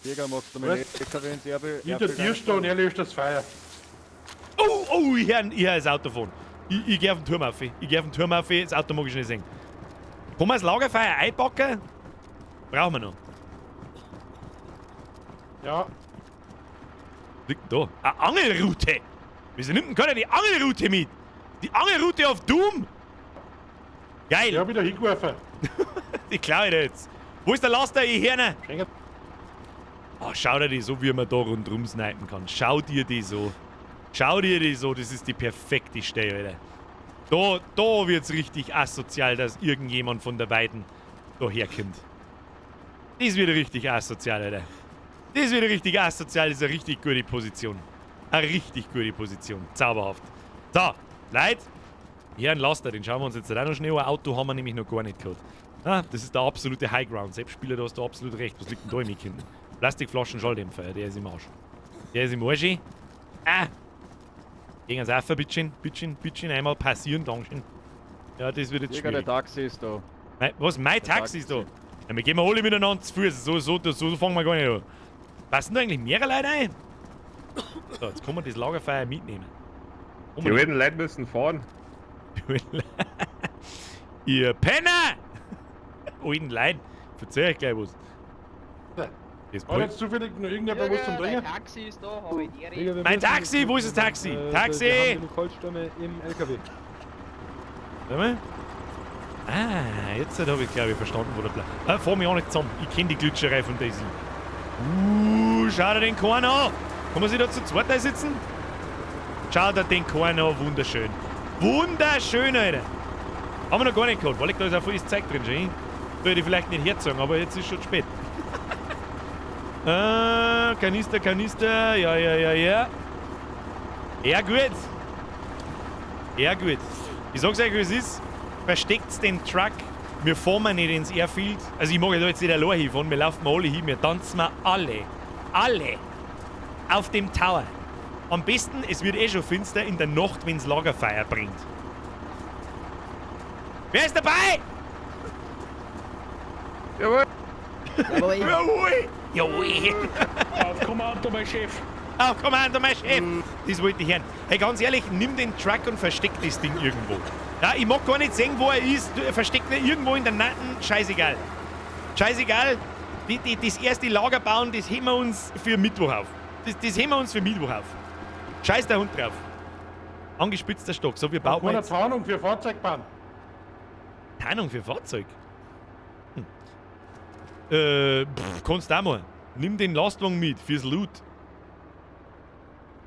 Birger, magst du mit Was? LKW ins Erbe? Mit der Tür und er löscht das Feuer. Oh, oh, ich hör das Auto fahren. Ich geh auf den Turm auf. Ich geh auf den Turm auf, das Auto mag ich nicht sehen. Kann man das Lagerfeuer einpacken? Brauchen wir noch. Ja. Liegt denn da? Eine Angelrute! Wieso nimmt denn keiner die Angelrute mit? Die Angelrute auf Doom! Geil! Ich hab wieder hingeworfen. Die klau ich dir jetzt. Wo ist der Laster, ich Hirne? Oh, schau dir die so, wie man da rundrum snipen kann. Schau dir die so. Schau dir die so, das ist die perfekte Stelle, Alter. Da wird's richtig asozial, dass irgendjemand von der Weiden da herkommt. Das wird richtig asozial, Alter. Das wird richtig asozial, das ist eine richtig gute Position. Eine richtig gute Position. Zauberhaft. So, Leute. Hier ein Laster, den schauen wir uns jetzt auch noch schnell an. Ein Auto haben wir nämlich noch gar nicht gehabt. Ah, das ist der absolute Highground. Selbst Spieler, da hast du absolut recht. Was liegt denn da im Kind? Plastikflaschen-Schalldämpfer, der ist im Arsch. Der ist im Arsch. Ah! Gegen uns auf, bitteschön, bitteschön, bitteschön. Einmal passieren, dankeschön. Ja, das wird jetzt Jäger, der schwierig. Taxi ist da. Mei, was? Mein Taxi ist da? Ja, wir gehen mal alle miteinander zu Fuß. So fangen wir gar nicht an. Passen da eigentlich mehrere Leute ein? So, jetzt kann man das Lagerfeuer mitnehmen. Die alten Leute müssen fahren. Ihr Penner! Alten Leute, verzeih euch gleich was. Das Hat jetzt zufällig noch irgendjemand was zum Trinken? Taxi ist da, hab ich die Digga, wir Mein müssen Taxi, wo ist das Taxi? Taxi! Wir haben genug Holzstämme im LKW. Warte mal. Ah, jetzt habe ich, glaube ich, verstanden, wo der Plan. Fahr mich auch nicht zusammen. Ich kenne die Glitscherei von Daisy. Schau dir den Korn an. Kann man sich da zu zweit sitzen? Schau dir den Korn an, wunderschön. Wunderschön, Alter. Haben wir noch gar nicht gehabt, weil ich da ist auch volles Zeug drin schon. Würde ich vielleicht nicht herzogen, aber jetzt ist schon zu spät. Kanister, Kanister, ja, ja, ja, ja. Ja, gut. Ja, gut. Ich sag's euch, wie es ist. Versteckt den Truck. Wir fahren nicht ins Airfield. Also ich mag ja da jetzt nicht allein hinfahren. Wir laufen alle hin. Wir tanzen alle. Alle. Auf dem Tower. Am besten, es wird eh schon finster, in der Nacht, wenn's Lagerfeuer brennt. Wer ist dabei? Jawohl! Jawohl. Jawohl! Jawohl! Auf Kommando, mein Chef. Auf Kommando, mein Chef! Das wollte ich hören. Hey, ganz ehrlich, nimm den Truck und versteck das Ding irgendwo. Ja, ich mag gar nicht sehen, wo er ist. Du, versteck ihn irgendwo in der Natten. Scheißegal. Scheißegal. Das erste Lager bauen, das heben wir uns für Mittwoch auf. Das heben wir uns für Mittwoch auf. Scheiß der Hund drauf. Angespitzter Stock. So, wir bauen Keine jetzt. Tarnung für Fahrzeugbahn. Tarnung für Fahrzeug? Hm. Kannst du auch mal. Nimm den Lastwagen mit fürs Loot.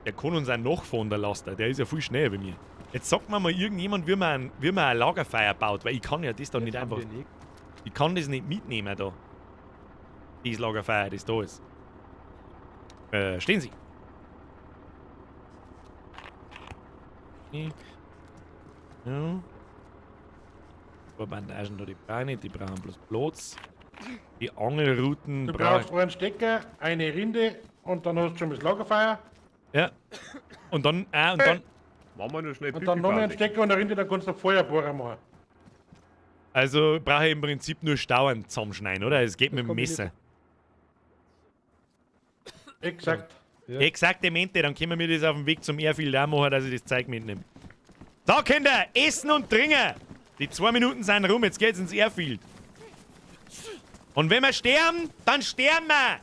Der kann uns auch nachfahren, der Laster. Der ist ja viel schneller wie mir. Jetzt sagt mir mal irgendjemand, wie man ein Lagerfeuer baut, weil ich kann ja das da nicht einfach. Ich kann das nicht mitnehmen da. Dieses Lagerfeuer, das da ist. Stehen Sie. Ja. Ein paar Bandagen da, die brauche ich nicht, die brauchen bloß Platz. Die Angelruten Du brauche brauchst einen Stecker, eine Rinde und dann hast du schon das Lagerfeuer. Ja. Und dann, und dann. Machen wir nur schnell Und dann noch mehr einen Stecker und eine Rinde, dann kannst du Feuerbohrer machen. Also brauche ich im Prinzip nur Stauern zusammenschneiden, oder? Es geht mit dem Messer. Exakt. Ja. Exaktamente, dann können wir das auf dem Weg zum Airfield auch machen, dass ich das Zeug mitnehme. So, Kinder, essen und trinken! Die 2 Minuten sind rum, jetzt geht's ins Airfield. Und wenn wir sterben, dann sterben wir!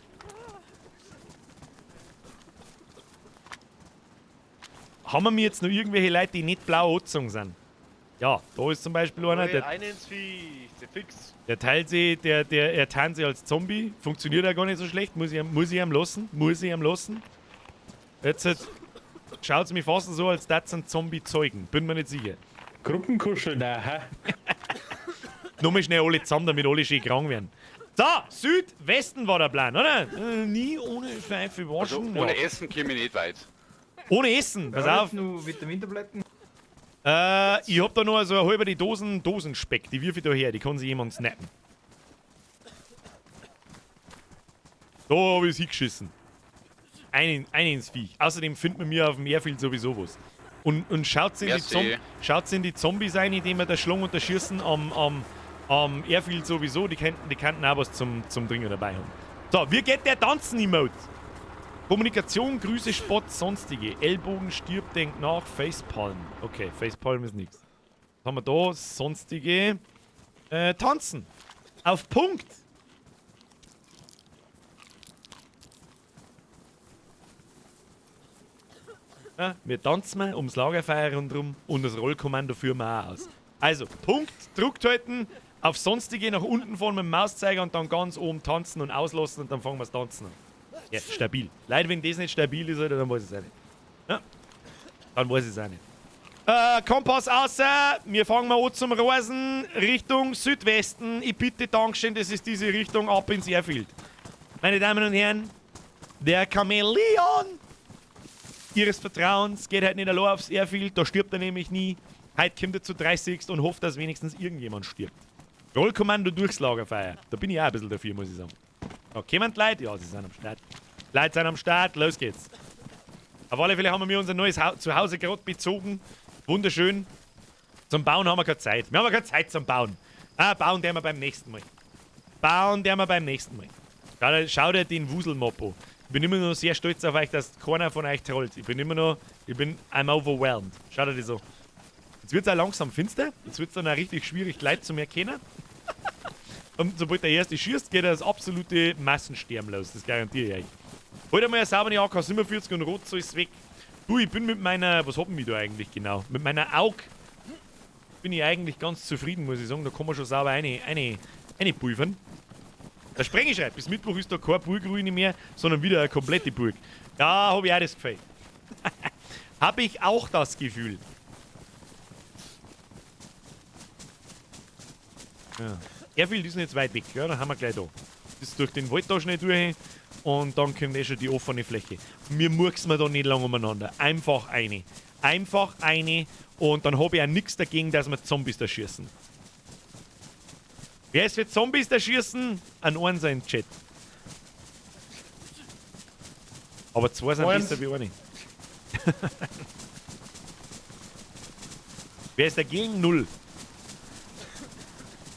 Haben wir jetzt noch irgendwelche Leute, die nicht blau angezogen sind? Ja, da ist zum Beispiel einer, der, der teilt sich, er tarnt sich als Zombie. Funktioniert ja gar nicht so schlecht, muss ich ihm lassen, Jetzt schaut's mir fast so, als würde es ein Zombie zeugen. Bin mir nicht sicher. Gruppenkuscheln, hä? Nur mal schnell alle zusammen, damit alle schön krank werden. So, Südwesten war der Plan, oder? Nie ohne Pfeife waschen. Also, ohne Essen komme ich nicht weit. Ohne Essen, pass auf. Nur Vitamintabletten? Ich hab da noch so eine halbe die Dosenspeck, die wirf ich da her, die kann sich jemand snappen. Da hab ich's hingeschissen. Ein ins Viech. Außerdem findet man mir auf dem Airfield sowieso was. Und schaut's in die Zombies rein, indem wir da schlagen und da schießen am Airfield sowieso. Die könnten auch was zum Trinken dabei haben. So, wie geht der Tanzen-Emote? Kommunikation, Grüße, Spott, sonstige. Ellbogen, stirb, denk nach, Facepalm. Okay, Facepalm ist nichts. Was haben wir da? Sonstige. Tanzen. Auf Punkt. Ja, wir tanzen ums Lagerfeuer rundherum und das Rollkommando führen wir auch aus. Also, Punkt, druckt halten, auf sonstige nach unten fahren mit dem Mauszeiger und dann ganz oben tanzen und auslassen und dann fangen wir das Tanzen an. Ja, stabil. Leider, wenn das nicht stabil ist, Alter, dann weiß ich es auch nicht. Ja, dann weiß ich es auch nicht. Kompass außer, wir fangen mal an zum Reisen Richtung Südwesten. Ich bitte, Dankeschön, das ist diese Richtung ab ins Airfield. Meine Damen und Herren, der Chamäleon ihres Vertrauens geht halt nicht allein aufs Airfield, da stirbt er nämlich nie. Heute kommt er zu 30. und hofft, dass wenigstens irgendjemand stirbt. Rollkommando durchs Lagerfeuer. Da bin ich auch ein bisschen dafür, muss ich sagen. Da kommen die Leute? Ja, sie sind am Start. Leute sind am Start, los geht's. Auf alle Fälle haben wir unser neues Zuhause gerade bezogen. Wunderschön. Zum Bauen haben wir keine Zeit. Wir haben keine Zeit zum Bauen. Ah, bauen werden wir beim nächsten Mal. Bauen werden wir beim nächsten Mal. Schau dir den Wuselmopp an. Ich bin immer noch sehr stolz auf euch, dass keiner von euch trollt. Ich bin immer noch, I'm overwhelmed. Schaut euch das an. Jetzt wird's auch langsam finster. Jetzt wird's dann auch richtig schwierig, Leute zu erkennen. Und sobald der erste schießt, geht das absolute Massensterben los. Das garantiere ich euch. Heute mal eine saubere AK-47 und rot so ist weg. Du, ich bin mit meiner. Was haben wir da eigentlich genau? Mit meiner AUG bin ich eigentlich ganz zufrieden, muss ich sagen. Da kann man schon sauber eine pulvern. Der Sprengel schreibt, bis Mittwoch ist da keine Burgruine mehr, sondern wieder eine komplette Burg. Ja, habe ich auch das Gefühl. Habe ich auch das Gefühl. Ja. Airfield ist nicht weit weg, ja, dann haben wir gleich da. Das ist durch den Wald da schnell durch und dann kommt eh schon die offene Fläche. Mir murksen wir da nicht lang umeinander. Einfach eine. Einfach eine und dann habe ich auch nichts dagegen, dass wir Zombies da schießen. Wer ist für Zombies da schießen? An einen im Chat. Aber zwei sind Eins. besser wie eine. Wer ist dagegen? Null.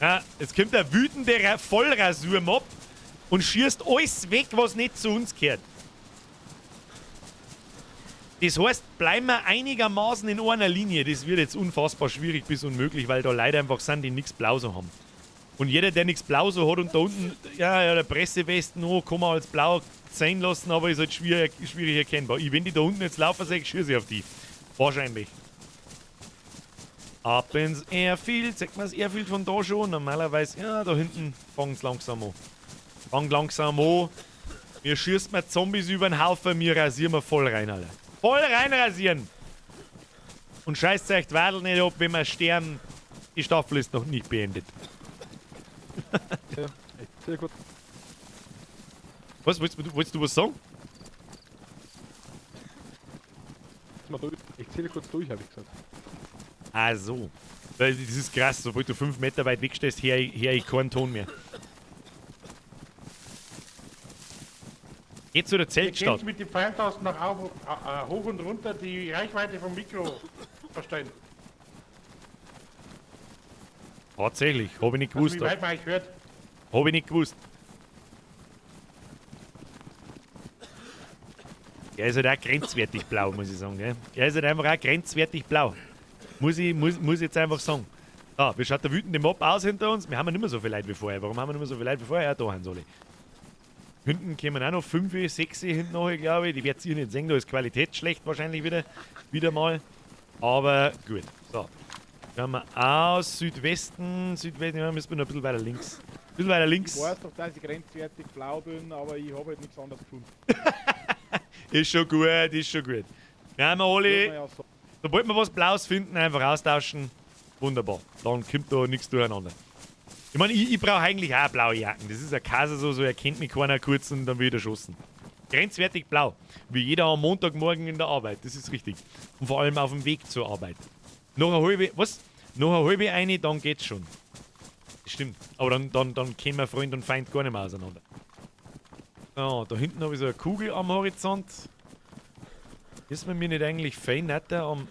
Ja, jetzt kommt der wütende Vollrasur-Mob und schießt alles weg, was nicht zu uns gehört. Das heißt, bleiben wir einigermaßen in einer Linie. Das wird jetzt unfassbar schwierig bis unmöglich, weil da Leute einfach sind, die nichts Blau so haben. Und jeder, der nichts Blau so hat und da unten, ja, ja, der Pressewesten, oh, kann man als blau sein lassen, aber ist halt schwierig, schwierig erkennbar. Ich, wenn die da unten jetzt laufen, sag ich, schieße ich auf die. Wahrscheinlich. Ab ins Airfield. Sagt man das Airfield von da schon? Normalerweise, ja, da hinten fangt's langsam an. Fangt langsam an. Mir schießt mir Zombies über den Haufen, mir rasieren wir voll rein, Alter. Voll rein rasieren! Und scheißt euch die Wadel nicht ab, wenn wir sterben. Die Staffel ist noch nicht beendet. Ja, sehr gut. Was? Wolltest du was sagen? Ich zähle kurz durch, habe ich gesagt. Ah, so. Weil das ist krass, sobald du 5 Meter weit weg stehst, hör ich keinen Ton mehr. Geht zu der Ihr Zeltstadt. könnt mit den Pfeiltasten nach auf, hoch und runter die Reichweite vom Mikro verstellen. Tatsächlich, habe ich nicht Also gewusst. wie weit man euch hört. Habe ich nicht gewusst. Er ist halt auch grenzwertig blau, muss ich sagen. Gell? Er ist halt einfach auch grenzwertig blau. Muss ich jetzt einfach sagen. Ah, wie schaut der wütende Mob aus hinter uns? Wir haben ja nicht mehr so viel Leute wie vorher. Warum haben wir nicht mehr so viel Leute wie vorher? Ja, da haben sie alle. Hinten kommen auch noch 5, 6 hinten noch, glaube ich. Die werdet ihr nicht sehen, da ist Qualität schlecht wahrscheinlich wieder. Wieder mal. Aber gut. So. Schauen wir aus. Südwesten. Südwesten, ja, müssen wir noch ein bisschen weiter links. Ein bisschen weiter links. Ich weiß doch, dass ich grenzwertig blau bin, aber ich habe halt nichts anderes gefunden. Ist schon gut, ist schon gut. Wir haben alle. Muss man ja sagen. Sobald wir was Blaues finden, einfach austauschen. Wunderbar. Dann kommt da nichts durcheinander. Ich meine, ich brauche eigentlich auch blaue Jacken. Das ist ein Käse so, so erkennt mich keiner kurz und dann wird erschossen. Grenzwertig blau. Wie jeder am Montagmorgen in der Arbeit. Das ist richtig. Und vor allem auf dem Weg zur Arbeit. Noch eine halbe, was? Noch eine halbe eine, dann geht's schon. Das stimmt. Aber dann kämen wir Freund und Feind gar nicht mehr auseinander. So, da hinten habe ich so eine Kugel am Horizont. Ist man mir nicht eigentlich fein netter am...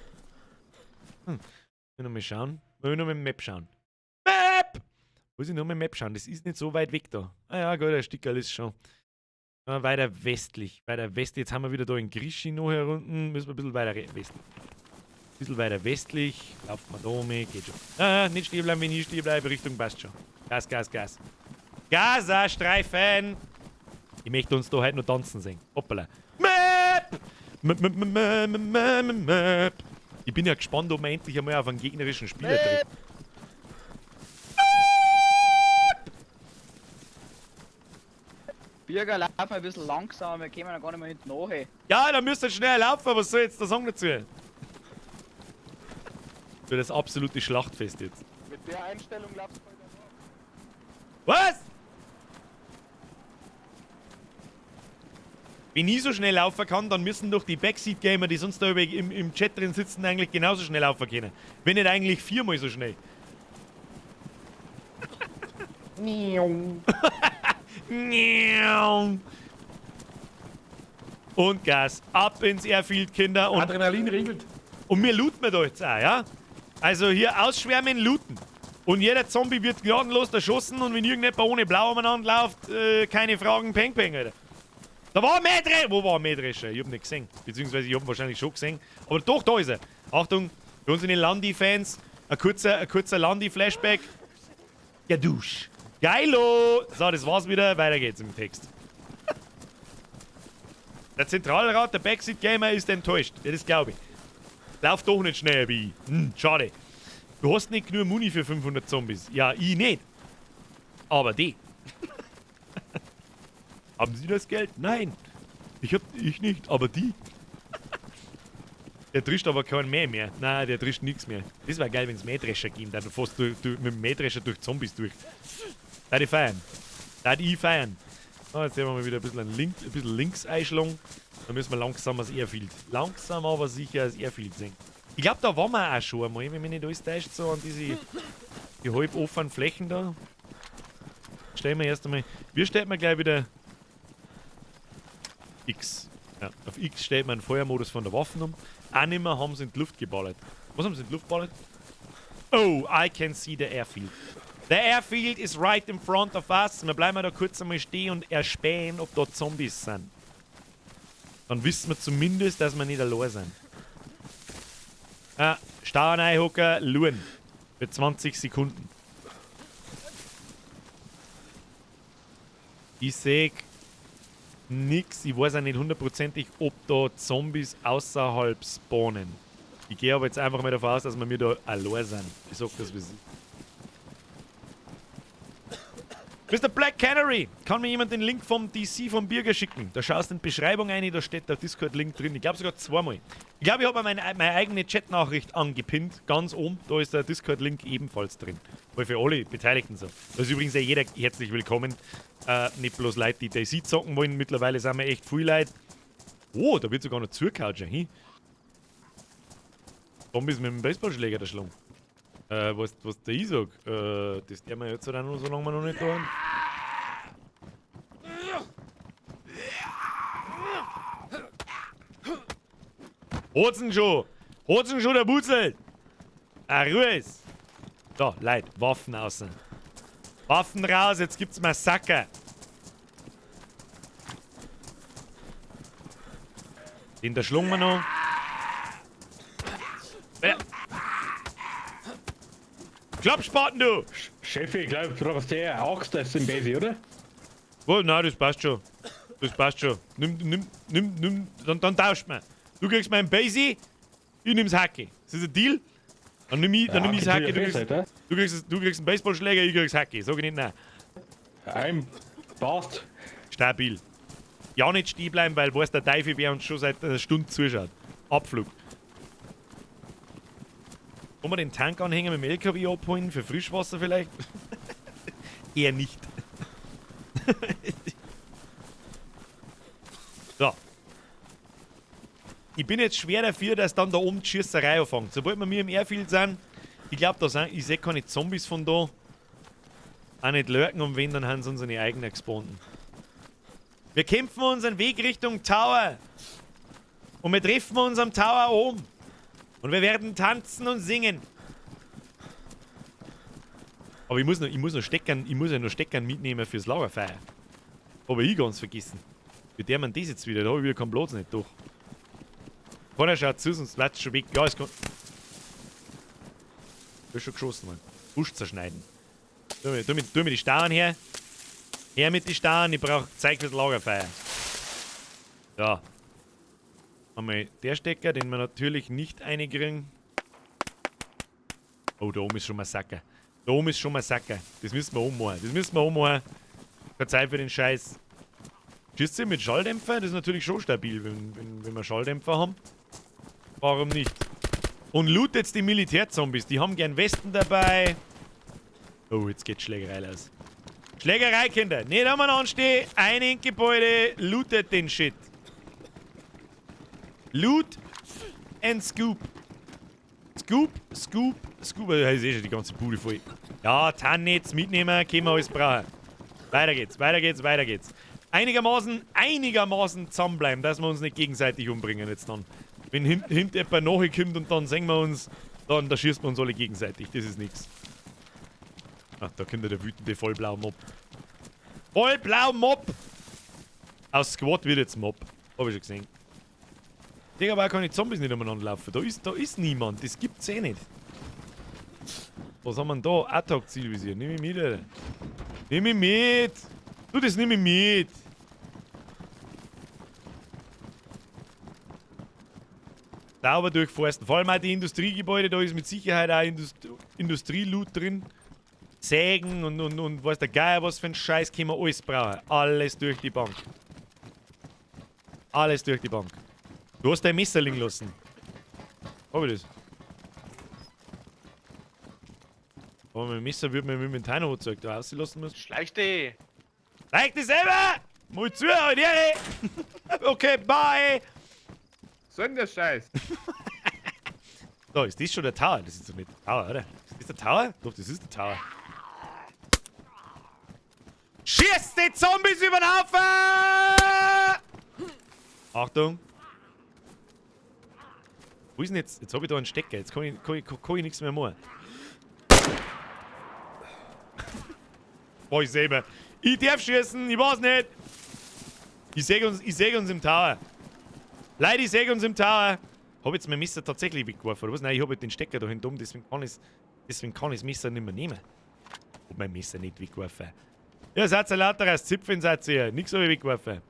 Will noch mal schauen. Will noch mal Map schauen. Map! Muss ich noch mal Map schauen? Das ist nicht so weit weg da. Ah ja, gut, der Stickerl ist schon. Ja, weiter westlich. Weiter westlich. Jetzt haben wir wieder da in Grischi noch hier unten. Müssen wir ein bisschen weiter westlich. Ein bisschen weiter westlich. Lauft man da um, geht schon. Ah, nicht stehen bleiben, wenn ich stehen bleibe. Richtung passt schon. Gas, Gas, Gas. Gazastreifen! Ich möchte uns da heute noch tanzen sehen. Hoppala. Map! Map, map, map, map, map, map. Ich bin ja gespannt, ob wir endlich einmal auf einen gegnerischen Spieler treffen. Bürger, lauf mal ein bisschen langsamer, wir kommen ja gar nicht mehr hinten nach. Ja, da müsst ihr schnell laufen, was soll ich jetzt da sagen dazu? Für das absolute Schlachtfest jetzt. Mit der Einstellung laufst du Was? Wenn ich so schnell laufen kann, dann müssen doch die Backseat-Gamer, die sonst da im Chat drin sitzen, eigentlich genauso schnell laufen können. Wenn nicht eigentlich viermal so schnell. Und Gas. Ab ins Airfield, Kinder. Und Adrenalin regelt. Und mir looten wir da jetzt auch, ja? Also hier ausschwärmen, looten. Und jeder Zombie wird gnadenlos erschossen und wenn irgendjemand ohne Blau umeinander läuft, keine Fragen, Peng Peng, Alter. Da war ein Mähdrescher! Wo war ein Mähdrescher? Ich hab ihn nicht gesehen. Beziehungsweise ich hab ihn wahrscheinlich schon gesehen. Aber doch, da ist er. Achtung, für unsere Landi-Fans, ein kurzer Landi-Flashback. Ja, Dusch. Geilo! So, das war's wieder. Weiter geht's im Text. Der Zentralrat der Backseat Gamer ist enttäuscht. Ja, das glaube ich. Lauf doch nicht schneller wie ich. Schade. Du hast nicht genug Muni für 500 Zombies. Ja, ich nicht. Aber die. Haben Sie das Geld? Nein. Ich nicht, aber die. Der trischt aber keinen mehr. Nein, der trischt nichts mehr. Das wär geil, wenn's Mähdrescher geben, dann fährst du mit dem Mähdrescher durch Zombies durch. Da die feiern. Da die feiern. So, jetzt sehen wir mal wieder ein bisschen, ein bisschen links einschlagen. Dann müssen wir langsam das Airfield. Langsam aber sicher das Airfield sehen. Ich glaub, da waren wir auch schon einmal, wenn mich nicht alles täuscht, so an diese die halb offenen Flächen da. Stellen wir erst einmal. Wir stellen wir gleich wieder X. Ja, auf X stellt man den Feuermodus von der Waffen um. Auch nicht mehr haben sie in die Luft geballert. Was haben sie in die Luft geballert? Oh, I can see the airfield. The airfield is right in front of us. Wir bleiben da kurz einmal stehen und erspähen, ob da Zombies sind. Dann wissen wir zumindest, dass wir nicht allein sind. Ah, Stauern einhocken, luren. Für 20 Sekunden. Ich seh nix. Ich weiß auch nicht hundertprozentig, ob da Zombies außerhalb spawnen. Ich gehe aber jetzt einfach mal davon aus, dass wir mir da allein sind. Ich sag das, wie es ist. Mister Black Canary, kann mir jemand den Link vom DC vom Birger schicken? Da schaust du in die Beschreibung rein, da steht der Discord-Link drin. Ich glaub sogar zweimal. Ich glaub, ich hab mir meine eigene Chat-Nachricht angepinnt. Ganz oben, da ist der Discord-Link ebenfalls drin. Weil für alle Beteiligten so. Da ist übrigens ja jeder herzlich willkommen. Nicht bloß Leute, die DayZ zocken wollen. Mittlerweile sind wir echt viele Leute. Oh, da wird sogar noch zugehauen schon. Hin. Zombies mit dem Baseballschläger der Schlung. Was der ich sag? Das der mir jetzt auch noch, solange wir noch nicht da sind. Hat's denn schon? Hat's denn schon, der Butzel? Ah, Ruhe ist. So, Leute, Waffen außen. Waffen raus, jetzt gibt's Massaker. Den da schlagen wir noch. Ja. Klappspaten, du! Chef, ich glaub, du brauchst eher Axt als den Basie, oder? Oh, nein, das passt schon. Das passt schon. Nimm, nimm, nimm, nimm, dann tauscht man. Du kriegst meinen Basie, ich nehm's Hacke. Ist das ein Deal? Dann nimm ich, dann Ja, nimm ich's Hacke Hacke, tut ja besser, du kriegst einen Baseballschläger, ich krieg's Hacke. Sag ich nicht nein. Ein passt. Stabil. Ja, nicht stehen bleiben, weil weiß der Teufel, wer uns schon seit einer Stunde zuschaut. Abflug. Wollen wir den Tankanhänger mit dem LKW abholen? Für Frischwasser vielleicht? Eher nicht. So. Ich bin jetzt schwer dafür, dass dann da oben die Schießerei anfängt. Sobald wir mir im Airfield sind, ich glaub, da sind, ich seh keine Zombies von da. Auch nicht lurken und wenn, dann haben sie unsere eigenen gespawnt. Wir kämpfen unseren Weg Richtung Tower. Und wir treffen uns am Tower oben. Und wir werden tanzen und singen. Aber ich muss noch, ich muss noch Steckern, ich muss ja noch Steckern mitnehmen fürs Lagerfeuer. Hab ich ganz vergessen. Wie der man das jetzt wieder? Da hab ich wieder keinen Platz nicht durch. Keiner schaut zu, sonst bleibt es schon weg. Ja, es kann. Du hast schon geschossen, Mann. Busch zerschneiden. Tu mir die Starren her. Her mit den Starren, ich brauch Zeug fürs Lagerfeuer. Ja. Einmal der Stecker, den wir natürlich nicht einkriegen. Oh, da oben ist schon Massaker. Da oben ist schon Massaker. Das müssen wir ummachen. Das müssen wir ummachen. Keine Zeit für den Scheiß. Schießt sie mit Schalldämpfer? Das ist natürlich schon stabil, wenn wir Schalldämpfer haben. Warum nicht? Und loot jetzt die Militärzombies. Die haben gern Westen dabei. Oh, jetzt geht Schlägerei los. Schlägerei, Kinder. Nicht einmal anstehen. Ein in Gebäude. Lootet den Shit. Loot and Scoop. Scoop, Scoop, Scoop. Da ist eh schon die ganze Bude voll. Ja, Tarnnetz mitnehmen, können wir alles brauchen. Weiter geht's, weiter geht's, weiter geht's. Einigermaßen zusammenbleiben, dass wir uns nicht gegenseitig umbringen jetzt dann. Wenn hinten jemand nachkommt und dann sehen wir uns, dann da schießt man uns alle gegenseitig. Das ist nix. Ach, da kommt ja der wütende vollblaue Mob. Vollblau Mob! Aus Squad wird jetzt Mob. Hab ich schon gesehen. Digga, aber auch keine Zombies nicht umeinander laufen. Da ist niemand. Das gibt's eh nicht. Was haben wir denn da? Ad-Hoc-Zielvisier. Nimm ich mit, Alter. Nimm mich mit! Du, das nimm ich mit! Sauber durchforsten. Vor allem auch die Industriegebäude, da ist mit Sicherheit auch Industrieloot drin. Sägen und weiß der Geier, was für ein Scheiß können wir alles brauchen. Alles durch die Bank. Alles durch die Bank. Du hast dein Messer liegen lassen. Hab ich das? Aber mein Messer würde mir mit dem Inventar noch gezeigt, da rauslassen müssen. Schleich dich! Schleich dich selber! Mal zu, halt, Okay, bye! So denn der Scheiß? So, ist das schon der Tower? Das ist doch nicht der Tower, oder? Ist das der Tower? Doch, das ist der Tower. Schießt die Zombies über den Haufen! Achtung! Wo ist denn jetzt? Jetzt hab ich da einen Stecker. Jetzt kann ich nichts mehr machen. Boah, ich selber. Ich darf schießen, ich weiß nicht. Ich seh uns im Tower. Leute, ich seh uns im Tower. Hab jetzt mein Messer tatsächlich weggeworfen, oder was? Nein, ich hab halt den Stecker da hinten um, deswegen kann ich's Messer nicht mehr nehmen. Hab mein Messer nicht weggeworfen. Ja, seid ihr lauter als Zipfeln, seid ihr. Nix hab ich weggeworfen.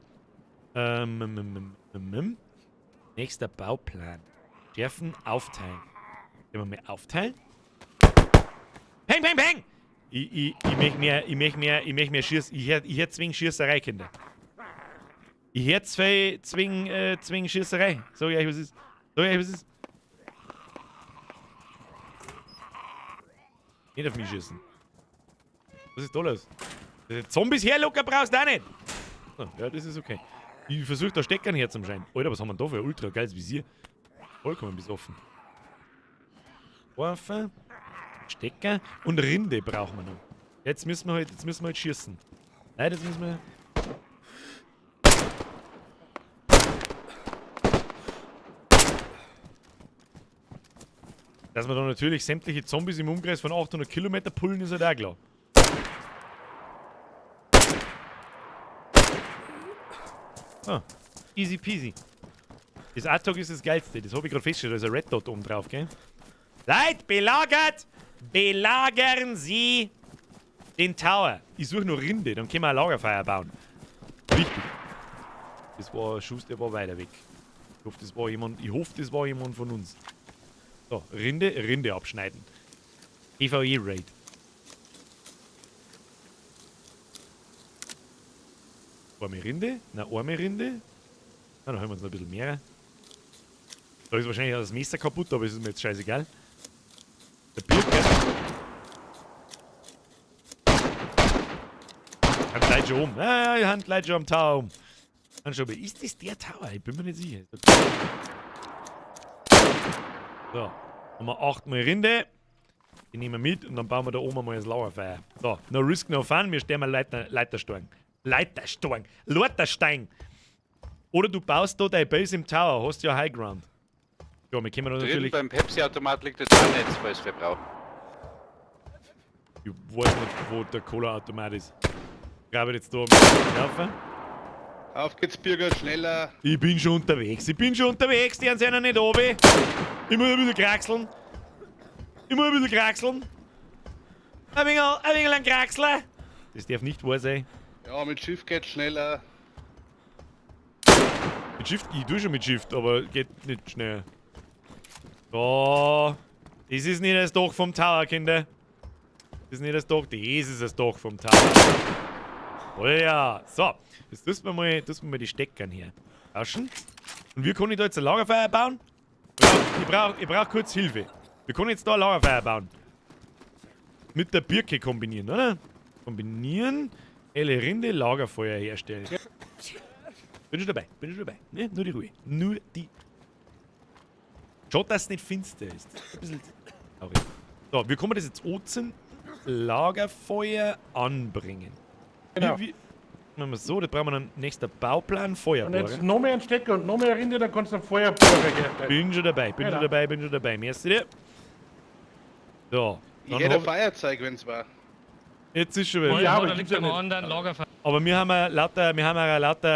Nächster Bauplan. Schärfen aufteilen. Können wir mal aufteilen? Peng, peng, peng! Ich möchte mehr Schieß. Ich hör zwing Schießerei, Kinder. Ich hör zwing Schießerei. Sag ich euch, was ist. Sag ich euch, was ist. Nicht auf mich schießen. Was ist da los? Zombies herlocker brauchst du auch nicht. So, ja, das ist okay. Ich versuche da Steckern herzuscheinen. Alter, was haben wir denn da für ein ultra geiles Visier? Vollkommen besoffen. Werfen. Stecker und Rinde brauchen wir noch. Jetzt müssen wir halt schießen. Nein, das müssen wir. Dass wir da natürlich sämtliche Zombies im Umkreis von 800 Kilometer pullen, ist halt auch klar. Ah, easy peasy. Das ATOG ist das Geilste, das habe ich gerade festgestellt, da ist ein Red Dot oben drauf, gell? Leute, belagert! Belagern Sie den Tower. Ich suche nur Rinde, dann können wir ein Lagerfeuer bauen. Wichtig. Das war ein Schuss, der war weiter weg. Ich hoffe, das war jemand, von uns. So, Rinde abschneiden. PvE Raid. Arme Rinde? Na, arme Rinde. Na, dann holen wir uns noch ein bisschen mehr. Da ist wahrscheinlich auch das Messer kaputt, aber es ist mir jetzt scheißegal. Der Birke. Hand Leute schon um. Ah, Hand Leute schon am Tower um. Dann schon, ist das der Tower? Ich bin mir nicht sicher. So, haben wir 8 mal Rinde. Die nehmen wir mit und dann bauen wir da oben mal das Lagerfeuer. So, no risk, no fun. Wir stellen mal Leiterstein. Leiterstein. Leiterstein. Oder du baust da deine Base im Tower, hast ja High Ground. Ja, wir können da natürlich. Beim Pepsi-Automat liegt das auch Netz, falls wir brauchen. Ich weiß nicht, wo der Cola-Automat ist. Ich glaube jetzt da laufen. Auf geht's, Bürger, schneller. Ich bin schon unterwegs, die sind ja nicht oben. Ich muss ein bisschen kraxeln. Ein wenig ein Kraxler. Das darf nicht wahr sein. Ja, mit Schiff geht's schneller. Mit Shift? Ich tue schon mit Shift, aber geht nicht schnell. So. Das ist nicht das Dach vom Tower, Kinder. Das ist nicht das Dach, das ist das Dach vom Tower. Oh ja. So. Jetzt müssen wir mal die Steckern hier tauschen. Und wie kann ich da jetzt ein Lagerfeuer bauen? Ich brauch kurz Hilfe. Wir können jetzt da ein Lagerfeuer bauen. Mit der Birke kombinieren, oder? Kombinieren. Helle Rinde, Lagerfeuer herstellen. Bin schon dabei, Ne? Nur die Ruhe. Nur die. Schaut, dass es nicht finster ist. Ein bisschen traurig. So, wir können das jetzt anzünden. Lagerfeuer anbringen. Genau. Wie, machen wir so, da brauchen wir dann nächster Bauplan, Feuerbohrer. Und jetzt noch mehr einen Stecker und noch mehr Rinde, dann kannst du einen Feuerbohrer herstellen. Bin schon dabei, Merci dir. So. Ich hätte ein Feuerzeug, wenn's war. Jetzt ist schon wieder. Ja, aber liegt am anderen Lagerfeuer. Aber wir haben ja lauter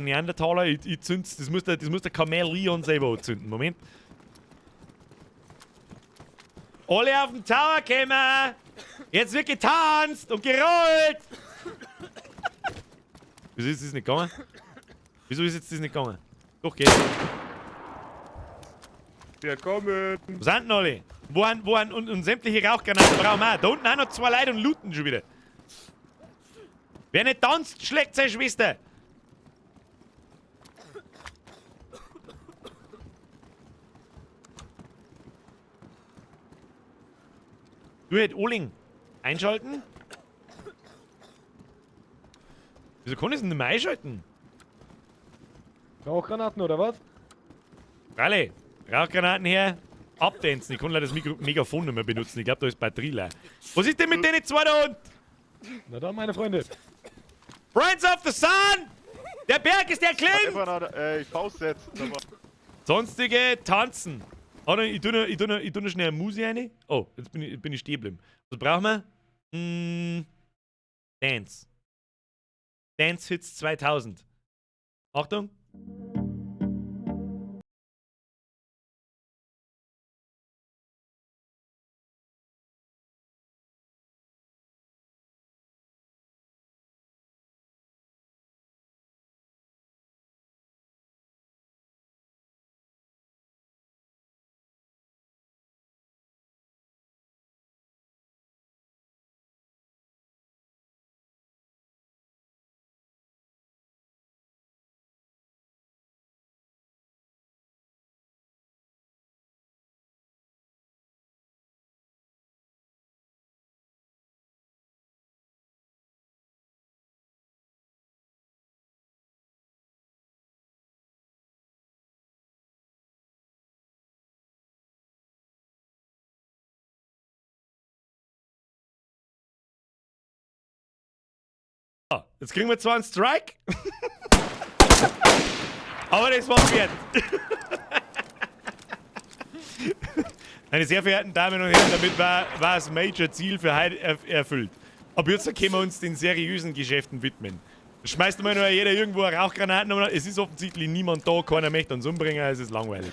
Neandertaler. Ich zünd's, das muss der Kamel selber anzünden. Moment. Alle auf den Tower kommen! Jetzt wird getanzt und gerollt! Wieso ist das nicht gegangen? Wieso ist jetzt das nicht gegangen? Doch, geht. Wir kommen. Wo sind denn alle? Wo sind und sämtliche Rauchgranaten brauchen wir auch. Da unten auch noch zwei Leute und looten schon wieder. Wer nicht tanzt, schlägt seine Schwester. Du hätt Oling einschalten? Wieso kann ich denn nicht mehr einschalten? Rauchgranaten oder was? Ralle, Rauchgranaten her, abdancen. Ich kann leider das Megafon nicht mehr benutzen. Ich glaube, da ist Batterie leer. Was ist denn mit denen zwei da unten? Na dann, meine Freunde. Friends of the Sun! Der Berg ist der Klimm! Ich pause jetzt. Sonstige tanzen. Oh, nein, ich tu noch schnell eine Musik rein. Oh, jetzt bin ich stehen geblieben. Was brauchen wir? Dance. Dance Hits 2000. Achtung. Jetzt kriegen wir zwar einen Strike, aber das war's wert. Meine sehr verehrten Damen und Herren, damit war das Major-Ziel für heute erfüllt. Ab jetzt können wir uns den seriösen Geschäften widmen. Schmeißt mal nur jeder irgendwo eine Rauchgranaten um. Es ist offensichtlich niemand da, keiner möchte uns umbringen, es ist langweilig.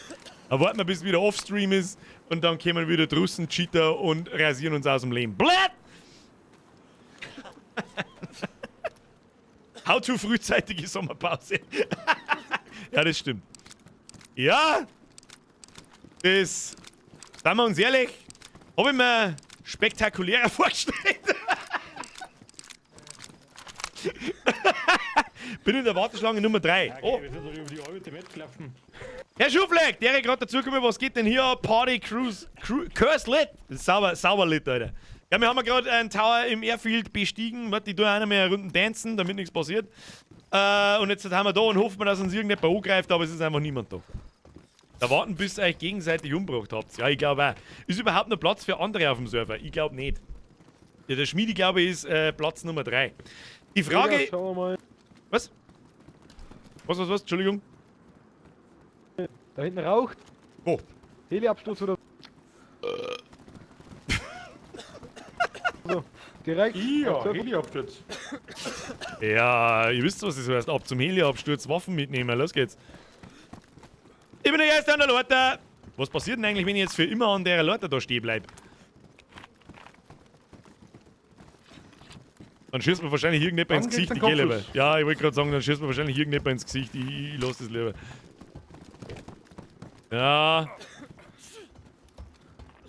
Dann warten wir, bis wieder Offstream ist und dann kommen wieder Drussen, Cheater und rasieren uns aus dem Leben. Blätt! How to frühzeitige Sommerpause. Ja, das stimmt. Ja, das, sagen wir uns ehrlich, habe ich mir spektakulärer vorgestellt. Bin in der Warteschlange Nummer 3. Okay, Oh. Wir sind doch über die alte Welt gelaufen. Herr Schufleck, der gerade dazugekommen, was geht denn hier ab? Party Cruise, Curse Lit. Sauber, sauber lit, Alter. Ja, wir haben ja gerade einen Tower im Airfield bestiegen. Warte, ich tue einer mehr Runden dancen, damit nichts passiert. Und jetzt haben wir da und hoffen wir, dass uns irgendjemand angreift, aber es ist einfach niemand da. Da warten, bis ihr euch gegenseitig umgebracht habt. Ja, ich glaube auch. Ist überhaupt noch Platz für andere auf dem Server? Ich glaube nicht. Ja, der Schmiede, glaube ich, ist Platz Nummer 3. Die Frage... Ja, schauen wir mal. Was? Was? Entschuldigung. Da hinten raucht. Wo? Heliabsturz oder... So, direkt. Ja, Heliabsturz. Ja, ihr wisst, was das heißt. Ab zum Heliabsturz, Waffen mitnehmen. Los geht's. Ich bin der Erste an der Leiter. Was passiert denn eigentlich, wenn ich jetzt für immer an der Leiter da stehen bleib? Dann schießt man wahrscheinlich irgendjemand ins Gesicht, ich geh lieber. Ja, ich wollte gerade sagen, dann schießt man wahrscheinlich irgendjemand ins Gesicht. Ich lass das lieber. Ja.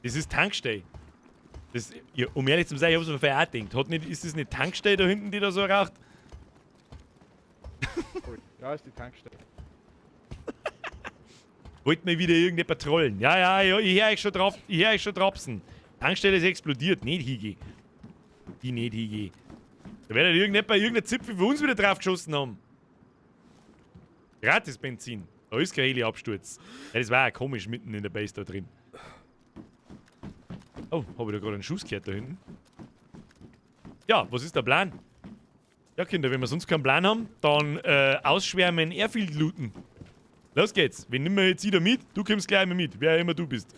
Das ist Tankstelle. Das, ja, um ehrlich zu sein, ich hab's mir vorher auch gedacht. Hat nicht, ist das nicht Tankstelle da hinten, die da so raucht? Ja, ist die Tankstelle. Wollt mir wieder irgendjemand trollen? Ja, ja, ich hör euch schon drauf, ich hör euch schon trapsen. Tankstelle ist explodiert, nicht hingeh. Die nicht hingeh. Da wird irgendjemand, irgendein Zipfel für uns wieder draufgeschossen haben. Gratis Benzin. Da ist kein Heli-Absturz. Ja, das war ja komisch mitten in der Base da drin. Oh, hab ich da gerade einen Schuss gehört da hinten? Ja, was ist der Plan? Ja, Kinder, wenn wir sonst keinen Plan haben, dann ausschwärmen, Airfield looten. Los geht's. Wen nehmen wir jetzt wieder mit? Du kommst gleich mal mit, wer immer du bist.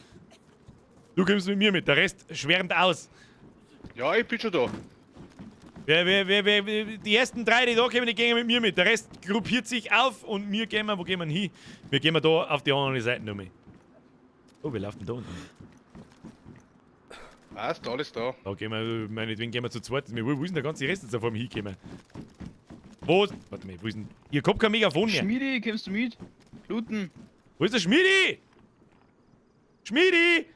Du kommst mit mir mit, der Rest schwärmt aus. Ja, ich bin schon da. Wer, die ersten drei, die da kommen, die gehen mit mir mit. Der Rest gruppiert sich auf und wir gehen wir, wo gehen wir hin? Wir gehen da auf die andere Seite nochmal. Oh, wir laufen da unten. Passt, alles da. Da gehen wir, meinetwegen gehen wir zu zweit. Wo ist denn der ganze Rest jetzt auf dem hingekommen? Wo ist. Warte mal, wo ist denn. Ihr habt kein Megafon mehr. Schmiedi, kommst du mit? Looten. Wo ist der Schmiedi? Schmiedi!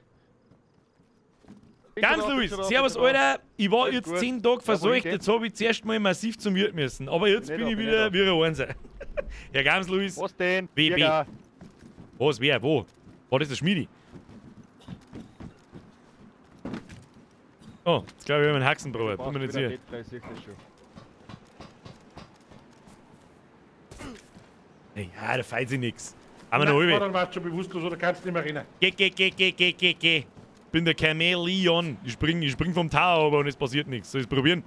Ganz da, bin Luis, schon da, servus bin schon da. Alter, ich war Alles jetzt gut. 10 Tage Ja, verseucht, wohin jetzt habe ich zuerst mal massiv zum Wirt müssen. Aber jetzt Bin bin nicht ich da, wieder bin wie ein Einser. Herr Gams Luis. Was denn? WB. Birger. Was, wer, wo? War das der Schmiedi? Oh, jetzt glaube ich, wir haben einen Haxenbrot. Bin mir nicht Wieder sicher. Dead, ich seh das schon. Ja, da feilt sich nix. Aber noch Nein, halbe. Dann warst du schon bewusstlos oder kannst nicht mehr rennen. Geh, geh, geh, geh, geh, geh, geh. Bin der Chameleon. Ich spring vom Tower aber und es passiert nichts. Soll ich's probieren?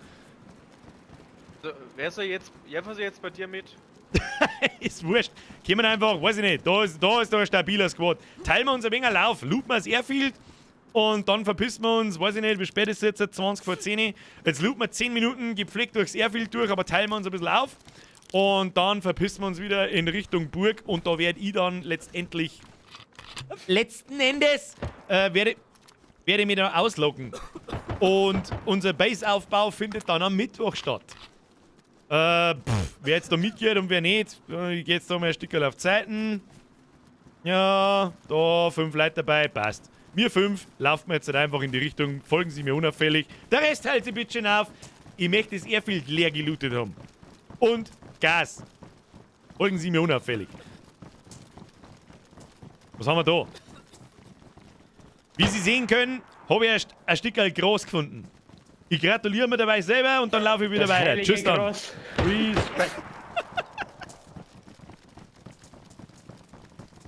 So, wer soll jetzt, wer soll jetzt bei dir mit? Ist wurscht. Kommen einfach, weiß ich nicht. Da ist doch ein stabiler Squad. Teilen wir uns ein wenig Lauf. Looten wir das Airfield und dann verpissen wir uns, weiß ich nicht, wie spät ist es jetzt? 20 vor 10. Jetzt looten wir 10 Minuten gepflegt durchs Airfield durch, aber teilen wir uns ein bisschen auf. Und dann verpissen wir uns wieder in Richtung Burg und da werde ich dann letztendlich, letzten Endes, werde ich mich dann ausloggen. Und unser Base-Aufbau findet dann am Mittwoch statt. Wer jetzt da mitgeht und wer nicht, ich geh jetzt da mal ein Stückchen auf Zeiten. Ja, da 5 Leute dabei, passt. Wir 5 laufen wir jetzt halt einfach in die Richtung, folgen Sie mir unauffällig. Der Rest hält sich bitte schön auf. Ich möchte das Airfield leer gelootet haben. Und Gas. Folgen Sie mir unauffällig. Was haben wir da? Wie Sie sehen können, habe ich ein Stückchen groß gefunden. Ich gratuliere mir dabei selber und dann laufe ich wieder Das weiter. heilige Tschüss dann. Gras. Respekt.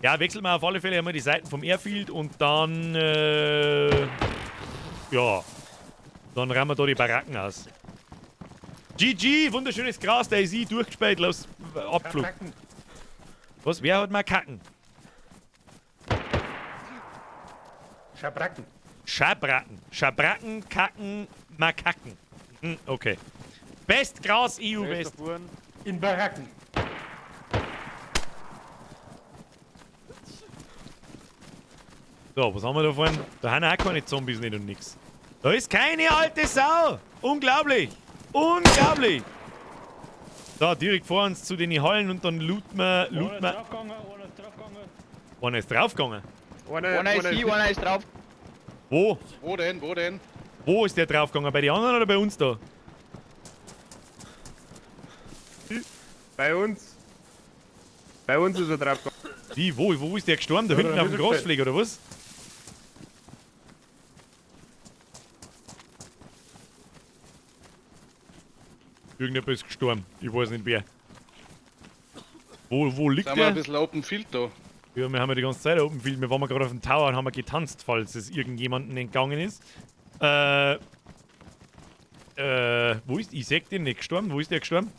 Ja, wechseln wir auf alle Fälle einmal die Seiten vom Airfield und dann, ja, dann rammen wir da die Baracken aus. GG, wunderschönes Gras, der ist eh durchgespielt, los, Abflug. Kacken. Was, wer hat mal Kacken? Schabracken. Schabracken. Schabracken, Kacken, Makaken. Hm, okay. Best Gras EU Wer ist West. da vorn? In Baracken. So, was haben wir da vorne? Da haben auch keine Zombies nicht und nix. Da ist keine alte Sau! Unglaublich! Unglaublich! So, direkt vor uns zu den Hallen und dann looten wir. Einer ist draufgegangen, einer ist draufgegangen. Einer ist draufgegangen. Einer ist hier, einer ist drauf. Wo? Wo denn, wo denn? Wo ist der draufgegangen? Bei den anderen oder bei uns da? Bei uns. Bei uns ist er draufgegangen. Wie, wo? Wo ist der gestorben? Da Ja, hinten da auf dem ist er Grasfleck oder was? Irgendjemand ist gestorben. Ich weiß nicht wer. Wo liegt Sind wir ein der? bisschen Open Field da. Ja, wir haben ja die ganze Zeit Open Field. Wir waren mal gerade auf dem Tower und haben wir getanzt, falls es irgendjemandem entgangen ist. Wo ist... Ich seh den nicht gestorben. Wo ist der gestorben?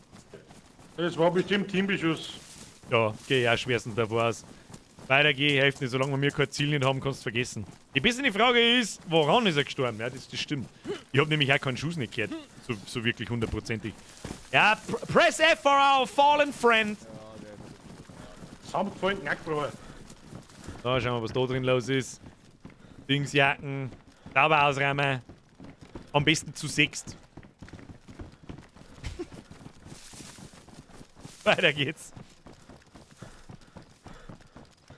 Das war bestimmt Teambeschuss. Ja, geh ja schwerstens davor aus. Weiter geh, hilft nicht. Solange wir mir kein Ziel nicht haben, kannst du vergessen. Die bessere Frage ist, woran ist er gestorben? Ja, das stimmt. Ich hab nämlich auch keinen Schuss nicht gehört. So wirklich hundertprozentig. Ja, press F for our fallen friend. Zusammengefallen, Knackbruch. Da schauen wir, was da drin los ist. Dingsjacken, sauber ausräumen. Am besten zu sechst. Weiter geht's.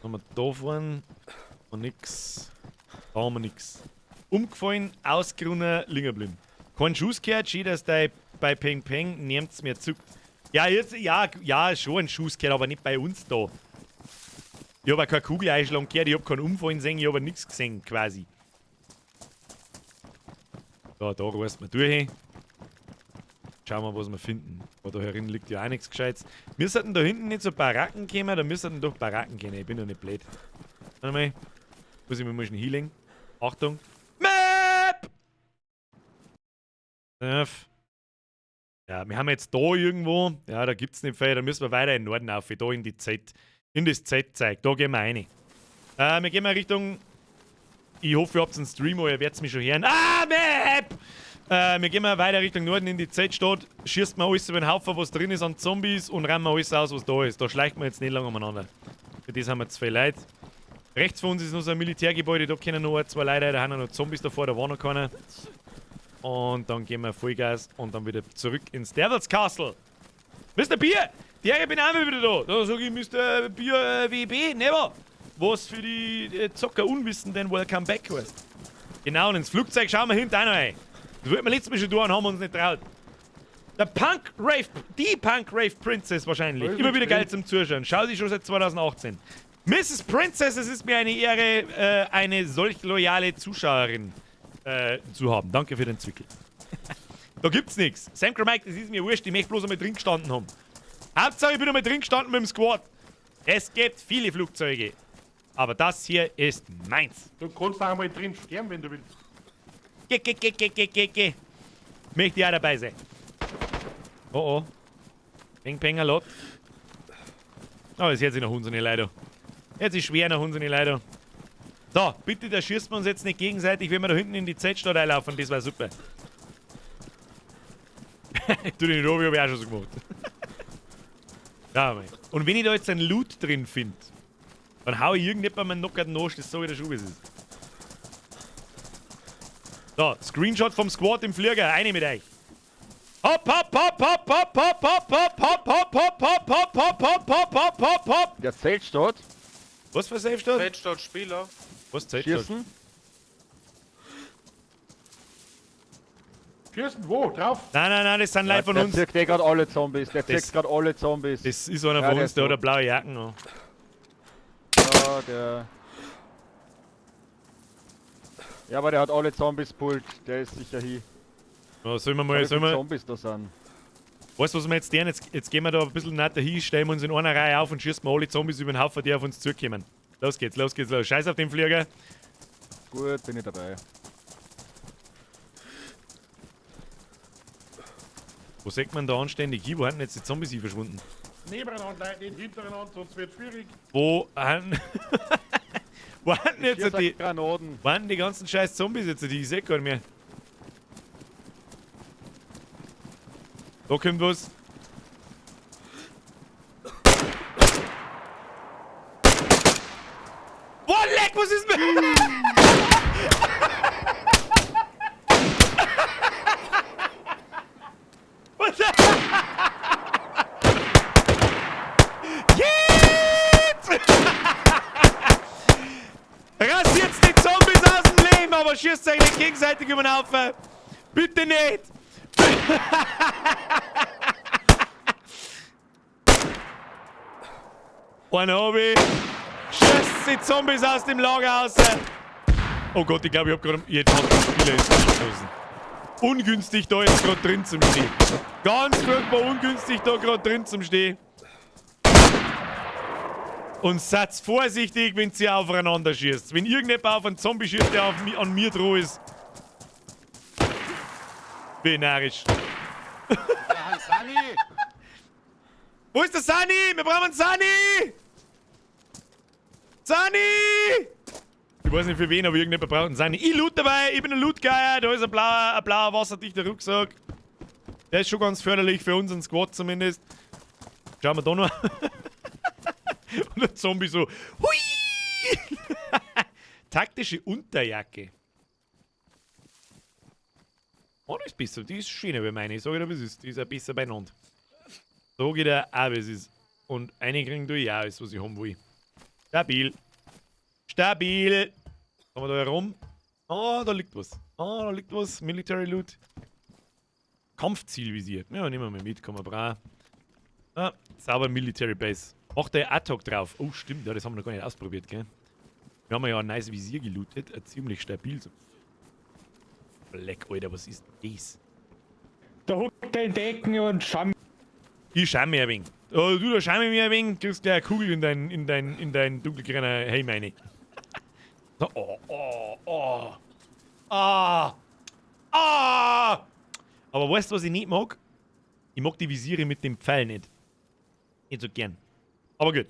Haben wir da vorne noch nix. Da haben wir nix. Umgefallen, ausgerunnen, liegen geblieben. Kein Schuss gehört, schön, dass der bei Peng Peng niemt's mehr zuckt. Ja, jetzt, ja, ja, schon ein Schuss gehört, aber nicht bei uns da. Ich hab auch keine Kugel einschlagen gehört, ich hab keinen Umfallen gesehen, ich hab nix gesehen, quasi. So, da reißt man durch. Schauen wir, was wir finden. Aber da herin liegt ja auch nichts Gescheites. Wir sollten da hinten nicht zu Baracken kommen, da müssten doch Baracken gehen. Ich bin doch nicht blöd. Warte mal. Muss ich mir mal schnell healing. Achtung. Map! F. Ja, wir haben jetzt da irgendwo. Ja, da gibt's nicht viel. Da müssen wir weiter in den Norden auf. Da in die Z. In das Z-Zeug. Da gehen wir rein. Wir gehen mal Richtung. Ich hoffe, ihr habt einen Stream, aber ihr werdet mich schon hören. Ah, Map! Wir gehen mal weiter Richtung Norden in die Z-Stadt, schießt mal alles über den Haufen, was drin ist an Zombies und rammen alles aus, was da ist. Da schleicht man jetzt nicht lange umeinander. Für das haben wir zu viel Leute. Rechts von uns ist noch so ein Militärgebäude, da können noch ein, zwei Leute, da haben noch Zombies davor, da war noch keiner. Und dann gehen wir Vollgas und dann wieder zurück ins Devil's Castle. Mr. Bier! Der, ich bin auch wieder da. Da sag ich Mr. Bier WB, never. Was für die Zocker Unwissenden Welcome Back heißt. Genau, und ins Flugzeug schauen wir hinten auch noch rein. Das wollten wir letztes Mal schon tun und haben uns nicht traut. Der Punk Rave, die Punk Rave Princess wahrscheinlich. Immer wieder geil zum Zuschauen. Schau sie schon seit 2018. Mrs. Princess, es ist mir eine Ehre, eine solch loyale Zuschauerin zu haben. Danke für den Zwickel. Da gibt's nichts. Sam Mike, das ist mir wurscht, ich möchte bloß einmal drin gestanden haben. Hauptsache, ich bin einmal drin gestanden mit dem Squad. Es gibt viele Flugzeuge. Aber das hier ist meins. Du kannst auch einmal drin sterben, wenn du willst. Geh, geh, geh, geh, geh, geh, geh. Möchte ich auch dabei sein. Oh, oh. Peng, peng, a lot. Oh, es hört sich nach unseren Leute. Jetzt ist schwer nach unseren Leute. So, bitte, da schießen wir uns jetzt nicht gegenseitig, wenn wir da hinten in die Zeltstadt reinlaufen. Das war super. Du, den Robi hab ich auch schon so gemacht. Ja, mei. Und wenn ich da jetzt einen Loot drin finde, dann hau ich irgendjemandem einen Knockout Arsch, das so wie der Schuh ist. So, Screenshot vom Squad im Flieger, eine mit euch. Hopp, hopp, hopp, hopp, hopp, hopp, hopp, hopp, hopp, hopp, hopp, hopp, hopp, hopp, hopp, hopp, hopp, hopp, hopp. Der Zeltstadt? Was für Zeltstadt? Zeltstadt Spieler. Was Zeltstadt? Schießen? Schießen wo? Drauf? Nein, nein, nein, das sind Leute von uns. Der zirkt eh grad alle Zombies, der zirkt grad alle Zombies. Das ist einer von uns, der hat eine blaue Jacken an. Ja, der... Ja, aber der hat alle Zombies pullt, der ist sicher hier. Ja, sollen wir mal, sollen wir... Zombies da sind. Weißt du, was wir jetzt tun? Jetzt gehen wir da ein bisschen näher hin, stellen wir uns in einer Reihe auf und schießen wir alle Zombies über den Haufen, die auf uns zukommen. Los geht's, los geht's, los. Scheiß auf den Flieger. Gut, bin ich dabei. Wo sieht man da anständig hin? Wo haben denn jetzt die Zombies hier verschwunden? Nebeneinander, Leute, nicht hintereinander, sonst wird's schwierig. Wo haben... Wo haben jetzt die... Granaten. Wo haben die ganzen scheiß Zombies jetzt? Die ich seh gar nicht mehr. Da kommt was. Boah, leck, was ist denn? Was? Jetzt! Rasiert die Zombies aus dem Leben, aber schießt euch nicht gegenseitig über den Haufen. Bitte nicht! Ein Hobby! Schießt die Zombies aus dem Lager raus! Oh Gott, ich glaube, ich hab gerade jetzt hat der Spieler ins Gesicht geschossen. Ungünstig da jetzt gerade drin zum Stehen. Ganz furchtbar ungünstig da gerade drin zum Stehen. Und seid vorsichtig, wenn ihr aufeinander schießt. Wenn irgendjemand auf einen Zombie schießt, der auf an mir dran ist. Bin narrisch. Ja, Sani! Wo ist der Sani? Wir brauchen einen Sani! Sani! Ich weiß nicht für wen, aber irgendjemand braucht einen Sani. Ich loot dabei, ich bin ein Loot-Geier. Da ist ein blauer wasserdichter Rucksack. Der ist schon ganz förderlich für unseren Squad zumindest. Schauen wir da noch. Und der Zombie so. Hui! Taktische Unterjacke. Oh, das ist besser. Die ist schöner wie meine. Ich sage dir, was ist. Die ist ein besser beieinander. So geht er auch, wie es ist. Und eine kriegen du ja alles, was ich haben will. Stabil. Stabil. Kommen wir da herum? Oh, da liegt was. Oh, da liegt was. Military Loot. Kampfzielvisier. Ja, nehmen wir mal mit. Kann man brauchen. Ah, sauber Military Base. Macht der Ad-Hoc drauf. Oh, stimmt. Ja, das haben wir noch gar nicht ausprobiert, gell? Wir haben ja ein nice Visier gelootet. Ziemlich stabil. Leck, Alter, was ist das? Da hockt er in Decken und schau. Ich schau mir ein wenig. Oh, du, da schau mir ein wenig. Kriegst gleich eine Kugel in dein dunkelgrüner Helm rein. So, oh, oh, oh. Ah. Ah. Aber weißt du, was ich nicht mag? Ich mag die Visiere mit dem Pfeil nicht. Nicht so gern. Aber gut.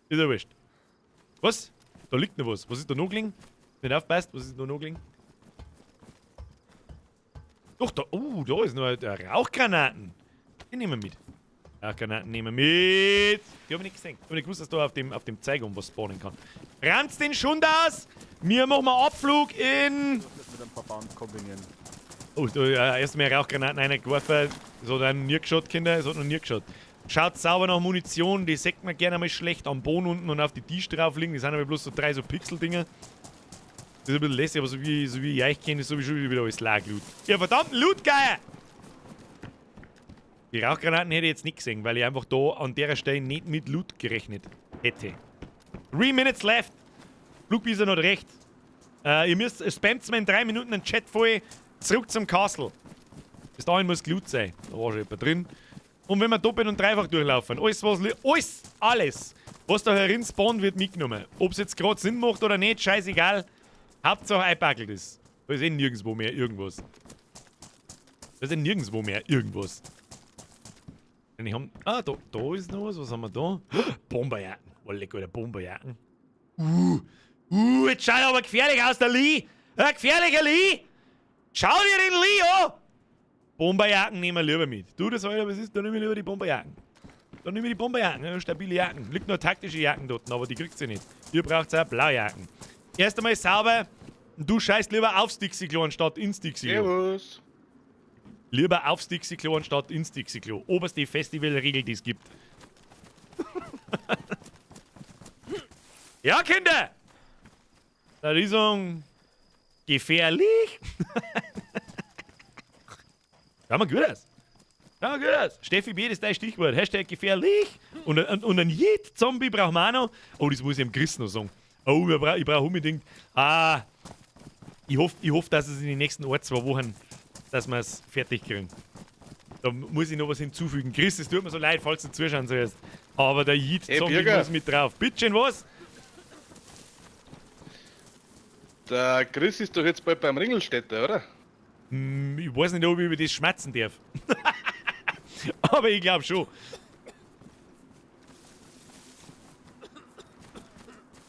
Ist ja wurscht. Was? Da liegt noch was. Was ist da noch gelegen? Nicht aufpasst, was ist da noch gelegen? Doch, da. Oh, da ist noch der Rauchgranaten. Den nehmen wir mit. Rauchgranaten nehmen wir mit. Die hab ich nicht gesehen. Ich hab nicht gewusst, dass da auf dem Zeiger um was spawnen kann. Ranzt den Schund aus! Wir machen mal Abflug in... Das mit einem Verband kombinieren. Oh, da, erst mehr Rauchgranaten reingeworfen. Das hat auch noch nie geschaut, Kinder. Es hat noch nie geschaut. Schaut sauber nach Munition. Die sägt man gerne mal schlecht am Boden unten und auf die Tisch drauf liegen. Die sind aber bloß so drei so Pixel-Dinger. Das ist ein bisschen lässig, aber so wie ich euch kenne, ist sowieso wieder alles Lagerloot. Ihr verdammten Lootgeier! Die Rauchgranaten hätte ich jetzt nicht gesehen, weil ich einfach da an der Stelle nicht mit Loot gerechnet hätte. 3 minutes left. Flugwieser hat recht. Ihr müsst, spammt mir in 3 Minuten einen Chat voll. Zurück zum Castle. Bis dahin muss Glut sein. Da war schon jemand drin. Und wenn wir doppelt und dreifach durchlaufen, alles, was da herin spawnt, wird mitgenommen. Ob's jetzt gerade Sinn macht oder nicht, scheißegal. Hauptsache einpackelt ist. Da ist eh nirgendwo mehr irgendwas. Da ist eh nirgendwo mehr irgendwas. Ich hab, ah, da ist noch was. Was haben wir da? Bomberjacken. Oh, lecker, der Bomberjacken. Jetzt schaut er aber gefährlich aus, der Lee. Ein gefährlicher Lee. Schau dir den Lee an! Bomberjacken nehmen wir lieber mit. Du, das Alter, was ist? Da nehme ich lieber die Bomberjacken. Da nehme ich die Bomberjacken. Ja, stabile Jacken. Liegt nur taktische Jacken dort, aber die kriegt sie nicht. Ihr braucht auch Blaujacken. Erst einmal sauber. Und du scheißt lieber aufs Dixie-Klo anstatt ins Dixie-Klo. Servus. Lieber aufs Dixie-Klo anstatt ins Dixie-Klo. Oberste Festivalregel, die es gibt. Ja, Kinder! Da ist gefährlich. Schau mal gut aus. Schau mal gut aus. Steffi B, das ist dein Stichwort. Hashtag gefährlich. Und ein Jit-Zombie brauchen wir auch noch. Oh, das muss ich dem Chris noch sagen. Oh, ich brauch unbedingt. Ah, ich hoff, dass es in den nächsten 1, 2 Wochen, dass wir es fertig kriegen. Da muss ich noch was hinzufügen. Chris, es tut mir so leid, falls du zuschauen sollst. Aber der Yeet-Zombie muss mit drauf. Bittschön, was? Der Chris ist doch jetzt bald beim Ringelstädter, oder? Ich weiß nicht, ob ich über das schmatzen darf. Aber ich glaube schon.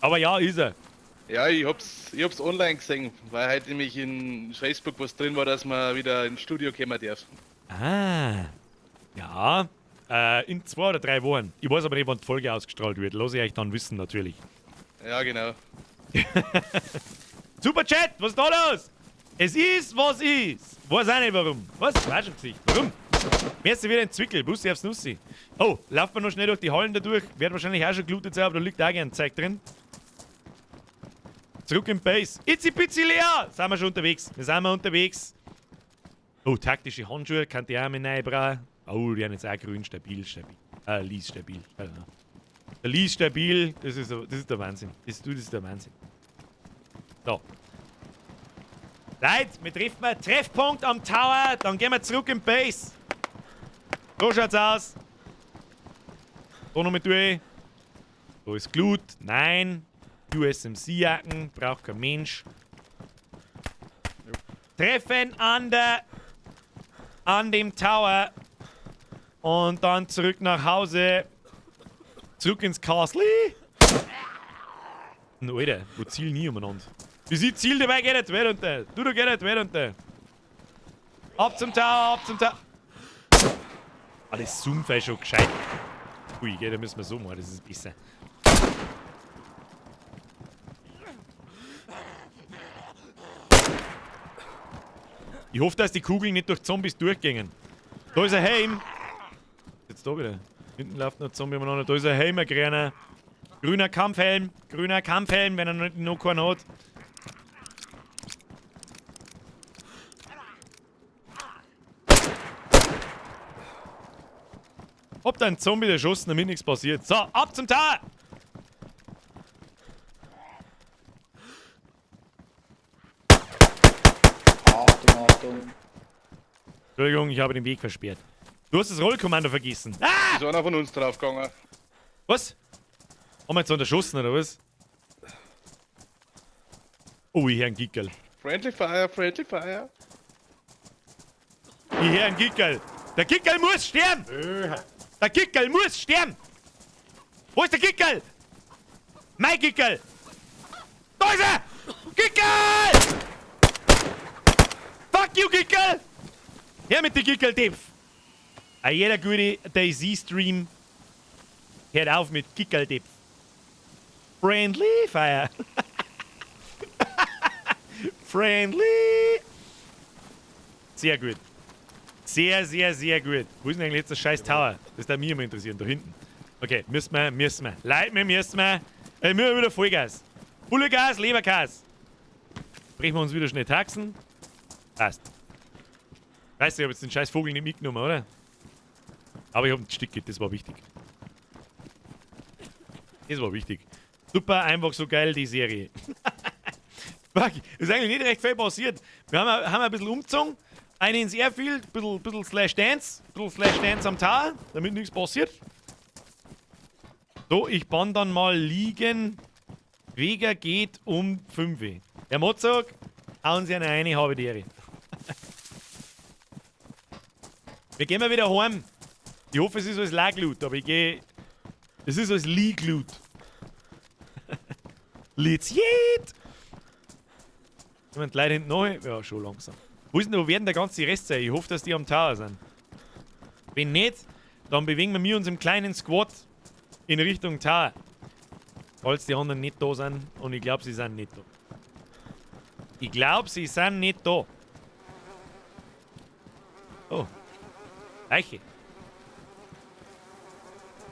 Aber ja, ist er. Ja, ich hab's online gesehen, weil heute nämlich in Facebook was drin war, dass man wieder ins Studio kommen darf. Ah. Ja. In 2 oder 3 Wochen. Ich weiß aber nicht, wann die Folge ausgestrahlt wird. Lass ich euch dann wissen, natürlich. Ja, genau. Super Chat, was ist da los? Es ist, was ist. Weiß auch nicht warum. Was? Gesicht. Warum? Mir ist wieder ein Zwickel. Bussi aufs Nussi. Oh, lauft man noch schnell durch die Hallen da durch. Wird wahrscheinlich auch schon gelootet sein, aber da liegt auch gern Zeug drin. Zurück im Base. Itzi Bitzi Lea! Sind wir schon unterwegs. Wir sind wir unterwegs. Oh, taktische Handschuhe. Kann die auch mit reinbrauchen. Oh, die haben jetzt auch grün. Stabil, stabil. Lies stabil. Der Lies stabil. Das ist der Wahnsinn. Das ist der Wahnsinn. So. Leute, wir treffen einen Treffpunkt am Tower, dann gehen wir zurück im Base. So schaut's aus. Da noch mit durch. Da ist Glut. Nein. USMC-Jacken. Braucht kein Mensch. Treffen an dem Tower. Und dann zurück nach Hause. Zurück ins Castle. Alter, wo zielen nie umeinander? Wie sieht Ziel dabei? Geht nicht weit runter. Du, geht nicht weit runter. Ab zum Tower, ab zum Tower. Ah, das Sumpf ist schon gescheit. Ui, gell, da müssen wir so machen, das ist besser. Ich hoffe, dass die Kugeln nicht durch Zombies durchgingen. Da ist ein Helm. Jetzt da wieder. Hinten läuft noch ein Zombie umeinander. Da ist ein Helm, ein grüner. Grüner Kampfhelm. Grüner Kampfhelm, wenn er noch keinen hat. Hab da einen Zombie erschossen, damit nichts passiert. So, ab zum Tower! Achtung, Achtung. Entschuldigung, ich habe den Weg versperrt. Du hast das Rollkommando vergessen. Ah! Ist einer von uns draufgegangen. Was? Haben wir jetzt einen erschossen, oder was? Oh, ich höre einen Gickerl. Friendly Fire, Friendly Fire. Ich höre einen Gickerl. Der Gickerl muss sterben! Der Gickerl muss sterben! Wo ist der Gickerl? Mein Gickerl! Da ist er! Gickerl! Fuck you, Gickerl! Her mit dem Gickerl-Tipp! A jeder gute DayZ-Stream hört auf mit Gickeldipf. Friendly Fire. Friendly. Sehr gut. Sehr, sehr, sehr gut. Wo ist denn eigentlich jetzt der scheiß Tower? Das darf mich immer interessieren, da hinten. Okay, müssen wir. Leute, wir müssen wir. Wir wieder Vollgas. Vollgas, Leberkas. Brechen wir uns wieder schnell Taxen. Passt. Weißt du, ich hab jetzt den scheiß Vogel nicht mitgenommen, oder? Aber ich hab einen Stick, das war wichtig. Das war wichtig. Super, einfach so geil, die Serie. Fuck, ist eigentlich nicht recht viel passiert. Wir haben ein bisschen umgezogen. Eine ins Airfield, ein bisschen Slash Dance. Ein bisschen Slash Dance am Tower, damit nichts passiert. So, ich bann dann mal liegen. Vega geht um 5 Uhr. Der Mozart, hauen Sie eine rein, habe die Ehre. Wir gehen mal wieder heim. Ich hoffe, es ist alles Laglut, aber ich gehe. Es ist alles League-Loot. Let's geht! Jemand leider hinten noch? Ja, schon langsam. Wo ist denn, wo werden der ganze Rest sein? Ich hoffe, dass die am Tower sind. Wenn nicht, dann bewegen wir uns im kleinen Squad in Richtung Tower. Falls die anderen nicht da sind. Und ich glaube, sie sind nicht da. Ich glaube, sie sind nicht da. Oh. Leiche.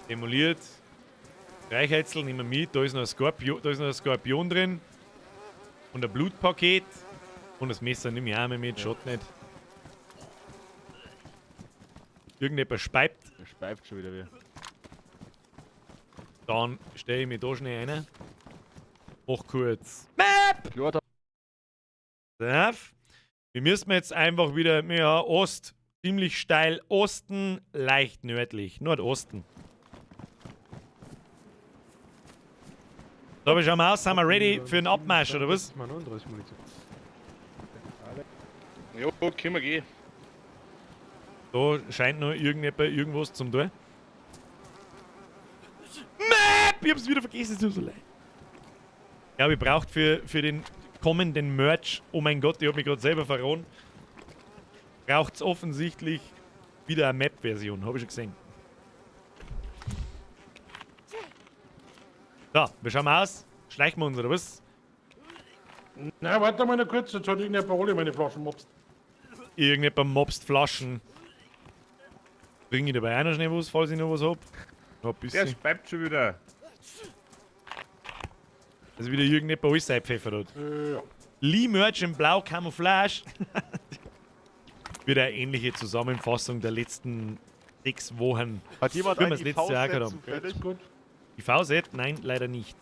Demoliert. Streichhölzl nehmen wir mit. Da ist noch ein Skorpion, da ist noch ein Skorpion drin. Und ein Blutpaket. Und das Messer nehme ich auch mal mit, schaut nicht. Irgendjemand speibt. Der speibt schon wieder wie. Dann stelle ich mich da schnell rein. Mach kurz. Map! Klar, Wir müssen jetzt einfach wieder, ja, Ost. Ziemlich steil Osten, leicht nördlich. Nordosten. So, wir schauen mal aus, sind wir ready für den Abmarsch, oder was? 39 Munition. Jo, können wir gehen. Da scheint noch irgendjemand irgendwas zum tun. Map! Ich hab's wieder vergessen, es tut mir so leid. Ja, ich braucht für den kommenden Merch, oh mein Gott, ich hab mich gerade selber verraten, braucht's offensichtlich wieder eine Map-Version, hab ich schon gesehen. So, wir schauen mal aus. Schleichen wir uns, oder was? Na, warte mal noch kurz, jetzt hat irgendjemand alle meine Flaschen mopst. Irgendjemand mopst Flaschen. Bring ich dabei auch noch schnell was, falls ich noch was hab. Noch ein bisschen. Der speibt schon wieder. Also wieder irgendjemand alles eingepfeffert hat. Ja. Lee Merch in Blau Camouflage. Wieder eine ähnliche Zusammenfassung der letzten 6 Wochen. Hat jemand Wie wir ein das letzte Jahr gehabt haben. zufällig? Gut. Die VZ? Nein, leider nicht.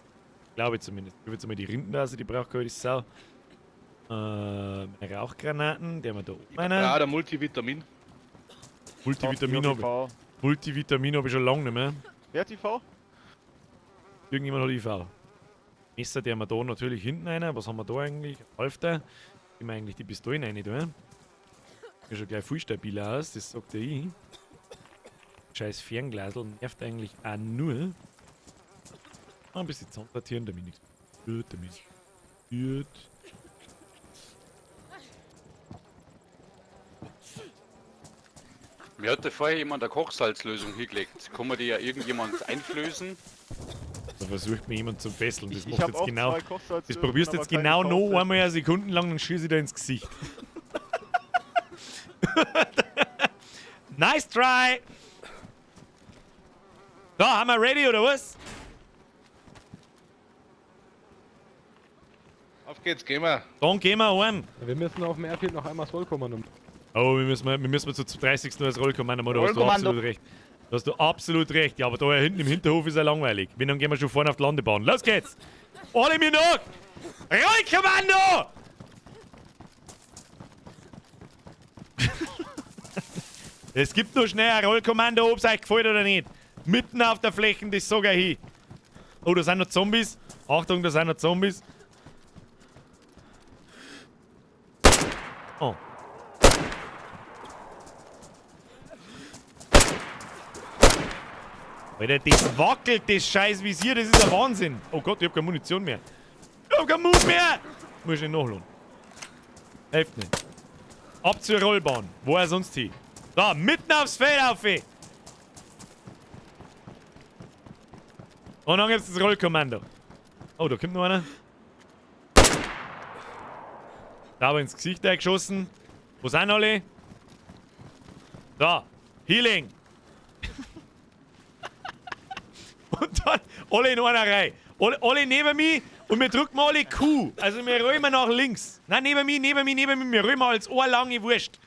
Glaube ich zumindest. Ich habe jetzt mal die Rindennase, die braucht keine Sau. Meine Rauchgranaten, die haben wir da oben. Einer. Ja, der Multivitamin. Multivitamin habe ich. Multivitamin habe ich schon lange nicht mehr. Wer hat IV? Irgendjemand hat IV. Messer, der haben wir da natürlich hinten einer. Was haben wir da eigentlich? Halfter. Immer eigentlich die Pistolen rein, da. Sieht schon gleich viel stabiler aus, das sagt ja ich. Scheiß Fernglasel nervt eigentlich auch nur. Ein bisschen zusammensortieren, damit nichts wird, damit wird. Mir hat da vorher jemand eine Kochsalzlösung hingelegt. Kann man die ja irgendjemand einflößen? Da versucht mir jemand zu fesseln. Das Ich macht hab jetzt auch genau. zwei Kochsalzlösungen, Das probierst jetzt aber keine genau noch VZ. einmal eine Sekunde lang und schieße ich dir ins Gesicht. Nice try! So, haben wir ready oder was? Auf geht's, gehen wir. Dann gehen wir heim. Wir müssen auf dem Airfield noch einmal das Rollkommando. Oh, wir müssen zu 30. als Rollkommando, da hast du Rollkommando. absolut recht. Da hast du absolut recht. Ja, aber da hinten im Hinterhof ist ja langweilig. Wenn, dann gehen wir schon vorne auf die Landebahn. Los geht's! Alle mir nach! Rollkommando! Es gibt nur schnell ein Rollkommando, ob's euch gefällt oder nicht. Mitten auf der Fläche, das sag ich hin. Oh, da sind noch Zombies. Achtung, da sind noch Zombies. Oh. Alter, das wackelt, das scheiß Visier, das ist ein Wahnsinn. Oh Gott, ich hab keine Munition mehr. Ich hab keinen Mut mehr! Muss ich nachladen. Hilft nicht. Ab zur Rollbahn. Wo er sonst hin? So, mitten aufs Feld auf. Und dann gibt's das Rollkommando. Oh, da kommt noch einer. Da habe ich ins Gesicht eingeschossen. Wo sind alle? So, Healing. Und dann alle in einer Reihe. Alle neben mir und wir drücken alle Q. Also wir räumen nach links. Nein, neben mir, neben mir, neben mir. Wir räumen als eine lange Wurst.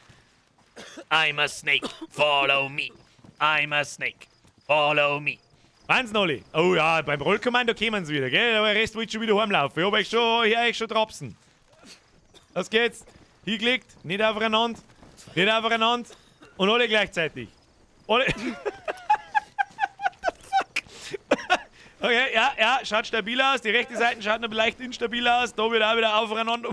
I'm a snake, follow me. I'm a snake, follow me. Wahnsinn, alle. Oh ja, beim Rollkommando kommen sie wieder, gell? Aber der Rest wollte schon wieder heimlaufen. Ich hab euch schon, ich euch schon trapsen. Los geht's. Hingelegt, nicht aufeinander. Nicht aufeinander. Und alle gleichzeitig. Alle. What the fuck? Okay, ja, ja, schaut stabil aus. Die rechte Seite schaut noch leicht instabil aus. Da wird auch wieder aufeinander.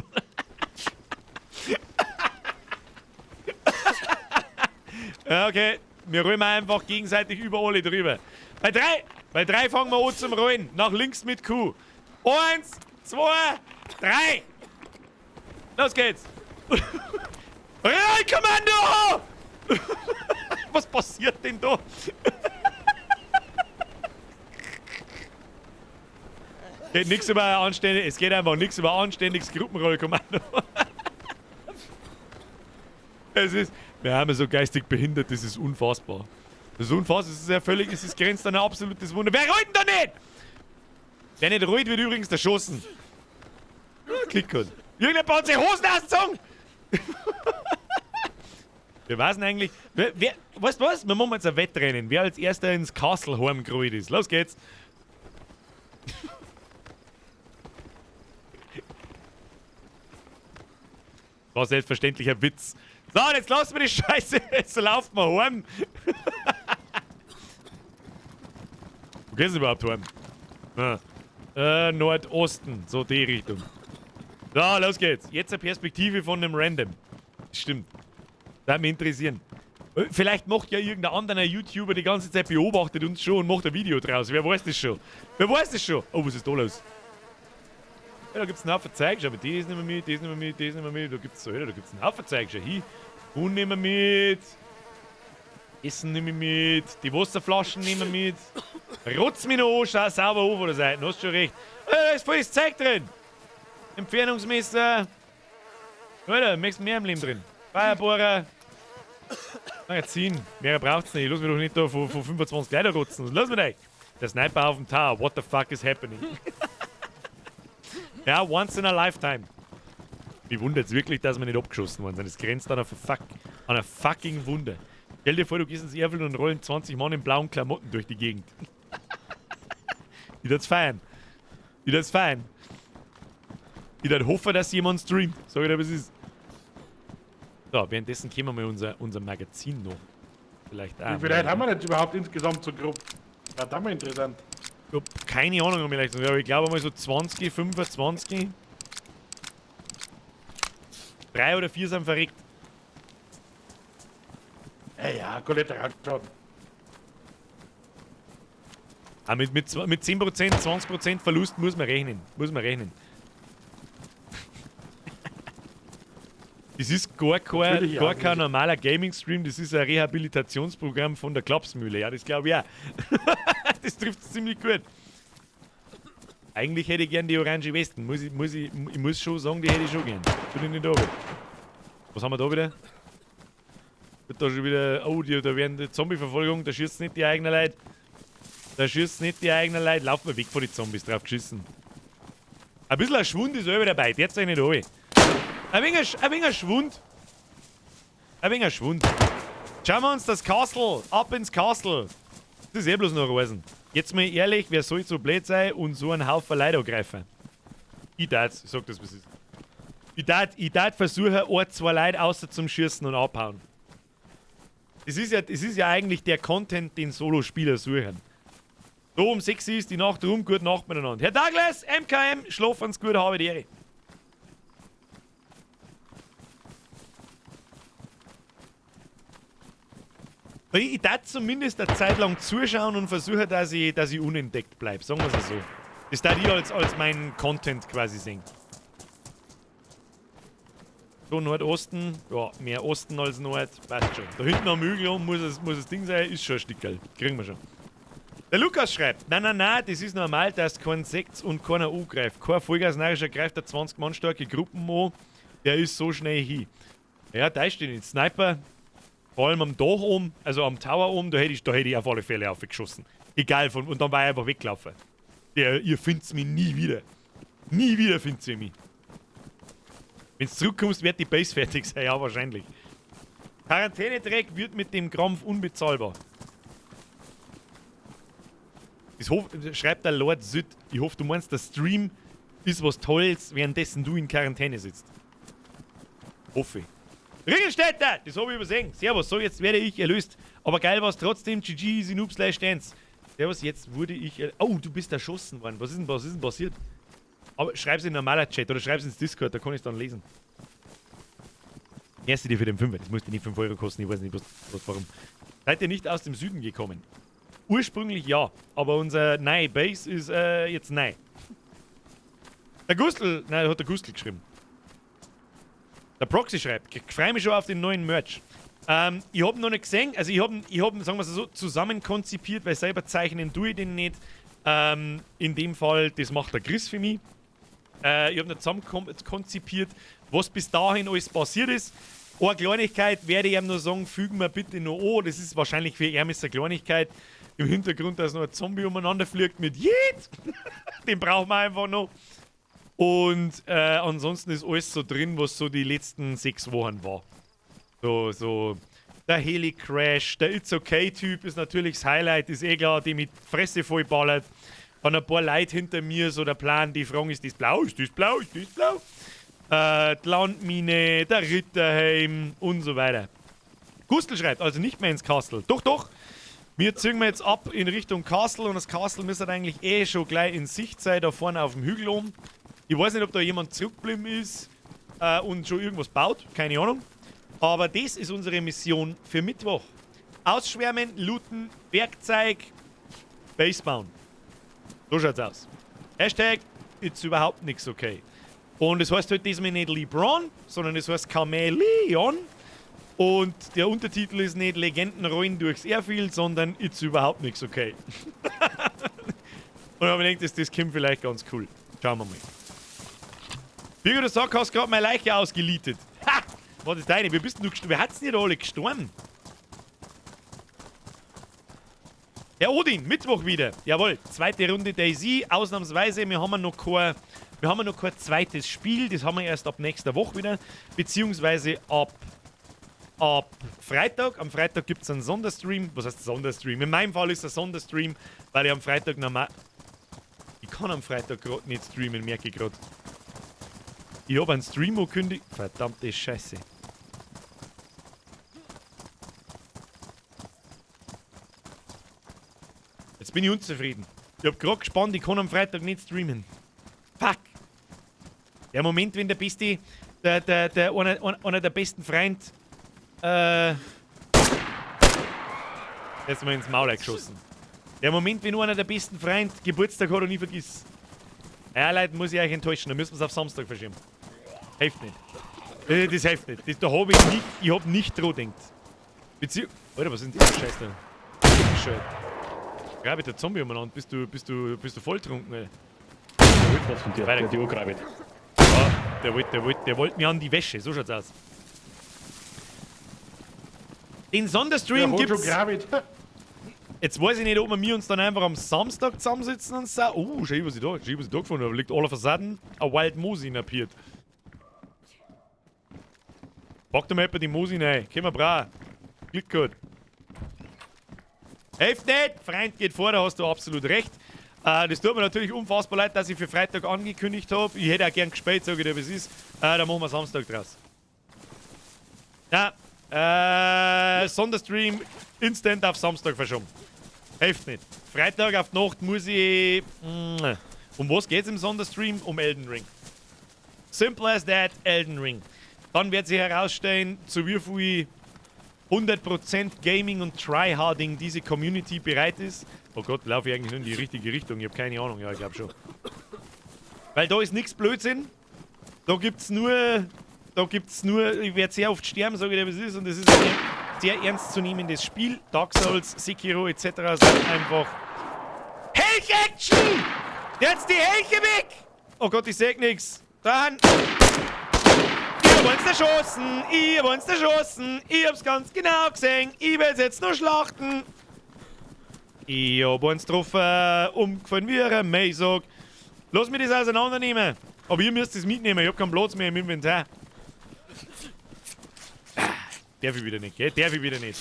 Ja, okay. Wir rollen einfach gegenseitig über alle drüber. Bei drei fangen wir an zum Rollen. Nach links mit Q. 1, 2, 3. Los geht's. Rollkommando! Was passiert denn da? Geht nix über anständig, es geht einfach nichts über anständiges Gruppenrollkommando. Es ist, wir haben so geistig behindert, das ist unfassbar. Das ist unfassbar, das ist ja völlig, es ist grenzt an ein absolutes Wunder. Wer rollt denn da nicht? Wer nicht rollt, wird übrigens erschossen. Klick gut. Irgendjemand hat sich Hosen ausgezogen! Wir wissen eigentlich, wer, weißt du was? Wir machen jetzt ein Wettrennen. Wer als erster ins Castle heimgerollt ist. Los geht's! War selbstverständlich ein Witz. So, jetzt lassen wir die Scheiße. Jetzt laufen wir heim. Wo geht's denn überhaupt heim? Ah. Nordosten. So die Richtung. So, los geht's. Jetzt eine Perspektive von einem Random. Stimmt. Das würde mich interessieren. Vielleicht macht ja irgendein anderer YouTuber die ganze Zeit, beobachtet uns schon und macht ein Video draus. Wer weiß das schon? Wer weiß das schon? Oh, was ist da los? Ja, da gibt's einen Haufen Zeug. Schau, aber die ist nicht mehr mit, die ist nicht mehr mit, die ist nicht mehr mit. Da gibt's so, da gibt's einen Haufen Zeug. Schau, hier. Huhn nehmen wir mit. Essen nehmen wir mit. Die Wasserflaschen nehmen wir mit. Rotz mich noch an, schau sauber an von der Seite. Hast schon recht. Ja, da ist volles Zeug drin. Entfernungsmesser. Alter, möchtest mehr im Leben drin. Feuerbohrer. Na, ziehen. Mehr braucht's nicht. Lass mich doch nicht da von 25 Leuten rotzen. Lass mich nicht. Der Sniper auf dem Tower. What the fuck is happening? Ja, once in a lifetime. Mich wundert's wirklich, dass wir nicht abgeschossen worden sind. Das grenzt an einer fucking Wunder. Stell dir vor, du gehst ins Erfeld und rollen 20 Mann in blauen Klamotten durch die Gegend. Die das feiern. Die das feiern. Ich würd hoffen, dass jemand streamt. Sag ich dir, was ist. So, währenddessen kommen wir mal unser Magazin noch. Vielleicht auch. Wie viele Leute haben wir jetzt überhaupt insgesamt so grob? Ja, das ist mal interessant. Ich hab keine Ahnung, um ehrlich zu sein, aber ich glaube mal so 20, 25. 3 oder 4 sind verreckt. Ja, ja, Kollateralschaden. Ah, mit 10%, 20% Verlust muss man rechnen. Muss man rechnen. Das ist gar kein normaler Gaming-Stream, das ist ein Rehabilitationsprogramm von der Klapsmühle. Ja, das glaube ich auch. Das trifft ziemlich gut. Eigentlich hätte ich gern die orange Westen. Ich muss schon sagen, die hätte ich schon gern. Bin ich nicht da. Was haben wir da wieder? Wird da schon wieder. Oh, da werden die Zombie-Verfolgung, da schießt nicht die eigenen Leute. Da schießt nicht die eigenen Leute. Laufen wir weg vor die Zombies, drauf geschissen. Ein bisschen ein Schwund ist auch wieder dabei. Jetzt sag ich nicht alle. Ein wenig Schwund. Ein wenig Schwund. Schauen wir uns das Castle. Ab ins Castle. Das ist eh bloß noch Reisen. Jetzt mal ehrlich, wer soll so blöd sein und so einen Haufen Leute angreifen? Ich darf, ich sag das, was ist. Ich darf versuchen, ein, zwei Leute außer zum Schießen und abhauen. Das ist ja eigentlich der Content, den Solo-Spieler suchen. So um 6 ist die Nacht rum, gute Nacht miteinander. Herr Douglas, MKM, schlafen's gut, habe die Ehre. Ich darf zumindest eine Zeit lang zuschauen und versuchen, dass ich unentdeckt bleibe. Sagen wir es so. Das darf ich als mein Content quasi sehen. So Nordosten. Ja, mehr Osten als Nord. Passt schon. Da hinten am Hügel oben muss das Ding sein. Ist schon ein Stickerl. Kriegen wir schon. Der Lukas schreibt, na na na, das ist normal, dass kein Sekt und keiner angreift. Kein Vollgasnarischer greift der 20 Mann starke Gruppen an, der ist so schnell hin. Ja, da steht nicht. Sniper, vor allem am Dach oben, also am Tower oben, da hätte ich auf alle Fälle aufgeschossen. Egal, und dann war ich einfach weggelaufen. Ihr findet's mich nie wieder. Nie wieder findet ihr mich. Wenn du zurückkommst, wird die Base fertig sein, ja, wahrscheinlich. Quarantänedreck wird mit dem Krampf unbezahlbar. Das schreibt der Lord Süd. Ich hoffe, du meinst, der Stream ist was Tolles, währenddessen du in Quarantäne sitzt. Hoffe ich. Ringelstädter! Das habe ich übersehen. Servus, so jetzt werde ich erlöst. Aber geil war's trotzdem. GG, easy noob slash dance. Servus, jetzt wurde ich oh, du bist erschossen worden. Was ist denn passiert? Aber schreib's in normaler Chat oder schreib's ins Discord, da kann ich's dann lesen. Erste dir für den 5er. Das muss dir nicht 5 Euro kosten, ich weiß nicht, warum. Seid ihr nicht aus dem Süden gekommen? Ursprünglich ja, aber unser neue Base ist jetzt neu. Der Gustl, nein, hat der Gustl geschrieben. Der Proxy schreibt, ich freue mich schon auf den neuen Merch. Ich hab ihn noch nicht gesehen, also ich hab ihn, sagen wir es so, zusammen konzipiert, weil selber zeichnen tue ich den nicht. In dem Fall, das macht der Chris für mich. Ich hab ihn zusammen konzipiert, was bis dahin alles passiert ist. Eine Kleinigkeit werde ich ihm nur sagen, fügen wir bitte noch an. Das ist wahrscheinlich für ihn eine Kleinigkeit. Im Hintergrund, dass noch ein Zombie umeinander fliegt mit Yeet! Den brauchen wir einfach noch. Und ansonsten ist alles so drin, was so die letzten 6 Wochen war. So der Heli-Crash, der It's Okay-Typ ist natürlich das Highlight, ist eh klar, die mit Fresse vollballert. Dann ein paar Leute hinter mir, so der Plan, die fragen, ist das blau, ist das blau, ist das blau? Die Landmine, der Ritterheim und so weiter. Gustl schreibt, also nicht mehr ins Castle. Doch, doch! Wir ziehen wir jetzt ab in Richtung Castle und das Castle müsste eigentlich eh schon gleich in Sicht sein, da vorne auf dem Hügel oben. Ich weiß nicht, ob da jemand zurückgeblieben ist und schon irgendwas baut, keine Ahnung. Aber das ist unsere Mission für Mittwoch. Ausschwärmen, looten, Werkzeug, Base bauen. So schaut's aus. Hashtag, it's überhaupt nix okay. Und es heißt halt diesmal nicht LeBron, sondern es heißt Chameleon. Und der Untertitel ist nicht Legenden rollen durchs Airfield, sondern it's überhaupt nix okay. Und ich habe mir gedacht, das kommt vielleicht ganz cool. Schauen wir mal. Birgit, du sagst, hast gerade meine Leiche ausgelietet. Ha! Was ist deine? Wie bist denn du gestorben? Wer hat's denn da alle gestorben? Herr Odin, Mittwoch wieder. Jawohl, zweite Runde DayZ. Ausnahmsweise, wir haben noch kein zweites Spiel. Das haben wir erst ab nächster Woche wieder. Beziehungsweise ab Freitag. Am Freitag gibt es einen Sonderstream. Was heißt Sonderstream? In meinem Fall ist es ein Sonderstream, weil ich am Freitag normal... Ich kann am Freitag gerade nicht streamen, merke ich gerade. Ich habe einen Stream angekündigt. Verdammte Scheiße. Jetzt bin ich unzufrieden. Ich hab gerade gespannt, ich kann am Freitag nicht streamen. Fuck! Der Moment, wenn der beste, einer der besten Freund, jetzt mal ins Maul geschossen. Der Moment, wenn einer der besten Freund Geburtstag hat und ich vergiss. Ja, Leute, muss ich euch enttäuschen, dann müssen wir es auf Samstag verschieben. Hilft nicht. Das hilft nicht. Das, da hab ich nicht, ich hab nicht dran gedacht. Alter, was ist denn das für Scheiß da? Grabit der Zombie umeinander, bist du volltrunken, ey. Der wollte was von dir, der die angrabit. Ja, der wollte mir an die Wäsche, so schaut's aus. Den Sonderstream gibt's. Jetzt weiß ich nicht, ob wir uns dann einfach am Samstag zusammensitzen und sagen, oh, schau, was ich da gefunden habe. Liegt all of a sudden a Wild Mosin appeared. Pack doch mal etwa die Mosin rein. Komm mal bra. Glück gehabt. Hilft nicht! Freund geht vor, da hast du absolut recht. Das tut mir natürlich unfassbar leid, dass ich für Freitag angekündigt habe. Ich hätte auch gern gespielt, sage ich dir, wie es ist. Da machen wir Samstag draus. Ja, Sonderstream instant auf Samstag verschoben. Hilft nicht. Freitag auf die Nacht muss ich... Um was geht's im Sonderstream? Um Elden Ring. Simple as that, Elden Ring. Dann wird sich herausstellen, zu wie viel 100% Gaming und Tryharding diese Community bereit ist. Oh Gott, laufe ich eigentlich nur in die richtige Richtung? Ich habe keine Ahnung. Ja, ich glaube schon. Weil da ist nichts Blödsinn. Da gibt's nur Da gibt's nur, ich werde sehr oft sterben, sage ich dir, wie es ist. Und das ist ein sehr ernstzunehmendes Spiel. Dark Souls, Sekiro etc. sind einfach Helch-Action! Jetzt die Helche weg! Oh Gott, ich seh nix. Dann. Ihr wollt's erschossen! Ihr wollt's erschossen! Ich hab's ganz genau gesehen! Ich werd's jetzt nur schlachten! Ich hab eins getroffen, umgefallen wie ein Maisog. Lass mich das auseinandernehmen. Aber ihr müsst es mitnehmen, ich hab keinen Platz mehr im Inventar. Darf ich wieder nicht, gell? Darf ich wieder nicht.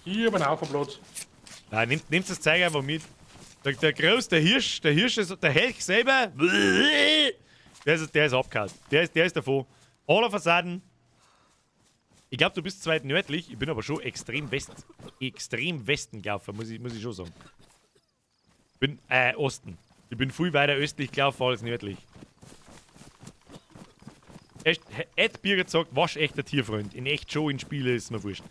Ich hab einen Haufen Platz. Nein, nehmt das Zeug einfach mit. Der Groß, der Hirsch ist, der Helch selber, der ist abgehauen. Der ist davon. Aller Fassaden. Ich glaube, du bist zu weit nördlich. Ich bin aber schon extrem Westen gelaufen, muss ich schon sagen. Bin, Osten. Ich bin viel weiter östlich gelaufen als nördlich. Echt, Ed Birger sagt, waschechter Tierfreund. In echt schon in Spiele ist mir wurscht.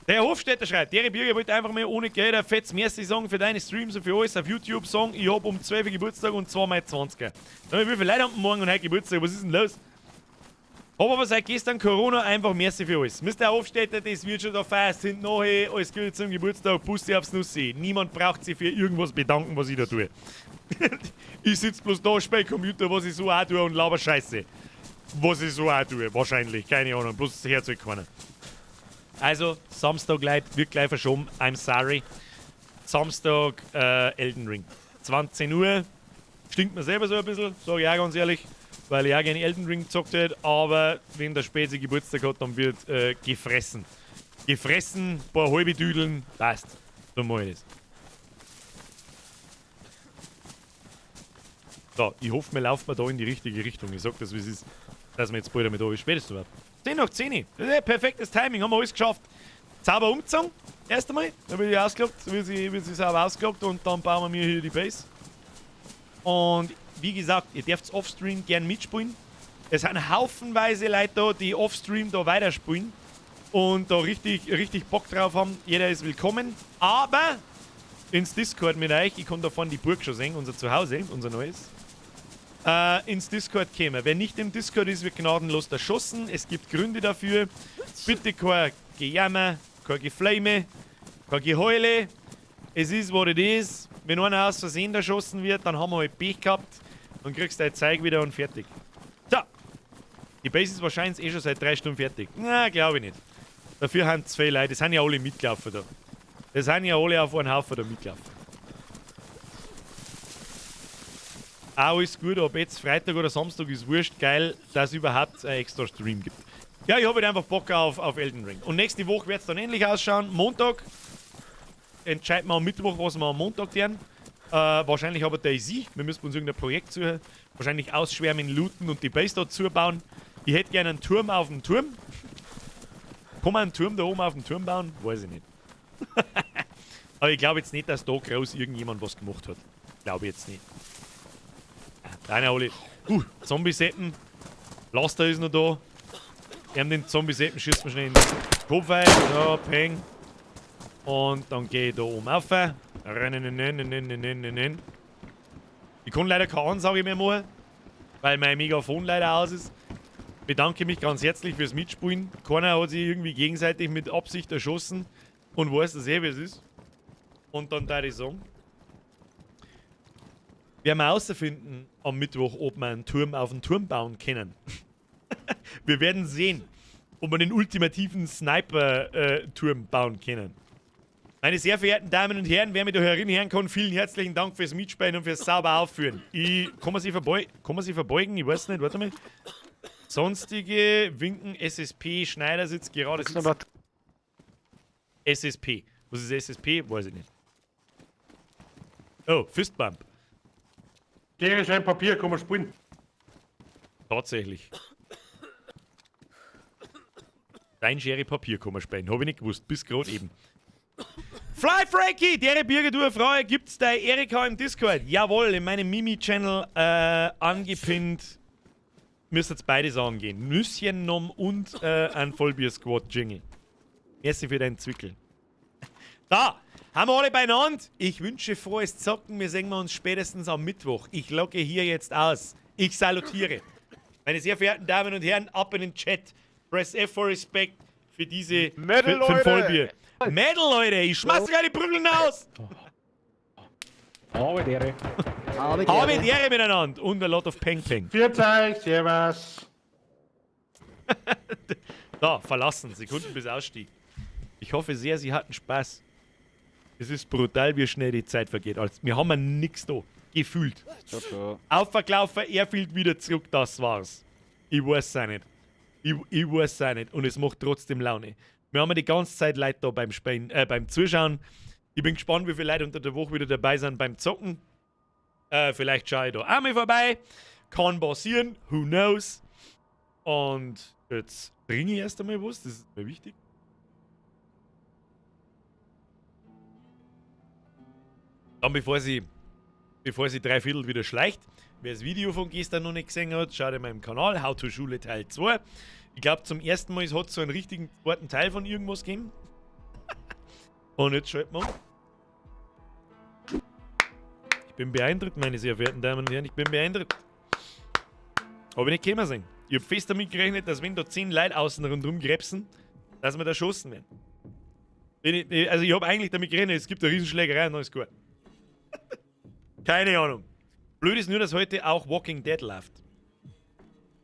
Der Hofstädter schreibt, der Birger wollte einfach mal ohne Geld ein fettes Merci sagen für deine Streams und für alles auf YouTube sagen, ich hab um 12 Uhr Geburtstag und zwar mein 20er. Dann hab ich, wie viele Leute haben morgen und heute Geburtstag, was ist denn los? Hab aber seit gestern Corona einfach Merci für alles. Mr. Hofstädter, das wird schon da fast hinten nachher, alles Gute zum Geburtstag, Bussi aufs Nussi. Niemand braucht sich für irgendwas bedanken, was ich da tue. Ich sitz bloß da, spiel Computer, was ich so auch tue und laber Scheiße. Was ich so auch tue, wahrscheinlich, keine Ahnung, bloß das Herz keiner. Also, Samstag, Leute, wird gleich verschoben, I'm sorry. Samstag, Elden Ring. 20 Uhr, stinkt mir selber so ein bisschen, sag ich auch ganz ehrlich, weil ich auch gerne Elden Ring gezockt hätte, aber wenn der Spezi Geburtstag hat, dann wird gefressen. Gefressen, paar halbe Düdeln, passt. So mach ich das. So, ich hoffe, wir laufen da in die richtige Richtung. Ich sag das, wie es ist, dass wir jetzt bald damit da ist. Spätestens überhaupt. 10 nach 10. Das ist ja perfektes Timing, haben wir alles geschafft. Sauber umgezogen, erst einmal. Dann wird ich ausgelockt, wird sie sauber ausgelockt und dann bauen wir mir hier die Base. Und wie gesagt, ihr dürft offstream gern mitspielen. Es sind haufenweise Leute da, die offstream da weiterspielen und da richtig, richtig Bock drauf haben. Jeder ist willkommen. Aber ins Discord mit euch, ich kann da vorne die Burg schon sehen, unser Zuhause, unser neues. Ins Discord käme. Wer nicht im Discord ist, wird gnadenlos erschossen. Es gibt Gründe dafür. Bitte kein Gejammer, kein Geflame, kein Geheule. Es ist, what it is. Wenn einer aus Versehen erschossen wird, dann haben wir halt Pech gehabt. Dann kriegst du dein Zeug wieder und fertig. So. Die Base ist wahrscheinlich eh schon seit 3 Stunden fertig. Na, glaube ich nicht. Dafür haben 2 Leute. Das sind ja alle mitgelaufen da. Das sind ja alle auf einen Haufen da mitgelaufen. Auch ist gut, ob jetzt Freitag oder Samstag ist wurscht, geil, dass es überhaupt einen extra Stream gibt. Ja, ich habe halt einfach Bock auf Elden Ring. Und nächste Woche wird es dann ähnlich ausschauen. Montag entscheiden wir am Mittwoch, was wir am Montag tun. Wahrscheinlich aber DayZ. Wir müssen uns irgendein Projekt suchen. Wahrscheinlich ausschwärmen, looten und die Base da zubauen. Ich hätte gerne einen Turm auf dem Turm. Kann man einen Turm da oben auf dem Turm bauen? Weiß ich nicht. Aber ich glaube jetzt nicht, dass da groß irgendjemand was gemacht hat. Glaube ich jetzt nicht. Deine alle. Zombie-Seppen. Laster ist noch da. Den Zombie-Seppen schießt man schnell in den Kopf rein. So, peng. Und dann gehe ich da oben rauf. Ich kann leider keine Ansage mehr machen, weil mein Megafon leider aus ist. Bedanke mich ganz herzlich fürs Mitspielen. Keiner hat sich irgendwie gegenseitig mit Absicht erschossen und weiß das eh, wie es ist. Und dann da ich sagen, werden wir herausfinden am Mittwoch, ob wir einen Turm auf den Turm bauen können. Wir werden sehen, ob wir den ultimativen Sniper-Turm bauen können. Meine sehr verehrten Damen und Herren, wer mich da herinhören kann, vielen herzlichen Dank fürs Mitspielen und fürs sauber Aufführen. Kann man sich verbeugen? Ich weiß nicht, warte mal. Sonstige, Winken, SSP, Schneidersitz, gerade Sitz. SSP. Was ist SSP? Weiß ich nicht. Oh, Fistbump. Schere, Stein, Papier, kann man spielen. Tatsächlich. Stein, Schere, Papier kann man spielen. Hab ich nicht gewusst, bis gerade eben. Fly Frankie, der Birger, du Frau, gibt's da Erika im Discord? Jawohl, in meinem Mimi-Channel angepinnt. Müsst jetzt beide sagen gehen. Nüsschen nom und ein Vollbier-Squad-Jingle. Merci für deinen Zwickel. Da, haben wir alle beieinander. Ich wünsche frohes Zocken. Wir sehen uns spätestens am Mittwoch. Ich logge hier jetzt aus. Ich salutiere. Meine sehr verehrten Damen und Herren, ab in den Chat. Press F for Respect für diese Medal, für Leute! Vollbier. Medal, Leute! Ich schmeiß sogar die Prügeln aus! Habe die Ehre. Habe die Ehre miteinander und a lot of Peng Peng. Viert euch, servus. So, verlassen. Sekunden bis Ausstieg. Ich hoffe sehr, Sie hatten Spaß. Es ist brutal, wie schnell die Zeit vergeht. Also, wir haben ja nix da. Gefühlt. Ciao, ciao. Aufverklaufen, Airfield wieder zurück, das war's. Ich weiß es auch nicht. Ich weiß es auch nicht. Und es macht trotzdem Laune. Wir haben ja die ganze Zeit Leute da beim, Spielen, beim Zuschauen. Ich bin gespannt, wie viele Leute unter der Woche wieder dabei sind beim Zocken. Vielleicht schaue ich da auch mal vorbei. Kann passieren, who knows. Und jetzt trinke ich erst einmal was, das ist mir wichtig. Dann, bevor sie 3/4 wieder schleicht, wer das Video von gestern noch nicht gesehen hat, schaut in meinem Kanal, How to Schule Teil 2. Ich glaub, zum ersten Mal hat es so einen richtigen zweiten Teil von irgendwas gegeben. Und jetzt schalten wir um. Ich bin beeindruckt, meine sehr verehrten Damen und Herren, ich bin beeindruckt. Hab ich nicht kommen sehen. Ich hab fest damit gerechnet, dass wenn da 10 Leute außen rundherum krebsen, dass wir da erschossen werden. Ich hab eigentlich damit gerechnet, es gibt eine Riesenschlägerei und dann ist gut. Keine Ahnung. Blöd ist nur, dass heute auch Walking Dead läuft.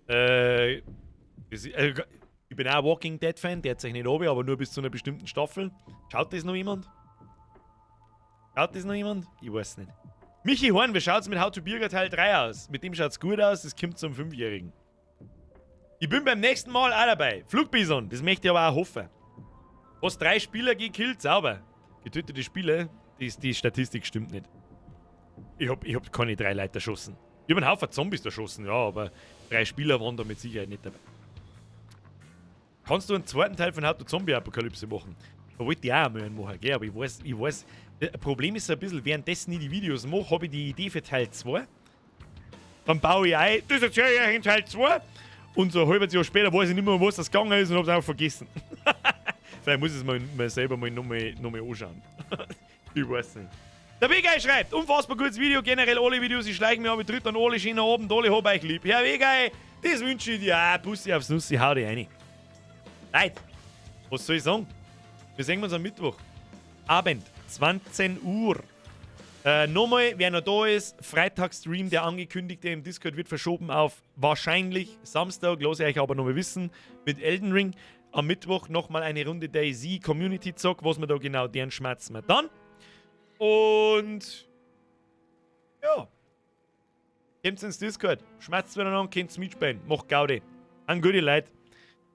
Ich bin auch Walking Dead Fan, der zeichnet nicht runter, aber nur bis zu einer bestimmten Staffel. Schaut das noch jemand? Schaut das noch jemand? Ich weiß nicht. Michi Horn, wie schaut's mit How to Birger Teil 3 aus? Mit dem schaut's gut aus, das kommt zum 5-Jährigen. Ich bin beim nächsten Mal auch dabei. Flugbison, das möchte ich aber auch hoffen. Hast 3 Spieler gekillt, sauber. Getötete Spieler, die Statistik stimmt nicht. Ich hab keine 3 Leute erschossen. Ich hab einen Haufen Zombies erschossen, ja, aber 3 Spieler waren da mit Sicherheit nicht dabei. Kannst du einen zweiten Teil von How to Zombie Apokalypse machen? Da wollte ich auch mal einen machen, gell? Aber ich weiß, das Problem ist so ein bisschen, währenddessen ich die Videos mache, hab ich die Idee für Teil 2. Dann baue ich ein, das erzähle ich euch in Teil 2. Und so ein halbes Jahr später weiß ich nicht mehr, um was das gegangen ist und hab's einfach vergessen. Vielleicht muss ich es mir selber mal nochmal anschauen. Ich weiß nicht. Der Wegei schreibt, unfassbar gutes Video, generell alle Videos, ich schleiche mir aber tritt an alle schönen Abend, alle hab euch lieb. Herr Wegei, das wünsche ich dir auch. Bussi aufs Nussi, hau dich rein. Leute, was soll ich sagen? Wir sehen uns am Mittwoch. Abend, 20 Uhr. Nochmal, wer noch da ist, Freitagsstream, der angekündigte im Discord, wird verschoben auf wahrscheinlich Samstag, lass ich euch aber nochmal wissen, mit Elden Ring. Am Mittwoch nochmal eine Runde DayZ Community Zock, was wir da genau deren schmerzen wir dann. Und ja, kommt ins Discord, schmerzt miteinander, könnt's mitspielen, macht Gaudi. An gute Leute.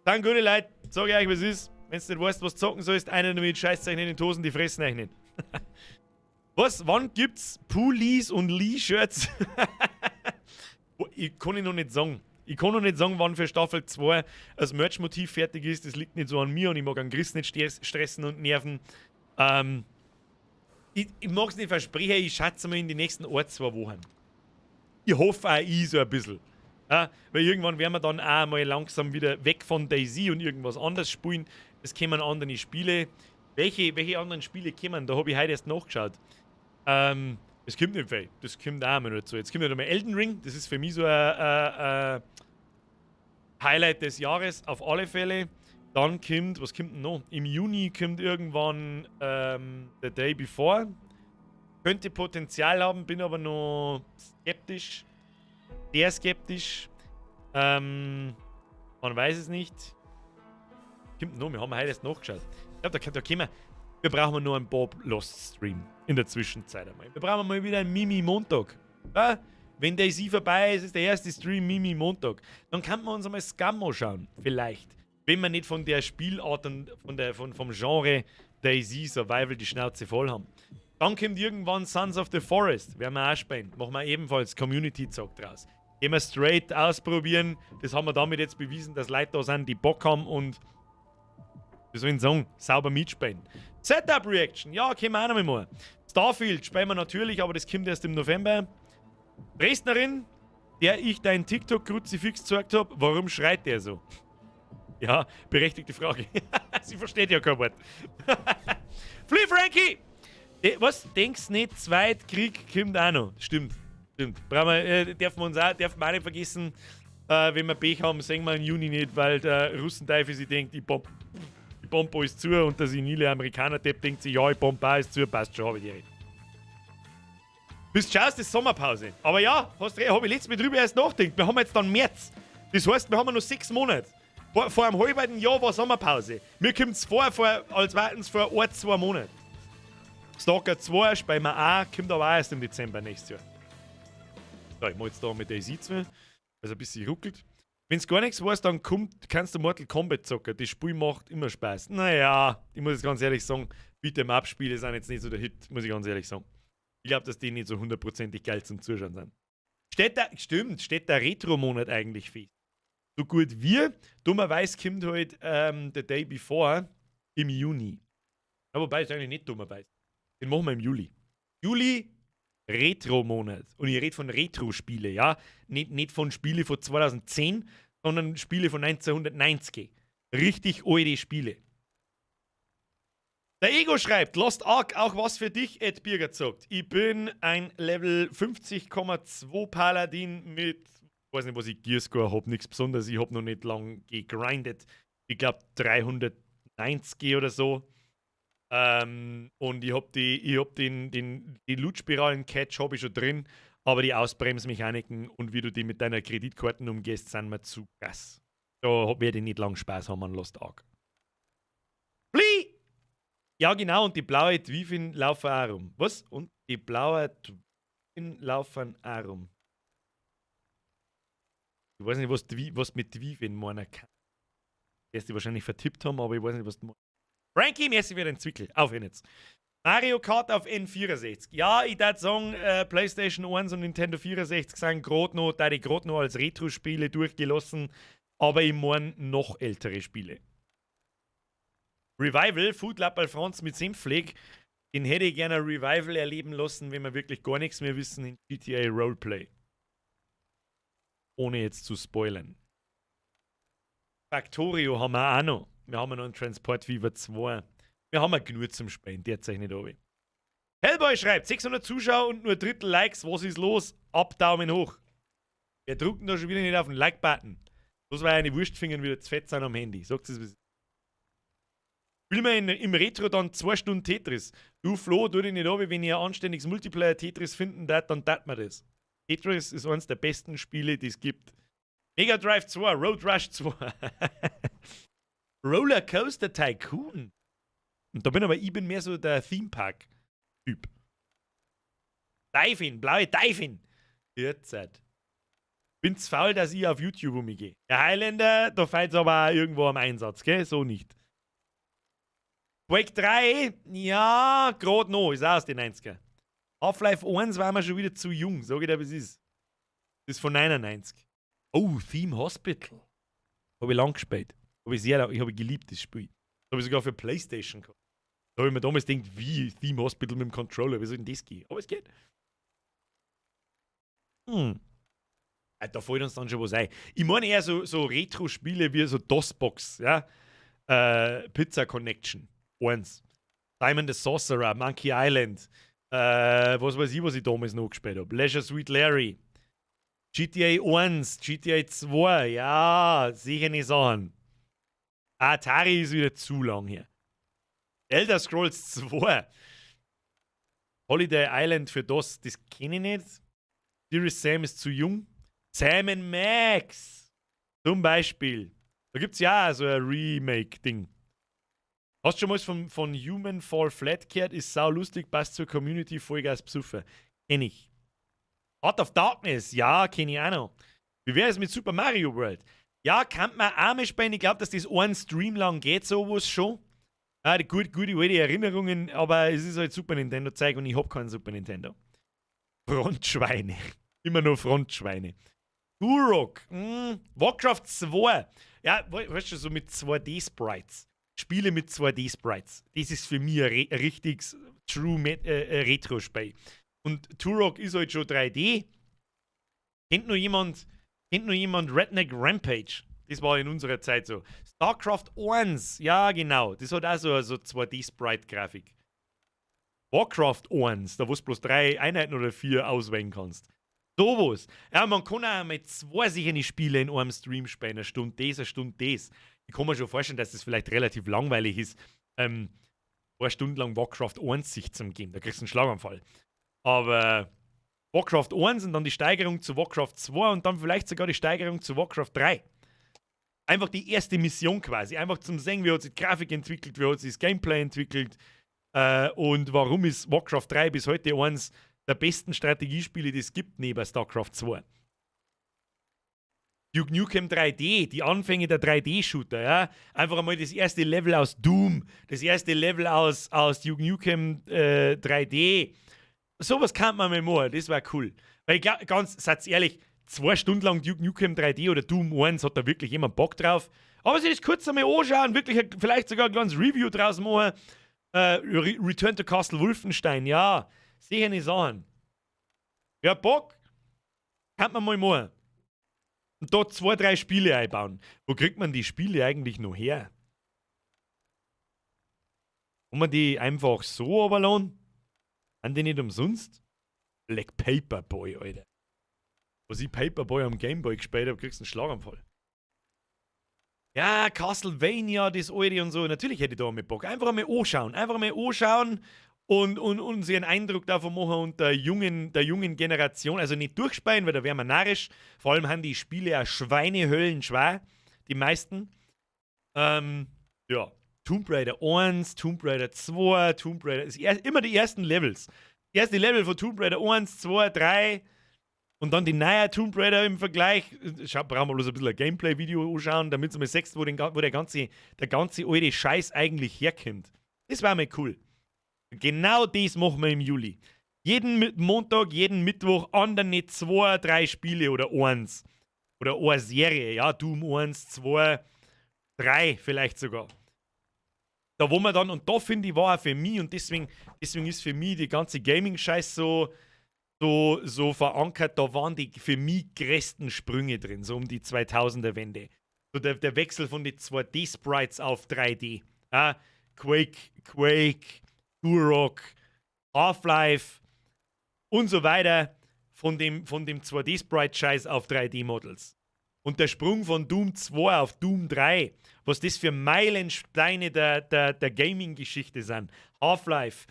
Dann gute Leute, sag ich euch, was ist. Wenn's nicht weißt, was zocken sollst, einer mit Scheißzeichen in den Hosen, die fressen euch nicht. Was? Wann gibt's Pullis und Lee-Shirts? Ich kann ich noch nicht sagen. Ich kann noch nicht sagen, wann für Staffel 2 das Merch-Motiv fertig ist. Das liegt nicht so an mir und ich mag an Chris nicht stressen und nerven. Ich mag's nicht versprechen, ich schätze mal in die nächsten 1, 2 Wochen. Ich hoffe auch ich so ein bisschen. Ja, weil irgendwann werden wir dann auch mal langsam wieder weg von DayZ und irgendwas anderes spielen. Es kommen andere Spiele. Welche anderen Spiele kommen? Da hab ich heute erst nachgeschaut. Es kommt nicht viel. Das kommt auch mal dazu. Jetzt kommt ja nochmal Elden Ring. Das ist für mich so ein Highlight des Jahres, auf alle Fälle. Dann kommt, was kommt denn noch? Im Juni kommt irgendwann The Day Before. Könnte Potenzial haben, bin aber noch skeptisch. Sehr skeptisch. Man weiß es nicht. Kommt noch, wir haben heute erst nachgeschaut. Ich glaub, da kommen wir. Wir brauchen nur einen Bob Lost Stream in der Zwischenzeit einmal. Wir brauchen mal wieder einen Mimi Montag. Ja? Wenn DayZ vorbei ist, ist der erste Stream Mimi Montag. Dann kann man uns einmal Scum anschauen. Vielleicht. Wenn wir nicht von der Spielart und vom Genre DayZ Survival die Schnauze voll haben. Dann kommt irgendwann Sons of the Forest. Werden wir auch spielen. Machen wir ebenfalls Community-Zock draus. Gehen wir straight ausprobieren. Das haben wir damit jetzt bewiesen, dass Leute da sind, die Bock haben und, wie soll ich sagen, sauber mitspielen. Setup Reaction, ja, können wir auch noch mal machen. Starfield spielen wir natürlich, aber das kommt erst im November. Dresdnerin, der ich dein TikTok-Kruzifix gezeigt hab, warum schreit der so? Ja, berechtigte Frage. Sie versteht ja kein Wort. Flea Frankie! Was? Denkst nicht, Zweitkrieg kommt auch noch. Stimmt, stimmt. Brauchen wir dürfen wir uns auch, dürfen wir auch nicht vergessen. Wenn wir Pech haben, sehen wir im Juni nicht, weil der Russenteufel sich denkt, ich bomb alles zu und der senile Amerikaner-Depp denkt sich, ja, ich bomb auch alles zu, passt schon, hab ich die recht. Bis schaust, ist Sommerpause. Aber ja, hast recht, hab ich letztes Mal drüber erst nachgedacht. Wir haben jetzt dann März. Das heißt, wir haben noch 6 Monate. Vor einem halben Jahr war Sommerpause. Mir kommt's vor, als wären's vor 1, 2 Monaten. Stalker 2 spielen wir auch, kommt aber auch erst im Dezember nächstes Jahr. So, ich mach jetzt da mit Daisy zu, weil es ein bisschen ruckelt. Wenn's gar nichts weiß, dann kannst du Mortal Kombat zocken. Das Spiel macht immer Spaß. Naja, ich muss jetzt ganz ehrlich sagen, Beat'em Up Spiele sind jetzt nicht so der Hit, muss ich ganz ehrlich sagen. Ich glaub, dass die nicht so hundertprozentig geil zum Zuschauen sind. Stimmt, steht der Retro-Monat eigentlich fest. So gut wie, dummerweise kommt halt The Day Before im Juni. Ja, wobei, ist eigentlich nicht dummerweise. Den machen wir im Juli. Juli, Retro-Monat. Und ich rede von Retro-Spiele, ja? Nicht von Spiele von 2010, sondern Spiele von 1990. Richtig alte Spiele. Der Ego schreibt, Lost Ark, auch was für dich, Ed Birger zockt. Ich bin ein Level 50,2 Paladin mit, ich weiß nicht, was ich Gearscore hab, nichts Besonderes. Ich hab noch nicht lang gegrindet. Ich glaub, 390 oder so. Und ich hab die Loot-Spiralen-Catch hab ich schon drin, aber die Ausbremsmechaniken und wie du die mit deiner Kreditkarten umgehst, sind mir zu krass. Da werde ich nicht lang Spaß haben an Lost Ark. Flee! Ja, genau, und die blaue Twifin laufen auch rum. Was? Und die blaue Twifin laufen auch rum. Ich weiß nicht, was mit Twifin meinen kann. Wirst du wahrscheinlich vertippt haben, aber ich weiß nicht, was du meinst. Frankie, merci für den Zwickel. Auf ihn jetzt. Mario Kart auf N64. Ja, ich würd sagen, PlayStation 1 und Nintendo 64 sind grad noch, da die grad noch als Retro-Spiele durchgelassen, aber ich mein noch ältere Spiele. Revival, Food Lab Franz mit Senfpfleg, den hätte ich gerne Revival erleben lassen, wenn wir wirklich gar nichts mehr wissen in GTA Roleplay. Ohne jetzt zu spoilern. Factorio haben wir auch noch. Wir haben ja noch einen Transport Fever 2. Wir haben ja genug zum Spielen, derzeit nicht runter. Hellboy schreibt, 600 Zuschauer und nur ein Drittel Likes, was ist los? Ab, Daumen hoch. Wir drücken da schon wieder nicht auf den Like-Button. Bloß weil eine Wurstfinger wieder zu fett sind am Handy. Sagt es, was ist. Spielen wir im Retro dann 2 Stunden Tetris. Du Flo, tu dich nicht ab, wenn ihr ein anständiges Multiplayer-Tetris finden darf, dann tat man das. Tetris ist eines der besten Spiele, die es gibt. Mega Drive 2, Road Rush 2. Roller Coaster Tycoon. Und da bin aber ich bin mehr so der Theme Park-Typ. Divin, blaue Divin. Derzeit. Bin zu faul, dass ich auf YouTube umgehe. Der Highlander, da fällt's aber auch irgendwo am Einsatz, gell? So nicht. Quake 3, ja, grad noch, ist auch aus den 90er. Half-Life 1 war mir schon wieder zu jung, sag ich dir, wie es ist. Das ist von 99. Oh, Theme Hospital. Hab ich lang gespielt. Hab ich sehr lang, ich hab geliebt, das Spiel. Das hab ich sogar für Playstation gehabt. Da hab ich mir damals gedacht, wie Theme Hospital mit dem Controller, wie soll denn das gehen? Aber es geht. Da fällt uns dann schon was ein. Ich meine eher so Retro-Spiele wie so DOS-Box, ja? Pizza Connection 1. Simon the Sorcerer, Monkey Island. Was weiß ich, was ich damals noch gespielt hab. Leisure Suit Larry. GTA 1, GTA 2, ja, sicher nicht Sachen. Atari ist wieder zu lang hier. Elder Scrolls 2. Holiday Island für DOS, das kenn ich nicht. Serious Sam ist zu jung. Sam and Max zum Beispiel. Da gibt's ja auch so ein Remake-Ding. Hast du schon mal von Human Fall Flat gehört? Ist sau lustig, passt zur Community, Vollgas Psuffer. Kenn ich. Heart of Darkness, ja, kenn ich auch noch. Wie wäre es mit Super Mario World? Ja, kann man auch mal spielen. Ich glaub, dass das einen Stream lang geht, sowas schon. Ah, die gute alte Erinnerungen, aber es ist halt Super Nintendo-Zeug und ich hab keinen Super Nintendo. Frontschweine. Immer nur Frontschweine. Turok. Warcraft 2. Ja, weißt du, so mit 2D-Sprites. Spiele mit 2D-Sprites. Das ist für mich ein richtiges True Retro-Spiel. Und Turok ist halt schon 3D. Kennt nur jemand Redneck Rampage? Das war in unserer Zeit so. StarCraft 1, ja genau. Das hat auch so 2D-Sprite-Grafik. Warcraft 1, da wo du bloß 3 Einheiten oder 4 auswählen kannst. Sowas. Ja, man kann auch mit zwei sicheren Spiele in einem Stream spielen. Eine Stunde das, eine Stunde das. Ich kann mir schon vorstellen, dass das vielleicht relativ langweilig ist, 2 Stunden lang Warcraft 1 sich zum geben. Da kriegst du einen Schlaganfall. Aber Warcraft 1 und dann die Steigerung zu Warcraft 2 und dann vielleicht sogar die Steigerung zu Warcraft 3. Einfach die erste Mission quasi. Einfach zum Sehen, wie hat sich die Grafik entwickelt, wie hat sich das Gameplay entwickelt und warum ist Warcraft 3 bis heute eins der besten Strategiespiele, die es gibt, neben StarCraft 2. Duke Nukem 3D, die Anfänge der 3D-Shooter, ja. Einfach einmal das erste Level aus Doom, das erste Level aus Duke Nukem 3D. Sowas kann man mal machen, das war cool. Weil ich glaub, ganz, seid ehrlich, 2 Stunden lang Duke Nukem 3D oder Doom 1, hat da wirklich jemand Bock drauf? Aber sich das kurz einmal anschauen, wirklich vielleicht sogar ein kleines Review draus machen. Return to Castle Wolfenstein, ja, sicher nicht Sachen. Ja, Bock? Kann man mal machen. Und dort zwei, drei Spiele einbauen. Wo kriegt man die Spiele eigentlich noch her? Kann man die einfach so runterladen? Sind die nicht umsonst? Black Paperboy, Alter. Was ich Paperboy am Gameboy gespielt habe, kriegst du einen Schlaganfall. Ja, Castlevania, das alte und so. Natürlich hätte ich da mal Bock. Einfach einmal anschauen. Einfach mal anschauen und sich einen Eindruck davon machen und der jungen Generation, also nicht durchspielen, weil da wären wir narrisch. Vor allem haben die Spiele ja Schweinehöllen schwer, die meisten. Ja, Tomb Raider 1, Tomb Raider 2, Tomb Raider, ist immer die ersten Levels. Die erste Level von Tomb Raider 1, 2, 3 und dann die neue Tomb Raider im Vergleich. Schau, brauchen wir bloß ein bisschen ein Gameplay-Video anschauen, damit du mal siehst, wo der ganze alte Scheiß eigentlich herkommt. Das war mal cool. Genau das machen wir im Juli. Jeden Montag, jeden Mittwoch andere zwei, drei Spiele oder eins. Oder eine Serie, ja, Doom 1, 2, 3 vielleicht sogar. Da wo man dann, und da finde ich, war auch für mich, und deswegen ist für mich die ganze Gaming-Scheiß so, so, so verankert, da waren die für mich größten Sprünge drin, so um die 2000er-Wende. So der Wechsel von den 2D-Sprites auf 3D. Ja, Quake, Quake, Turok, Half-Life und so weiter von dem 2D-Sprite-Scheiß auf 3D-Models. Und der Sprung von Doom 2 auf Doom 3, was das für Meilensteine der Gaming-Geschichte sind. Half-Life,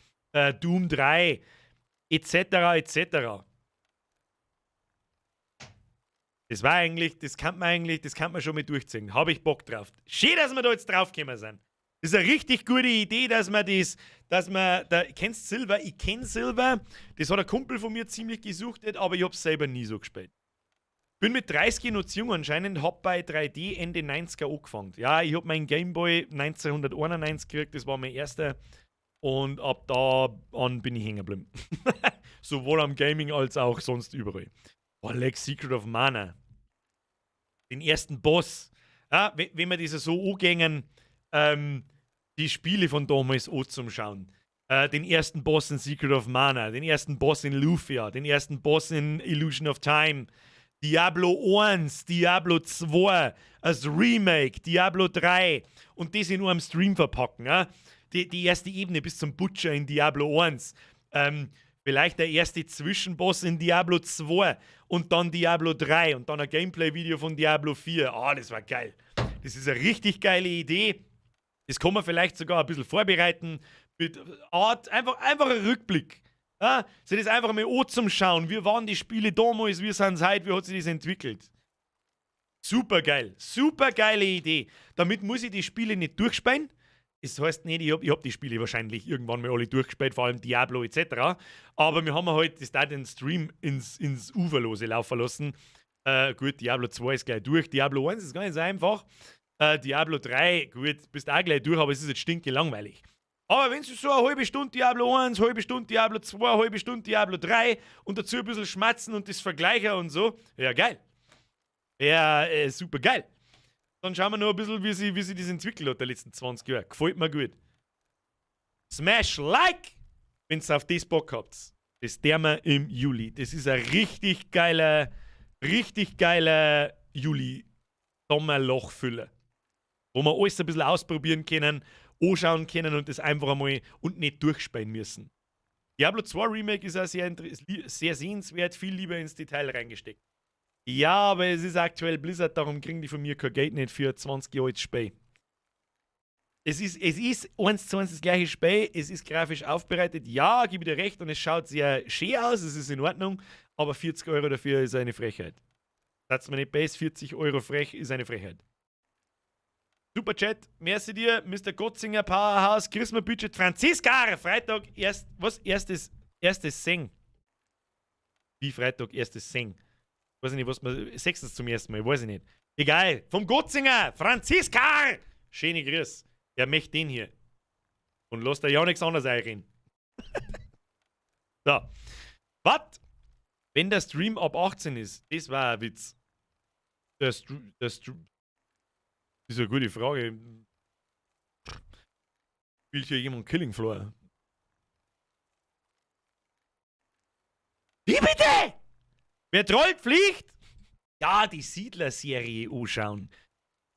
Doom 3, etc., etc. Das war eigentlich, das kann man eigentlich, das kann man schon mit durchziehen. Habe ich Bock drauf. Schön, dass wir da jetzt draufgekommen sind. Das ist eine richtig gute Idee, dass man das, dass man, da, kennst Silver? Ich kenn Silver. Das hat ein Kumpel von mir ziemlich gesuchtet, aber ich hab's selber nie so gespielt. Bin mit 30 noch zu jung anscheinend, hab bei 3D Ende 90er angefangen. Ja, ich hab meinen Gameboy 1991 gekriegt, das war mein erster. Und ab da an bin ich hängen geblieben. Sowohl am Gaming als auch sonst überall. Boah, leck, Secret of Mana. Den ersten Boss. Ja, wenn wir diese so angängen, die Spiele von damals auch zum Schauen. Den ersten Boss in Secret of Mana, den ersten Boss in Lufia, den ersten Boss in Illusion of Time, Diablo 1, Diablo 2, als Remake, Diablo 3 und das in einem Stream verpacken. Ja? Die erste Ebene bis zum Butcher in Diablo 1. Vielleicht der erste Zwischenboss in Diablo 2 und dann Diablo 3 und dann ein Gameplay-Video von Diablo 4. Ah, das war geil. Das ist eine richtig geile Idee. Das kann man vielleicht sogar ein bisschen vorbereiten. Mit Art, einfach ein Rückblick. Ja, sich das einfach mal an zum Schauen. Wie waren die Spiele damals, wie sind sie heute, wie hat sich das entwickelt? Super geil. Super geile Idee. Damit muss ich die Spiele nicht durchspielen. Das heißt nicht, ich hab die Spiele wahrscheinlich irgendwann mal alle durchgespielt, vor allem Diablo etc. Aber wir haben halt das da den Stream ins Uferlose laufen lassen. Gut, Diablo 2 ist gleich durch, Diablo 1 ist gar nicht so einfach. Diablo 3, gut, bist auch gleich durch, aber es ist jetzt stinke langweilig. Aber wenn du so eine halbe Stunde Diablo 1, halbe Stunde Diablo 2, halbe Stunde Diablo 3 und dazu ein bisschen schmatzen und das vergleichen und so, ja geil. Ja, super geil. Dann schauen wir noch ein bisschen, wie sie das entwickelt hat, die letzten 20 Jahre. Gefällt mir gut. Smash Like, wenn ihr auf das Bock habt. Das der wir im Juli. Das ist ein richtig geiler Juli-Sommerlochfüller. Wo wir alles ein bisschen ausprobieren können, anschauen können und das einfach einmal und nicht durchspielen müssen. Diablo 2 Remake ist auch sehr, sehr sehenswert, viel lieber ins Detail reingesteckt. Ja, aber es ist aktuell Blizzard, darum kriegen die von mir kein Geld nicht für 20 Jahre altes Spiel. Es ist eins zu eins das gleiche Spiel, es ist grafisch aufbereitet, ja, gebe ich dir recht, und es schaut sehr schön aus, es ist in Ordnung, aber 40 Euro dafür ist eine Frechheit. Satz mir nicht base, 40 Euro frech ist eine Frechheit. Super Chat, merci dir, Mr. Gotzinger Powerhouse, Christmas Budget, Franziska, Freitag, erst, was, erstes Sing. Wie Freitag, erstes Sing? Weiß ich nicht, was man, sechstens zum ersten Mal, weiß ich nicht. Egal, vom Gotzinger, Franziska! Schöne Grüß. Er möchte den hier. Und lasst da ja nichts anderes einreden. So. Was? Wenn der Stream ab 18 ist, das war ein Witz. Der Stream. Das ist eine gute Frage. Spielt hier jemand Killing Floor? Wie bitte? Wer trollt, fliegt? Ja, die Siedler-Serie anschauen.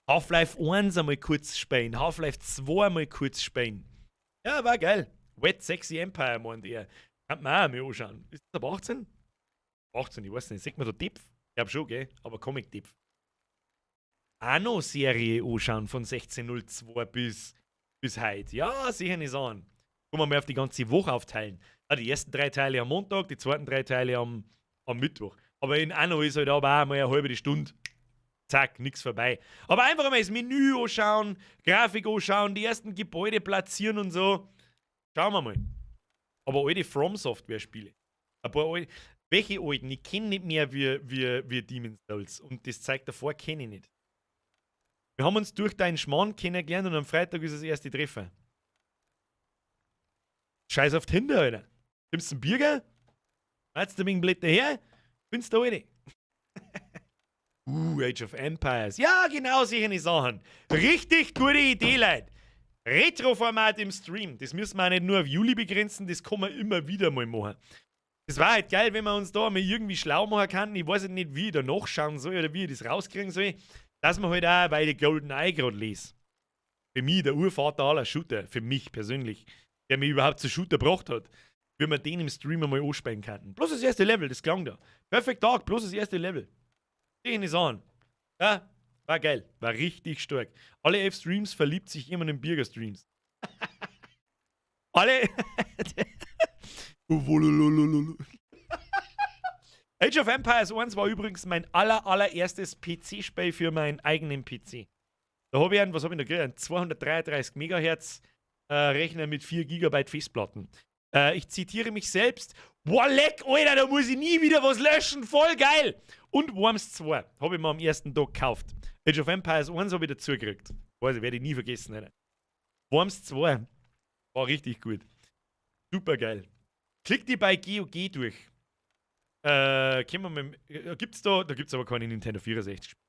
Half-Life 1 einmal kurz spielen, Half-Life 2 einmal kurz spielen. Ja, war geil. Wet Sexy Empire meint er. Kann man auch mal anschauen. Ist das ab 18? 18, ich weiß nicht. Sieht man da Depf? Ich glaub schon, gell? Aber Comic-Depf. Anno-Serie anschauen von 16.02 bis heute. Ja, sicher nicht an. Kann man mal auf die ganze Woche aufteilen. Ja, die ersten 3 Teile am Montag, die zweiten 3 Teile am Mittwoch. Aber in Anno ist halt aber auch mal eine halbe Stunde. Zack, nix vorbei. Aber einfach mal das Menü anschauen, Grafik anschauen, die ersten Gebäude platzieren und so. Schauen wir mal. Aber alte From Software-Spiele. Ein paar alte. Welche alten? Ich kenn nicht mehr wie Demon's Souls. Und das Zeug davor kenn ich nicht. Wir haben uns durch deinen Schmarrn kennengelernt und am Freitag ist das erste Treffen. Scheiß auf Tinder, Alter. Nimmst du einen Bürger? Meinst du wegen Blätter her? Findest du alle? Age of Empires. Ja, genau, solche Sachen. Richtig gute Idee, Leute. Retro-Format im Stream. Das müssen wir auch nicht nur auf Juli begrenzen, das kann man immer wieder mal machen. Das war halt geil, wenn wir uns da mal irgendwie schlau machen kann. Ich weiß nicht, wie ich da nachschauen soll oder wie ich das rauskriegen soll. Dass man halt auch, weil ich GoldenEye gerade lese. Für mich der Urvater aller Shooter, für mich persönlich, der mich überhaupt zu Shooter gebracht hat, wie wir den im Stream einmal anspielen könnten. Bloß das erste Level, das klang da. Perfect Dark, bloß das erste Level. Den ist an. Ja, war geil. War richtig stark. Alle 11 Streams verliebt sich jemand in Birger-Streams. Alle. Age of Empires 1 war übrigens mein allererstes PC-Spiel für meinen eigenen PC. Da habe ich einen, was habe ich da gekriegt? Einen 233 Megahertz Rechner mit 4 GB Festplatten. Ich zitiere mich selbst. Boah, leck, Alter, da muss ich nie wieder was löschen. Voll geil. Und Worms 2 habe ich mir am ersten Tag gekauft. Age of Empires 1 habe ich dazu gekriegt. Weiß ich, werde ich nie vergessen, Alter. Worms 2 war richtig gut. Super geil. Klick die bei GOG durch. Können wir mit, gibt's da, da gibt's aber keine Nintendo 64 Spiele.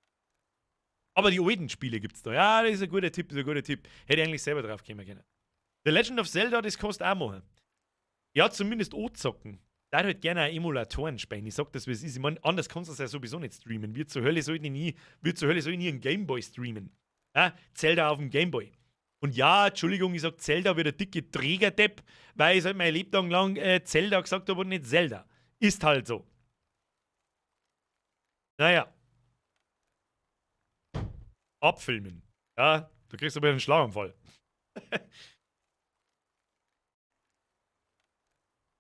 Aber die alten Spiele gibt's da. Ja, das ist ein guter Tipp, ist ein guter Tipp. Hätte ich eigentlich selber drauf kommen können. The Legend of Zelda, das kannst du auch machen. Ja, zumindest anzocken. Da halt gerne auch Emulatoren spielen. Ich sag das, wie es ist. Ich mein, anders kannst du es ja sowieso nicht streamen. Wie zur Hölle soll ich nie, wie zur Hölle soll ich nie einen Gameboy streamen? Ja, Zelda auf dem Gameboy. Und ja, Entschuldigung, ich sag Zelda wie der dicke Trägerdepp, weil ich halt mein Lebtag lang Zelda gesagt habe und nicht Zelda. Ist halt so. Naja. Abfilmen. Ja, du kriegst aber einen Schlaganfall.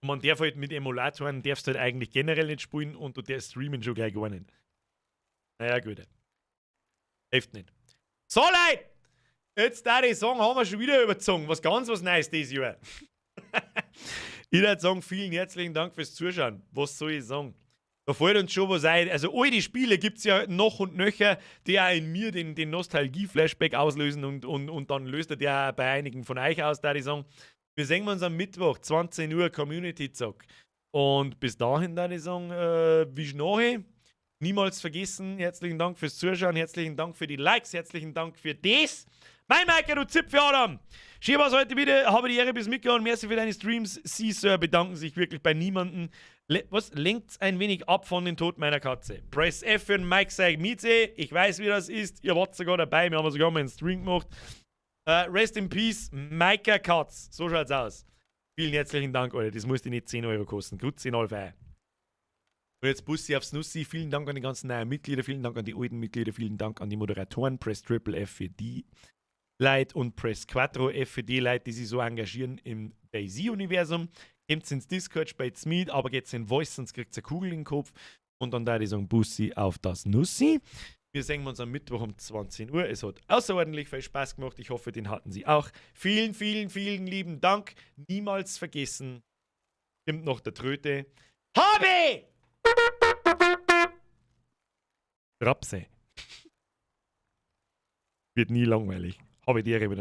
Und man darf halt mit Emulatoren, darfst du halt eigentlich generell nicht spielen und du darfst streamen schon gleich gar nicht. Naja, gut. Hilft nicht. So, Leute! Jetzt da die sagen, haben wir schon wieder überzogen. Was ganz was Neues dieses Jahr. Ich würde sagen, vielen herzlichen Dank fürs Zuschauen. Was soll ich sagen? Da fällt uns schon was ein. Also, all die Spiele gibt es ja noch und nöcher, die auch in mir den Nostalgie-Flashback auslösen und dann löst er der auch bei einigen von euch aus, da ich sagen. Wir sehen uns am Mittwoch, 20 Uhr, Community-Zock. Und bis dahin, da ich sagen, wie schnell. Niemals vergessen, herzlichen Dank fürs Zuschauen, herzlichen Dank für die Likes, herzlichen Dank für das. Mein Michael, du Zipfel Adam. Schön war's heute wieder, habe die Ehre bis mitgehauen. Merci für deine Streams. Sie, Sir, bedanken sich wirklich bei niemandem. Was lenkt's ein wenig ab von dem Tod meiner Katze? Press F für den Mike Seig Mieze. Ich weiß, wie das ist. Ihr wart sogar dabei. Wir haben sogar mal einen Stream gemacht. Rest in Peace, Micah Katz. So schaut's aus. Vielen herzlichen Dank, Alter. Das muss dir nicht 10 Euro kosten. Grüezi in Alpha. Und jetzt Bussi aufs Nussi. Vielen Dank an die ganzen neuen Mitglieder, vielen Dank an die alten Mitglieder, vielen Dank an die Moderatoren. Press Triple F für die Leute und Press Quattro F für die Leute, die sich so engagieren im DayZ-Universum. Kommt ins Discord, spielt's mit, aber geht's in Voice, sonst kriegt ihr eine Kugel in den Kopf. Und dann da ich sagen, Bussi auf das Nussi. Wir sehen uns am Mittwoch um 20 Uhr. Es hat außerordentlich viel Spaß gemacht. Ich hoffe, den hatten Sie auch. Vielen, vielen, vielen lieben Dank. Niemals vergessen. Kommt noch der Tröte. Habe! Rapse. Wird nie langweilig. Habe die Ehre wieder.